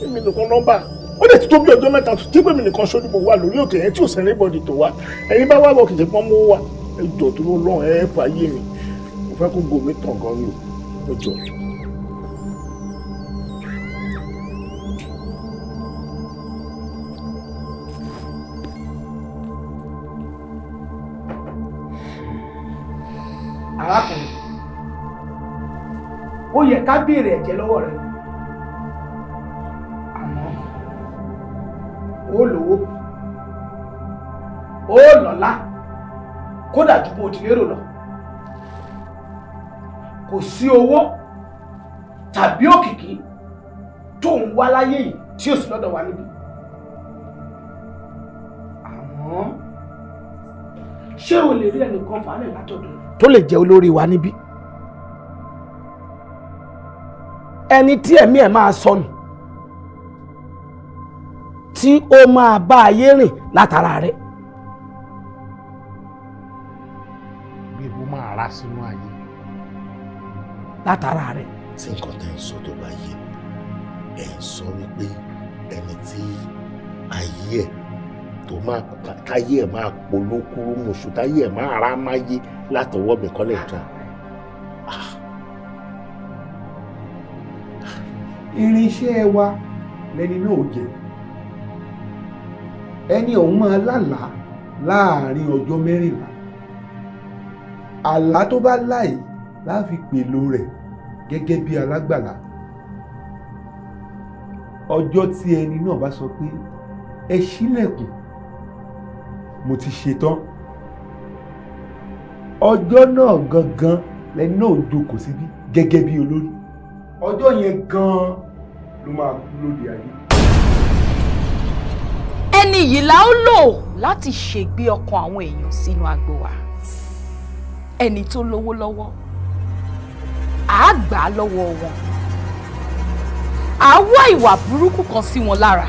Èmi nìkan nọ́mbà. Ó dẹ̀ ti tó bí ọjọ́ mẹ́ta tí pé mi nìkan ṣo ni mo wà lórí òkè yẹn tí ò sẹ́ni bọ́dì tó wá. Ẹ̀yin bá wá bọ̀ kìí ṣe pọ́n mú wá. Ẹ jọ̀ọ́ tó Ọlọ́run, ẹ fà ayé mi. Mo fẹ́ kó gòmí tàn gan ni o. Ẹ jọ̀ọ́. Arákùnrin, ó yẹ ká béèrè ẹ̀jẹ̀ lọ́wọ́ rẹ, àmọ́ ó lówó, ó lọ́lá, kódà ju bó ti lérò lọ. Kò sí owó tàbí òkìkí tó ń wá láyé yìí tí ò sí lọ́dọ̀ wa níbí. Àmọ́ ṣé o lè rí ẹnìkan fàálẹ̀ látọ̀dọ̀ tó lè jẹ́ olórí wa níbí? Ẹni tí ẹ̀mí ẹ̀ máa sọnù, tí ó máa bá ayé rìn látara rẹ̀. Bí epo máa rá sínú ayé. Látara rẹ̀. Tí nǹkan tẹ́ ń sọ tó bá yé, ẹ̀ ń sọ wípé ẹni tí ayé ẹ̀ tó máa táyé ẹ̀ máa polókúrú mọ̀ṣù, táyé ẹ̀ máa rá máyé látọwọ́ mi kọ́lẹ̀ tán. Irinṣẹ́ wa lẹni náà ò jẹ. Ẹni ọ̀hún máa lálàá láàrin ọjọ́ 14. Àlá tó bá láì láfi pèlò rẹ̀ gẹ́gẹ́ bí alágbàlá. Ọjọ́ tí ẹni náà bá sọ pé ẹ ṣílẹ̀kùn, mo ti ṣetán, ọjọ́ náà gangan lẹni náà jókòó síbí gẹ́gẹ́ bí olórí. Ọjọ́ yẹn gan-an ló máa kú lóde ayé. Ẹni yìí la ó lò láti ṣègbé ọkàn àwọn èèyàn sínú agbo wa. Ẹni tó lówó lọ́wọ́, àá gbà á lọ́wọ́ wọn. Àá wá ìwà burúkú kan sí wọn lára.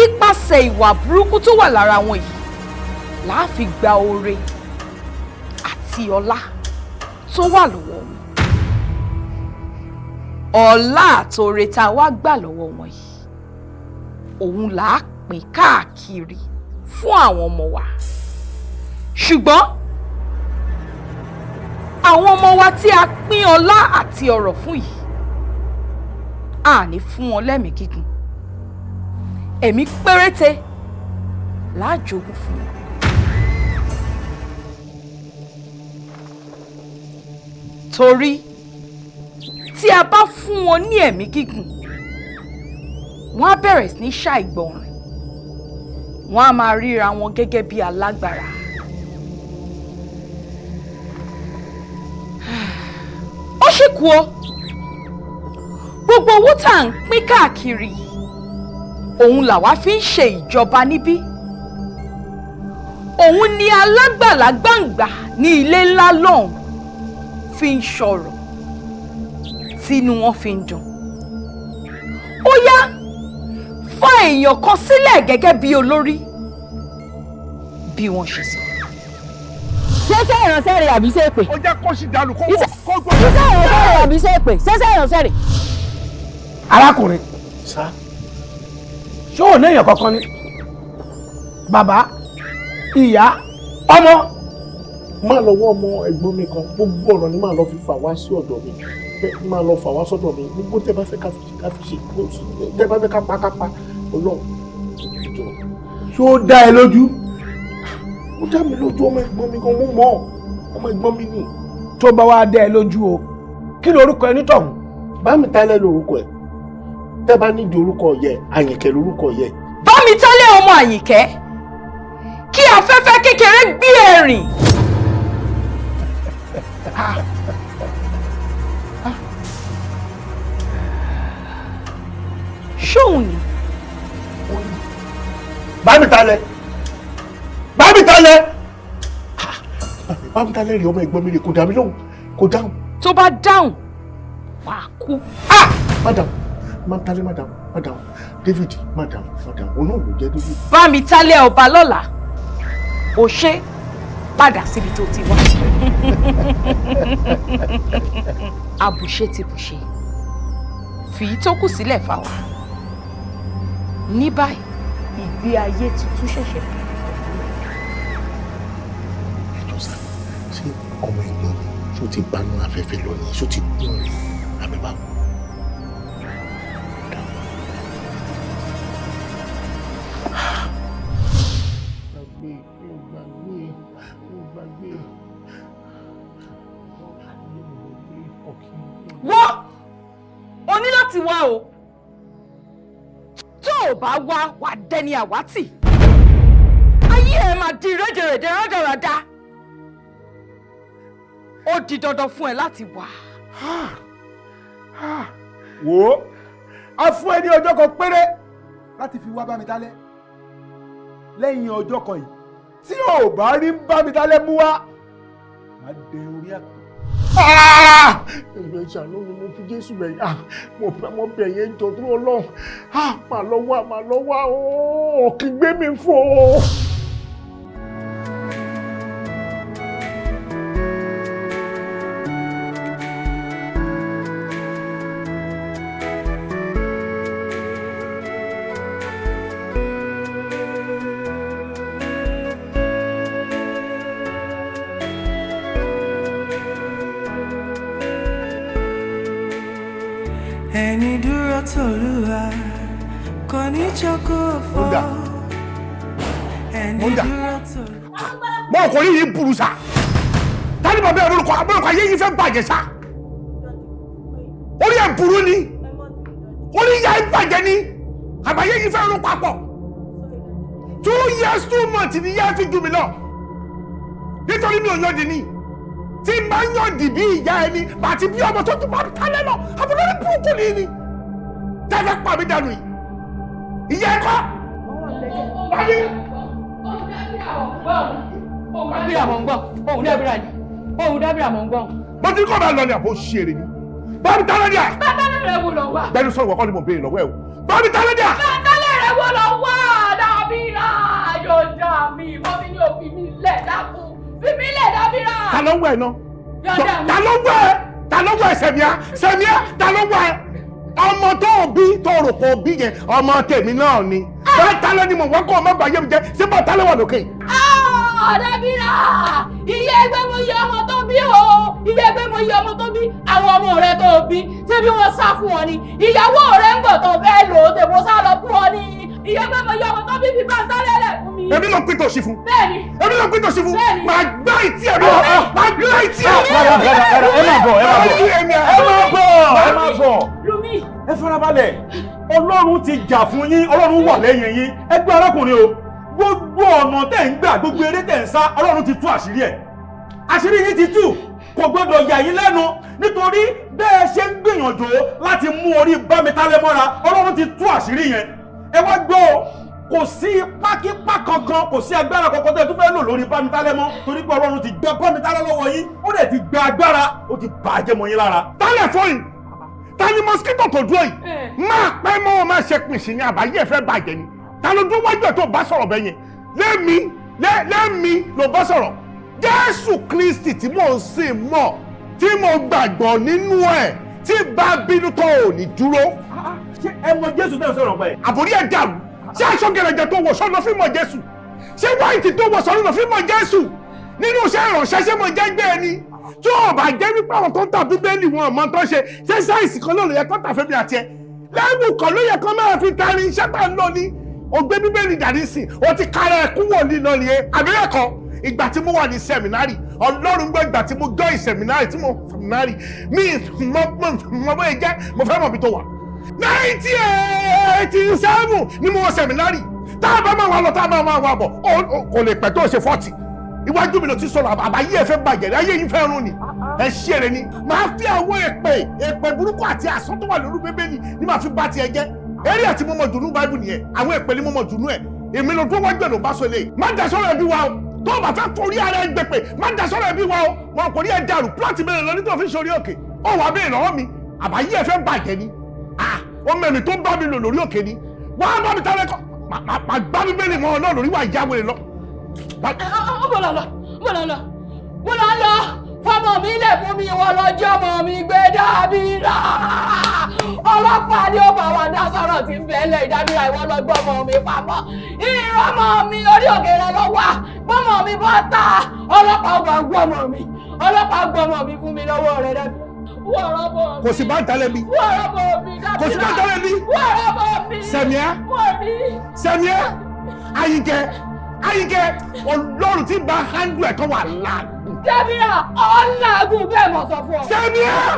Ipasẹ̀ ìwà burúkú tó wà lára wọn yìí là á fi gba oore àti ọlá tó wà lọ́wọ́ wọn. Ọlá àtòore tá a wá gbà lọ́wọ́ wọn yìí, òun là á pín káàkiri fún àwọn ọmọ wa. Ṣùgbọ́n àwọn ọmọ wa tí a pín ọlá àti ọrọ̀ fún yìí, a ní fún wọn lẹ́mìí gígùn. Ẹ̀mí péréte lájogún fún wọn. Torí tí a bá fún wọn ní ẹ̀mí gígùn, wọ́n á bẹ̀rẹ̀ sí ní ṣàìgbọràn. Wọ́n á máa ríra wọn gẹ́gẹ́ bí alágbára. Ó sì kú o. Gbogbo owó tá à ń pín káàkiri, òun làwa fi ń ṣe ìjọba níbí. Òun ni alágbàlá gbàǹgbà ní ilé ńlá lọ́hùn fi ń ṣọ̀rọ̀ tínú wọn fi ń dùn. Ó yá, fa èèyàn kan sílẹ̀ gẹ́gẹ́ bí olórí, bí wọ́n ṣe sọ. Ṣé ìránṣẹ́ rẹ̀ àbí ṣé èpè? Ó jẹ́ kó sì dànù kó kó gbọ́. Ṣé ìránṣẹ́ rẹ̀ àbí ṣé èpè? Ṣé ìránṣẹ́ rẹ̀? Arákùnrin, sá, ṣé ò ní èèyàn kankan ni? Bàbá, ìyá, ọmọ. Máa lọ wọ́ ọmọ ẹ̀gbọ́n mi kan, gbogbo ọ̀nà ni máa lọ fi fà wá sí ọ̀dọ̀ mi. Máa lọ fà wá sọ́dọ̀ mi. Gbogbo tẹ́ bá fẹ́ ká fi ṣe, ká fi ṣe. Tẹ́ bá fẹ́ ká pa, ká pa. Ọlọ́run, jọ̀ọ́. Ṣó dá ẹ lójú? Ó dá mi lójú, ọmọ ẹ̀gbọ́n mi kan, mo mọ̀, ọmọ ẹ̀gbọ́n mi ni. Tó bá wá dá ẹ lójú o, kí lorúkọ ẹni tọ̀hún? Bámitálẹ́ lorúkọ ẹ̀. Tẹ́ bá nídìí orúkọ yẹ, Àyìnkẹ́ lorúkọ yẹ. Bámitálẹ́ ọmọ Àyìnkẹ́, kí afẹ́fẹ́ kékeré gbé ẹ rìn. Ṣóun ni. Bámitálẹ́, Bámitálẹ́, Bámitálẹ́ rí ọmọ ẹ̀gbọ́n mi rè, kò dá mi lóhùn, kò dáhùn. Tó bá dáhùn, Wàá kú. Madam, Bámitálẹ́, madam, madam, David, madam, madam, òun náà ló jẹ́ David. Bámitálẹ́ ọba lọ́la, ò ṣe padà síbi tó ti wá. Àbùṣe ti bùṣe, fìyí tó kù sílẹ̀ fáwa. Ní báyìí, ìgbé ayé tuntun ṣẹ̀ṣẹ̀ bẹ̀rẹ̀. Ẹjọ́ sá, ṣé ọmọ ẹ̀gbọ́n mi ṣó ti bánú afẹ́fẹ́ lọ ni, ṣó ti kú ni, àbí báwo? Gbàgbé, mi ò gbàgbé, mi ò gbàgbé. Wọ́n o ní láti wá o. Tó o bá wá, wàá dẹni àwátì. Ayé ẹ máa di rédèrèdè rádaràda. Ó di dandan fún ẹ láti wá. Wò ó, a fún ẹ ní ọjọ́ kan péré láti fi wá Bámitálẹ́. Lẹ́yìn ọjọ́ kan yìí, tí ò bá rí Bámitálẹ́ mú wá, má dẹ orí àpò. Ẹ̀rọ ìṣàánú mi, mo fi Jésù bẹ̀ yín. Mo fẹ́ mọ bẹ̀ yẹn jọ dúró Ọlọ́run. Màá lọ wá, màá lọ wá ooo, kí gbé mi fò. Ẹni dúró tòlúwa kò ní jókòó fọ́. Ẹni Mo ń dà. dúró tòlúwa. Mọ ọkùnrin yìí burú sa. Tani bàbá ẹ̀ lórúkọ àbúrò ayé yìí fẹ́ bàjẹ́ sa. Orí ẹ̀ burú ni. Orí ìyá ẹ̀ bàjẹ́ ni. Àbáyé yìí fẹ́ rún papọ̀. 2 years 2 months ni ìyá ẹ̀ fi jù mí lọ. Nítorí mi ò yọ̀dì ni. Tí n bá yọ̀dì bí ìyá ẹni, bàtí bí ọmọ tó tún bá tálẹ́ lọ, àbúrò ní burúkú ni ni. Tẹ́fẹ́ pa mí dànù yìí. Ìyá ẹ̀ kọ́. Wáyé. Ohun dábìrà mọ̀ ń gbọ́, ohun dábìrà ni, ohun dábìrà mọ̀ ń gbọ́. Mo ti kọ́ bá lọ ní àbò ṣeré ni. Bámi tálẹ́ díà. Bàtálẹ̀ rẹ̀ wo lọ wá? Bẹ́ẹ̀ni sọ̀rọ̀ wọ́kọ́ ni mo béèrè lọ́wọ́ ẹ̀ o. Bámi tálẹ́ díà. Bàtálẹ̀ rẹ̀ wo lọ wá? Dábìrà yọ̀ǹda mi, mọ́ mi ní òfin mi lẹ̀ dákun, fi mi lẹ̀ dábìrà. Ta ló ń wẹ̀ náà? Yọ̀ǹda mi. Ta ló ń wẹ̀? Ta ló ń wẹ̀ Sẹ̀míà? Sẹ̀míà ta ló ń wẹ̀? Ọmọ tó o bí tó o rò kó o bí yẹn, ọmọ tèmi náà ni. Bàtálẹ́ ni mo wọ́n kó o má bàyẹ̀ mi jẹ́, ṣé bàtálẹ́ wà lókè? Dábìrà, iye ẹgbẹ́ mo yẹ ọmọ tó bí o, iye ẹgbẹ́ mo yẹ ọmọ tó bí, àwọn ọmọ rẹ tó bí, ṣé bí wọ́n sá fún ọ ni? Ìyàwó rẹ ń gbọ̀ tó fẹ́ lò ó, tèmó sá lọ fún ọ ni. Iye ẹgbẹ́ mo yẹ ọmọ tó bí fi bàtálẹ̀ lẹ̀ fún mi. Èmi ló pín tòṣì fún. Bẹ́ẹ̀ni. Èmi ló pín tòṣì fún. Màá gbá ìtì ẹ̀ lọ. Màá gbá ìtì ẹ̀ lọ. Ẹ má bọ̀, ẹ má bọ̀, ẹ má bọ̀, ẹ má bọ̀. Lumi. Ẹ farabalẹ̀, Ọlọ́run ti jà fún yín, Ọlọ́run wà lẹ́yìn yín. Ẹ gbọ́ arákùnrin o, gbogbo ọ̀nà tẹ̀ ń gbà, gbogbo eré tẹ̀ ń sá, Ọlọ́run ti tú àṣírí ẹ̀. Àṣírí yín ti tú, kò gbọ́dọ̀ yà yín lẹ́nu nítorí bẹ́ẹ̀ ṣe ń gbìyànjú láti mú orí Bámitálẹ́ mọ́ra, Ọlọ́run ti tú àṣírí yẹn. Ẹ wá gbọ́ o, kò sí ipákípá kankan, kò sí agbára kankan tẹ́ ẹ tún fẹ́ lò lórí Bámitálẹ́ mọ́, torí pé Ọlọ́run ti gbà Bámitálẹ́ lọ́wọ́ yín, ó dẹ̀ ti gba agbára, ó ti bàjẹ́ mọ́ yín lára. Tálẹ̀ fọ́ yìí, ta ni mosquito tó dúró yìí? Máa pẹ́ mọ́ wọn máa ṣe pìnsì ní àbáyé ẹ̀ fẹ́ bàjẹ́ ni. Ta ló dúró wájú ẹ̀ tó bá sọ̀rọ̀ bẹ́ẹ̀ yẹn? Lẹ́mi lẹ́mi ló bá sọ̀rọ̀. Jésù Kristi tí mò ń sìn mọ̀, tí mo gbàgbọ́ nínú ẹ̀, tí bá bínú tó ò ní dúró. Ṣé ẹ mọ Jésù tẹ́ ń sọ̀rọ̀ pẹ̀? Àbórí ẹ̀ dàrú. Ṣé aṣọ gẹ̀rẹ̀jẹ̀ tó wọ̀ sọ́nà fí mọ̀ Jésù? Ṣé wáìtì tó wọ̀ sọ́nà fí mọ̀ Jésù? Nínú iṣẹ́ ìrànṣẹ́ ṣé mo jẹ́ gbé ẹni? Tí ò bá jẹ́ wípé àwọn tó ń ta Bíbélì wọn ò mọ tó ń ṣe, ṣé sáìsì kan náà ló yẹ kó tà fẹ́mi àti ẹ? Lẹ́wù kan ló yẹ kó máa fi tarin iṣẹ́ tá ń lọ ni. O gbé Bíbélì dání sí, o ti kára ẹ̀kú wòlíì náà nìyẹn. Àbí ẹ̀kọ́, ìgbà tí mo wà ní sẹ̀mínárì, Ọlọ́run gbọ́ ìgbà tí mo join sẹ̀mínárì tí mo sẹ̀mínárì, mi mọ bóyá jẹ́, mo fẹ́ mọ̀ bí tó wà. 1987 ni mo wọ sẹ̀mínárì. Tá a bá máa wà lọ, tá a bá máa wà bọ̀, kò lè pẹ́ tó ṣe 40. Iwájú mi ló ti sọ̀rọ̀, àbáyé ẹ fẹ́ bàjẹ́, ayé yìí fẹ́ rún ni. Ẹ ṣí èrè ni. Màá fi àwọn èpè burúkú àti àsán tó wà lórí Bíbélì ni màá fi bá tiẹ̀ jẹ́. Eré àti mo mọ̀ jùnú Báíbù nìyẹn, àwọn èpè ni mo mọ̀ jùnú ẹ̀. Èmi ló dúró wájú ẹ̀ ló bá sọ eléyìí. Má da sọ́rọ̀ ẹbí wa o. Tó o bá fẹ́ forí ara ẹ gbèpè, má da sọ́rọ̀ ẹbí wa o. Wọn kò rí ẹ dàrú, plọ́ọ̀tì mẹ́rin lọ nítorí fi ṣorí òkè. Ó wàá béèrè lọ́wọ́ mi. Àbáyé ẹ fẹ́ bàjẹ́ ni. Ó mẹ́rin tó bá mi lò lórí òkè ni. Wàá bá mi tálẹ̀ kọ́. Màá gbá mi bẹ́ẹ̀ ni mọ́ ọ náà lórí wà ìyá wèrè lọ. Mo lọ lọ, mo lọ lọ, mo lọ lọ, fọmọ mi lẹ̀ fún mi, ìwọ lọ́jọ́ ọmọ mi gbé Dábìrà. Ọlọ́pàá ni ó bá wa dá sọ̀rọ̀ tí ń bẹ́lẹ̀ Dábìrà, ìwọ lọ gbọ́ ọmọ mi pamọ́. Ìrọ̀ ọmọ mi orí òkè rẹ lọ wà, gbọ́mọ mi bọ́ ta, ọlọ́pàá ó bá gbọ́ ọmọ mi, ọlọ́pàá gbọ́ ọmọ mi fún mi lọ́wọ́ rẹ Dábìrà. Kò sí bá ń talẹ̀ mi. Kò sí bá ń talẹ̀ mi. Sẹ̀míẹ́. Sẹ̀míẹ́. Àyìnkẹ́. Àyìnkẹ́. Ọlọ́run tí bá handle ẹ̀ tó wà láàgùn. Dábìrà ọ̀làgùn bẹ́ẹ̀ mọ̀ sọ fún ọ. Sẹ̀míẹ́.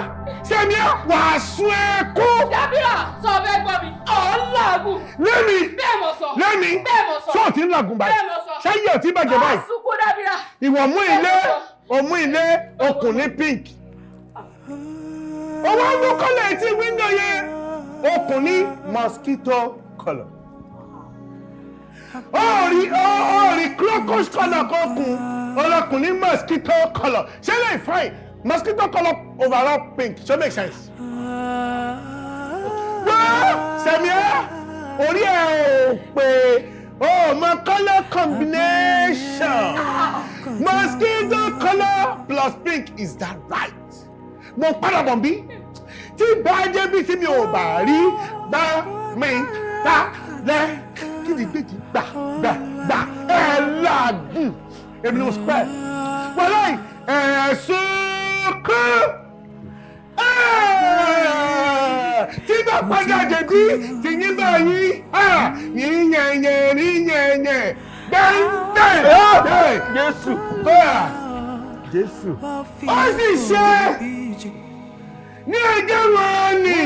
Sẹ̀míẹ́ wàá sún ẹ kú. Dábìrà sọ fẹ́ gbọ́ mi ọ̀làgùn. Lẹ́mi. Bẹ́ẹ̀ mọ̀ sọ. Lẹ́mi. Bẹ́ẹ̀ mọ̀ sọ. Sọ́ọ̀tì ń làgùn báyìí. Bẹ́ẹ̀ mọ̀ sọ. Ṣé yẹ̀ tí bàjẹ́ báyìí? Wàá sunkún Dábìrà. Ìwọ̀n mú ilé, òmú ilé, okùn ní pink. Owó ń mú kọ́lẹ̀ etí wíńdò yẹn, okùn ní mosquito colour. Ó rí crocus colour kan kùn, ọlọ́kùn ní mosquito colour. Ṣé lè fine? Mosquito colour overall pink, ṣó make sense? Wá Sẹ̀míẹ́, orí ẹ̀ ò pé o mọ colour combination. Mosquito colour plus pink, is that right? Mo padà bọ̀ bí tí bá jẹ́ bí tí mi ò bá rí bá mi ta lẹ́ kí ni gbèjì gbà gbà gbà ẹ̀ làágùn èmi ni mo sọ pé wọlé ẹ̀sùn kú tí bá padà jẹ̀bi tí yín bá yín yín yẹ̀yẹ̀ rí yẹ̀yẹ̀ gbẹ̀ngbẹ̀ Jésù Jésù. Ó sì ṣe ní ẹjẹ́ wọn ni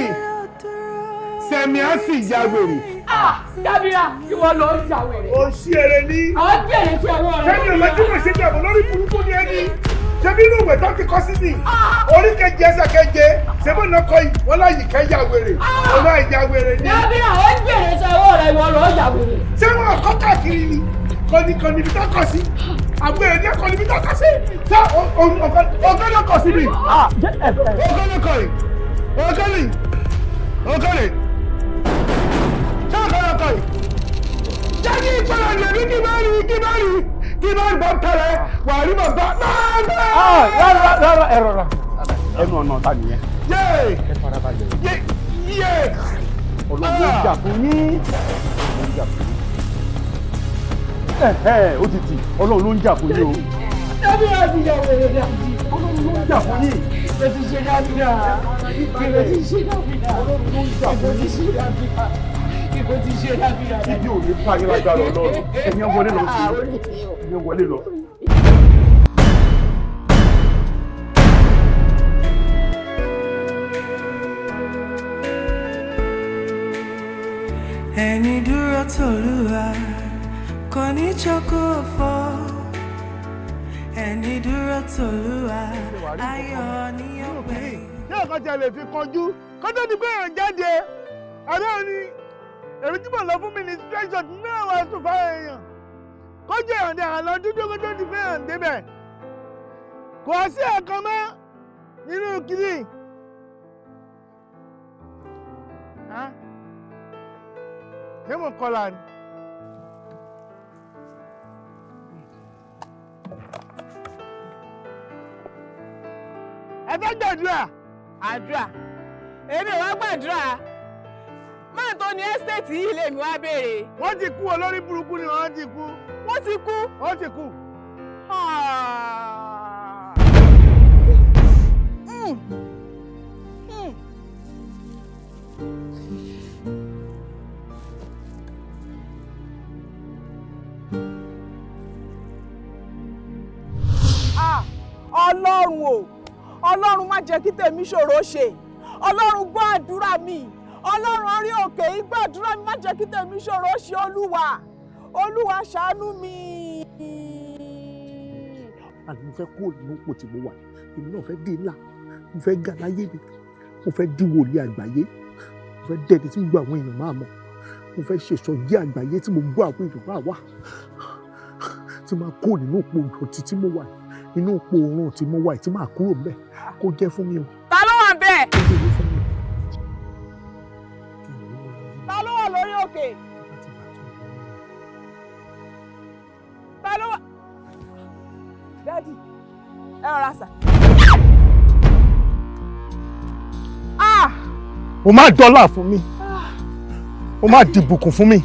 Sẹ̀míà sì ya wèrè. Dábìrà ìwọ ló ń ya wèrè. Ó ṣí eré ní. Àwọn jèrè sí ọwọ́ rẹ. Sẹ́mi ọ̀la tí mo ṣe jẹ̀bọ̀ lórí burúkú ni ẹni. Ṣebí inú ìwé tó ti kọ́ sí ni. Orí keje ẹsẹ̀ keje. Ṣebí ọ̀nà kọ yìí wọ́n láyìí kẹ́ ya wèrè. Ọ̀nà ìya wèrè ni. Dábìrà ó jèrè sí ọwọ́ rẹ ìwọ ló ń ya wèrè. Ṣé wọn kọ́ káàkiri ni? Kọ́ni ibi tó kọ sí. Àbúrò ẹ̀ ní ẹ̀kọ́ níbi tó kọ sí. Ṣé ọ̀gá ló kọ sí mi? Ọ̀gá ló kọ yìí. Ọ̀gá lè. Ọ̀gá lè. Ṣé ọ̀gá ló kọ yìí? Jẹ́ kí ìpàdé mi kí bá rí kí bá rí kí bá rí bá tẹ̀lé wà rí bàbá náà. Rárá rárá ẹ rọra. Ẹnu ọ̀nà ta nìyẹn. Yé! Ẹ farabalẹ̀. Yé! Ọlọ́run ló jà fún yín. Ọlọ́run ló jà fún yín. Ẹ̀hẹ́ ó ti tì, Ọlọ́run ló ń jà fún yín o. Dábìrà ti ya wèrè dájú. Ọlọ́run ló ń jà fún yín. Ìbẹ̀ ti ṣe Dábìrà. Ìbẹ̀ ti ṣe Dábìrà. Ọlọ́run ló ń jà fún Ìbẹ̀ ti yín. ṣe Dábìrà. Ìbẹ̀ ti ṣe Dábìrà. Ibi ò ní pa yín lágbára Ọlọ́run. Ẹ̀yin wọlé lọ sí i. Ẹ̀yin wọlé lọ. Ẹni dúró tòlúwa kò ní jókòó fọ́. Ẹni dúró tòlúwa ayọ̀ ni ó pè. Ní ọ̀kan tí a lè fi kanjú kó tó di pé èèyàn jáde àbẹ́ òní èmi tí mo lọ fún ministration náà wá sùn fáwọn èèyàn kó jẹ́ èèyàn dé àlọ́ dúdú kó tó di pé èèyàn débẹ̀ kò sí ẹ̀kan mọ́ nínú kiri. Ṣé mo kọlà ni? Ẹ fẹ́ gbàdúrà. Àdúrà èmi ò wá gbàdúrà máà tó ní ẹ́stéètì yìí lèmi wá béèrè. Wọ́n ti kú, olórí burúkú ni wọ́n ti kú. Wọ́n ti kú. Wọ́n ti kú. Ọlọ́run o, Ọlọ́run má jẹ́ kí tèmi ṣòro ṣe. Ọlọ́run gbọ́ àdúrà mi. Ọlọ́run orí òkè yìí gbọ́ àdúrà mi, má jẹ́ kí tèmi ṣòro ṣe. Olúwa, Olúwa ṣàánú mi. Àní mo fẹ́ kúrò nínú ipò tí mo wà, èmi náà fẹ́ di ńlá, mo fẹ́ ga láyé mi, mo fẹ́ di wòlíì àgbáyé, mo fẹ́ dẹni tí gbogbo àwọn èèyàn máa mọ̀, mo fẹ́ ṣèṣọjí àgbáyé tí gbogbo àwọn èèyàn máa wà, tí máa kúrò nínú ipò ìdọ̀tí tí mo wà, inú ipò oorun tí mo wà tí máa kúrò ńbẹ̀, kó jẹ́ fún mi o. Ta ló wà ń bẹ̀? Kó jẹ́ fún mi. Ẹ rọra sà. Ah! O máa dọ́là fún mi, o máa dìbùkún fún mi,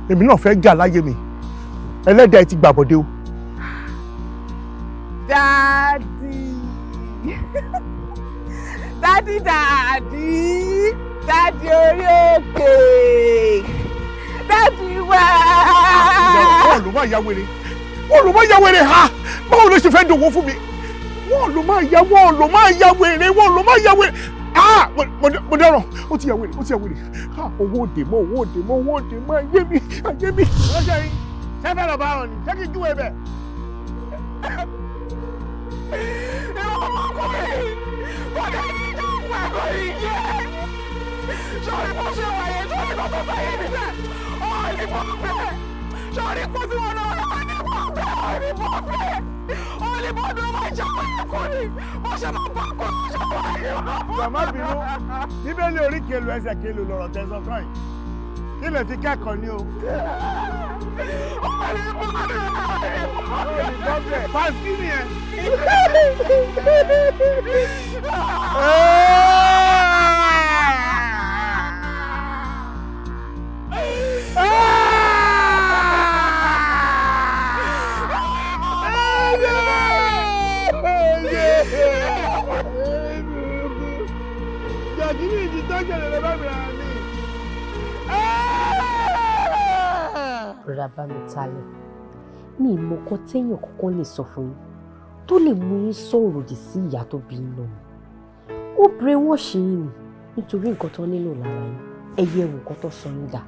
èmi náà fẹ́ gà láyé mi, ẹlẹ́dàá ẹ ti gbàbọ̀dé o. Daddy. Daddy, daddy. Daddy orí òkè. Daddy wá. Wọ́n ló máa ya wèrè, wọ́n ló máa ya wèrè ha, báwo ló ṣe fẹ́ dòwó fún mi? Wọ́n ló máa ya, wọ́n ló máa ya wèrè, wọ́n ló máa ya wèrè. Ah! Mo dáràn, ó ti ya wèrè, ó ti ya wèrè. Ah! Owó òde mọ́, owó òde mọ́, owó òde mọ́, ayé mi, ayé mi. Lọ́sẹ̀ yìí, ṣé fẹ́ lọ bá rọ̀ ni? Ṣé kí n júwèé bẹ̀? Ìwọ ọmọkùnrin, kò dé ní ìjọba ẹ̀kọ́ yìí jẹ́. Sọ̀rí bó ṣe wà yẹn, sọ̀rí bó tó fẹ́ yé mi sẹ́. Ó ní bọ́ bẹ́ẹ̀. Sọ̀rí kó tí wọn náà wà ní bọ́ bẹ́ẹ̀, ó ní bọ́ bẹ́ẹ̀. Ó ní bọ́ bí ó máa jẹ́ ọmọ ẹ̀kọ́ ni. Bó ṣe máa bá kó ló ṣe wà yẹn. Màmá bínú, Bíbélì orí kelu ẹsẹ̀ kelu lọ̀rọ̀ tẹ̀sán kan yìí. Kí lè fi kẹ́kọ̀ọ́ ní o? Ó ní bọ́ bẹ́ẹ̀, ó ní bọ́ bẹ́ẹ̀. Pàṣẹ nìyẹn. Rọra bá mi talẹ̀, mi ì mọ nǹkan téèyàn kankan lè sọ fún yín tó lè mú yín sọ̀rọ̀ òdì sí ìyá tó bí yín lọ́mọ. Ó brainwash yín ni nítorí nǹkan tó nílò lára yín, ẹ yẹ wo nǹkan tó sọ yín dà.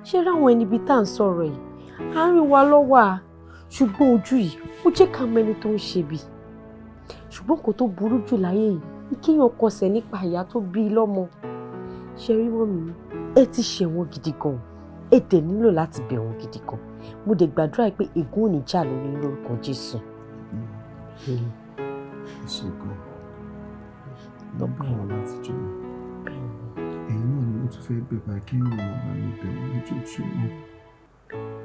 Ṣé ráwọn ẹni ibi tá à ń sọ̀rọ̀ yìí, àárín wa lọ́wọ́ à, ṣùgbọ́n ojú yìí ó jẹ́ ká mọ ẹni tó ń ṣe bí. Ṣùgbọ́n nǹkan tó burú jù láyé yìí ni kéèyàn kọsẹ̀ nípa ìyá tó bí i lọ́mọ. Ṣé rí mọ́mì, ẹ ti ṣẹ̀wọ̀n gidi gan-an, ẹ dẹ̀ nílò láti bẹ̀ wọ́n gidi gan. Mo dẹ̀ gbàdúrà pé ègún ò ní jà lórí lórúkọ Jésù. Ẹ ṣe gan. Lọ́gbà wọn láti jọ. Ẹ̀yin náà ni mo tún fẹ́ bẹ̀ bá kí ẹ̀yin náà bá mi bẹ̀ wọ́n lójoojúmọ́.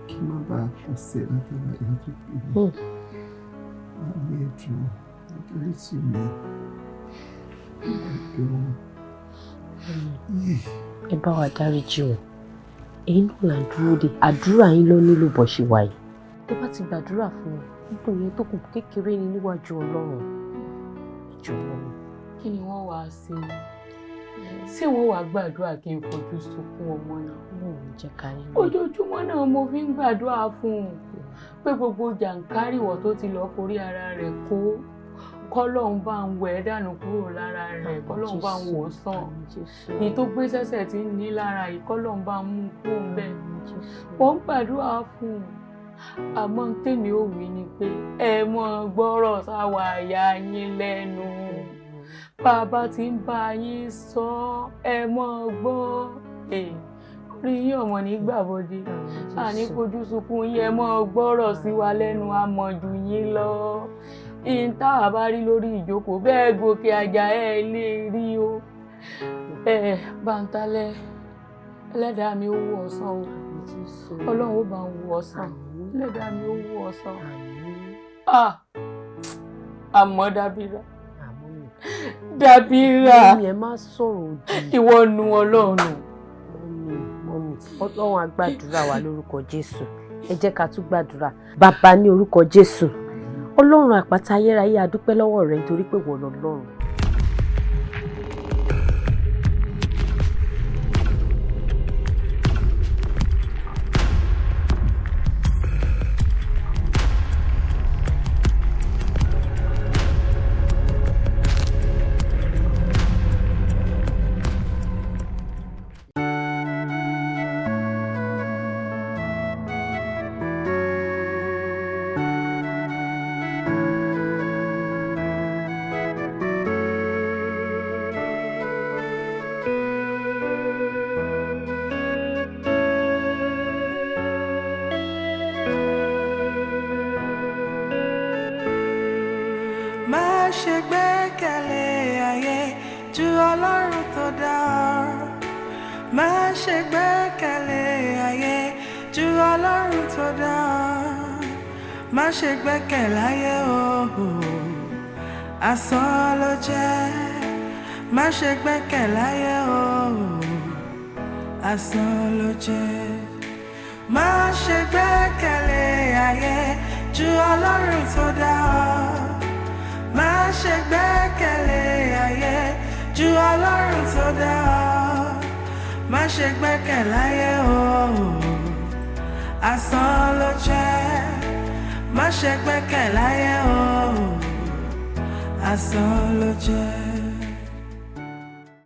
Kí má bàa kọsẹ̀ látara ìyá tó bí mi. Àmì ẹ̀jọ̀ dáríjì mi. Ẹ bẹ̀ wọ́n. Ẹ bá wa dáríjì wọn. Ẹ̀yin náà là ń dúró de àdúrà yín ló nílò bó ṣe wà yìí. Tẹ́ bá ti gbàdúrà fún wọn, gbogbo ìyẹn tó kù kékeré ni níwájú Ọlọ́run. Ẹ jọ̀ọ́ mọ́mì. Kí ni wọ́n wàá ṣe? Ṣé wọ́n wàá gbàdúrà kí n fojú sunkún ọmọ ni? Jẹ́ ká rí. Ojoojúmọ́ náà mo fi ń gbàdúrà fún un pé gbogbo jàǹkárìwọ̀ tó ti lọ forí ara rẹ̀ kó, kọ́lọ́hún bá ń wẹ̀ ẹ́ dànù kúrò lára rẹ̀, kọ́lọ́hún bá ń wò ó sàn. Èyí tó gbé sẹ́sẹ̀ tí ń ní lára yìí, kọ́lọ́hún bá ń mú kúrò ńbẹ̀. Mo ń gbàdúrà fún un. Àmọ́ tèmi ò wí ni pé ẹ mọ́ gbọ́rọ̀ sáwa àyà yín lẹ́nu. Bàbá tí ń bá yín sọ, ẹ mọ́ gbọ́. Orí yín ọmọ ní gbàbọdé, àní fojú sunkún yín, ẹ mọ́ gbọ́rọ̀ sí wa lẹ́nu, àmọ̀jù yín lọ. Ihun tá a bá rí lórí ìjókòó bẹ́ẹ̀ gòkè àjà ẹ lè rí o. Ẹ Bántálẹ́, ẹlẹ́dàá mi ó wù ọ́ sàn o. Ọlọ́run ó bá ń wù ọ́ sàn. Ẹlẹ́dàá mi ó wù ọ́ sàn. Àmọ́ Dábírà. Dábírà. Mọ́mì, ẹ má sọ̀rọ̀ òdì. Ìwọ nu Ọlọ́run. Mọ́mì, mọ́mì, Ọlọ́run á gbàdúrà wa lórúkọ Jésù. Ẹ jẹ́ ká tún gbàdúrà. Bàbá ní orúkọ Jésù. Ọlọ́run àpáta ayérayé, a dúpẹ́ lọ́wọ́ rẹ nítorí pé wọ́n lọ́lọ́run. Má ṣe gbẹ́kẹ̀lé ayé ju Ọlọ́run tó dá ọ. Má ṣe gbẹ́kẹ̀lé ayé ju Ọlọ́run tó dá ọ. Má ṣe gbẹ́kẹ̀lé ayé o. Asán ló jẹ́, má ṣe gbẹ́kẹ̀ láyé o. Asán ló jẹ́, má ṣe gbẹ́kẹ̀lé ayé ju Ọlọ́run tó dá ọ. Má ṣe gbẹ́kẹ̀lé ayé ju Ọlọ́run tó dá ọ. Má ṣe gbẹ́kẹ̀ láyé o. Asán ló jẹ́, má ṣe gbẹ́kẹ̀ láyé o. Asán ló jẹ́.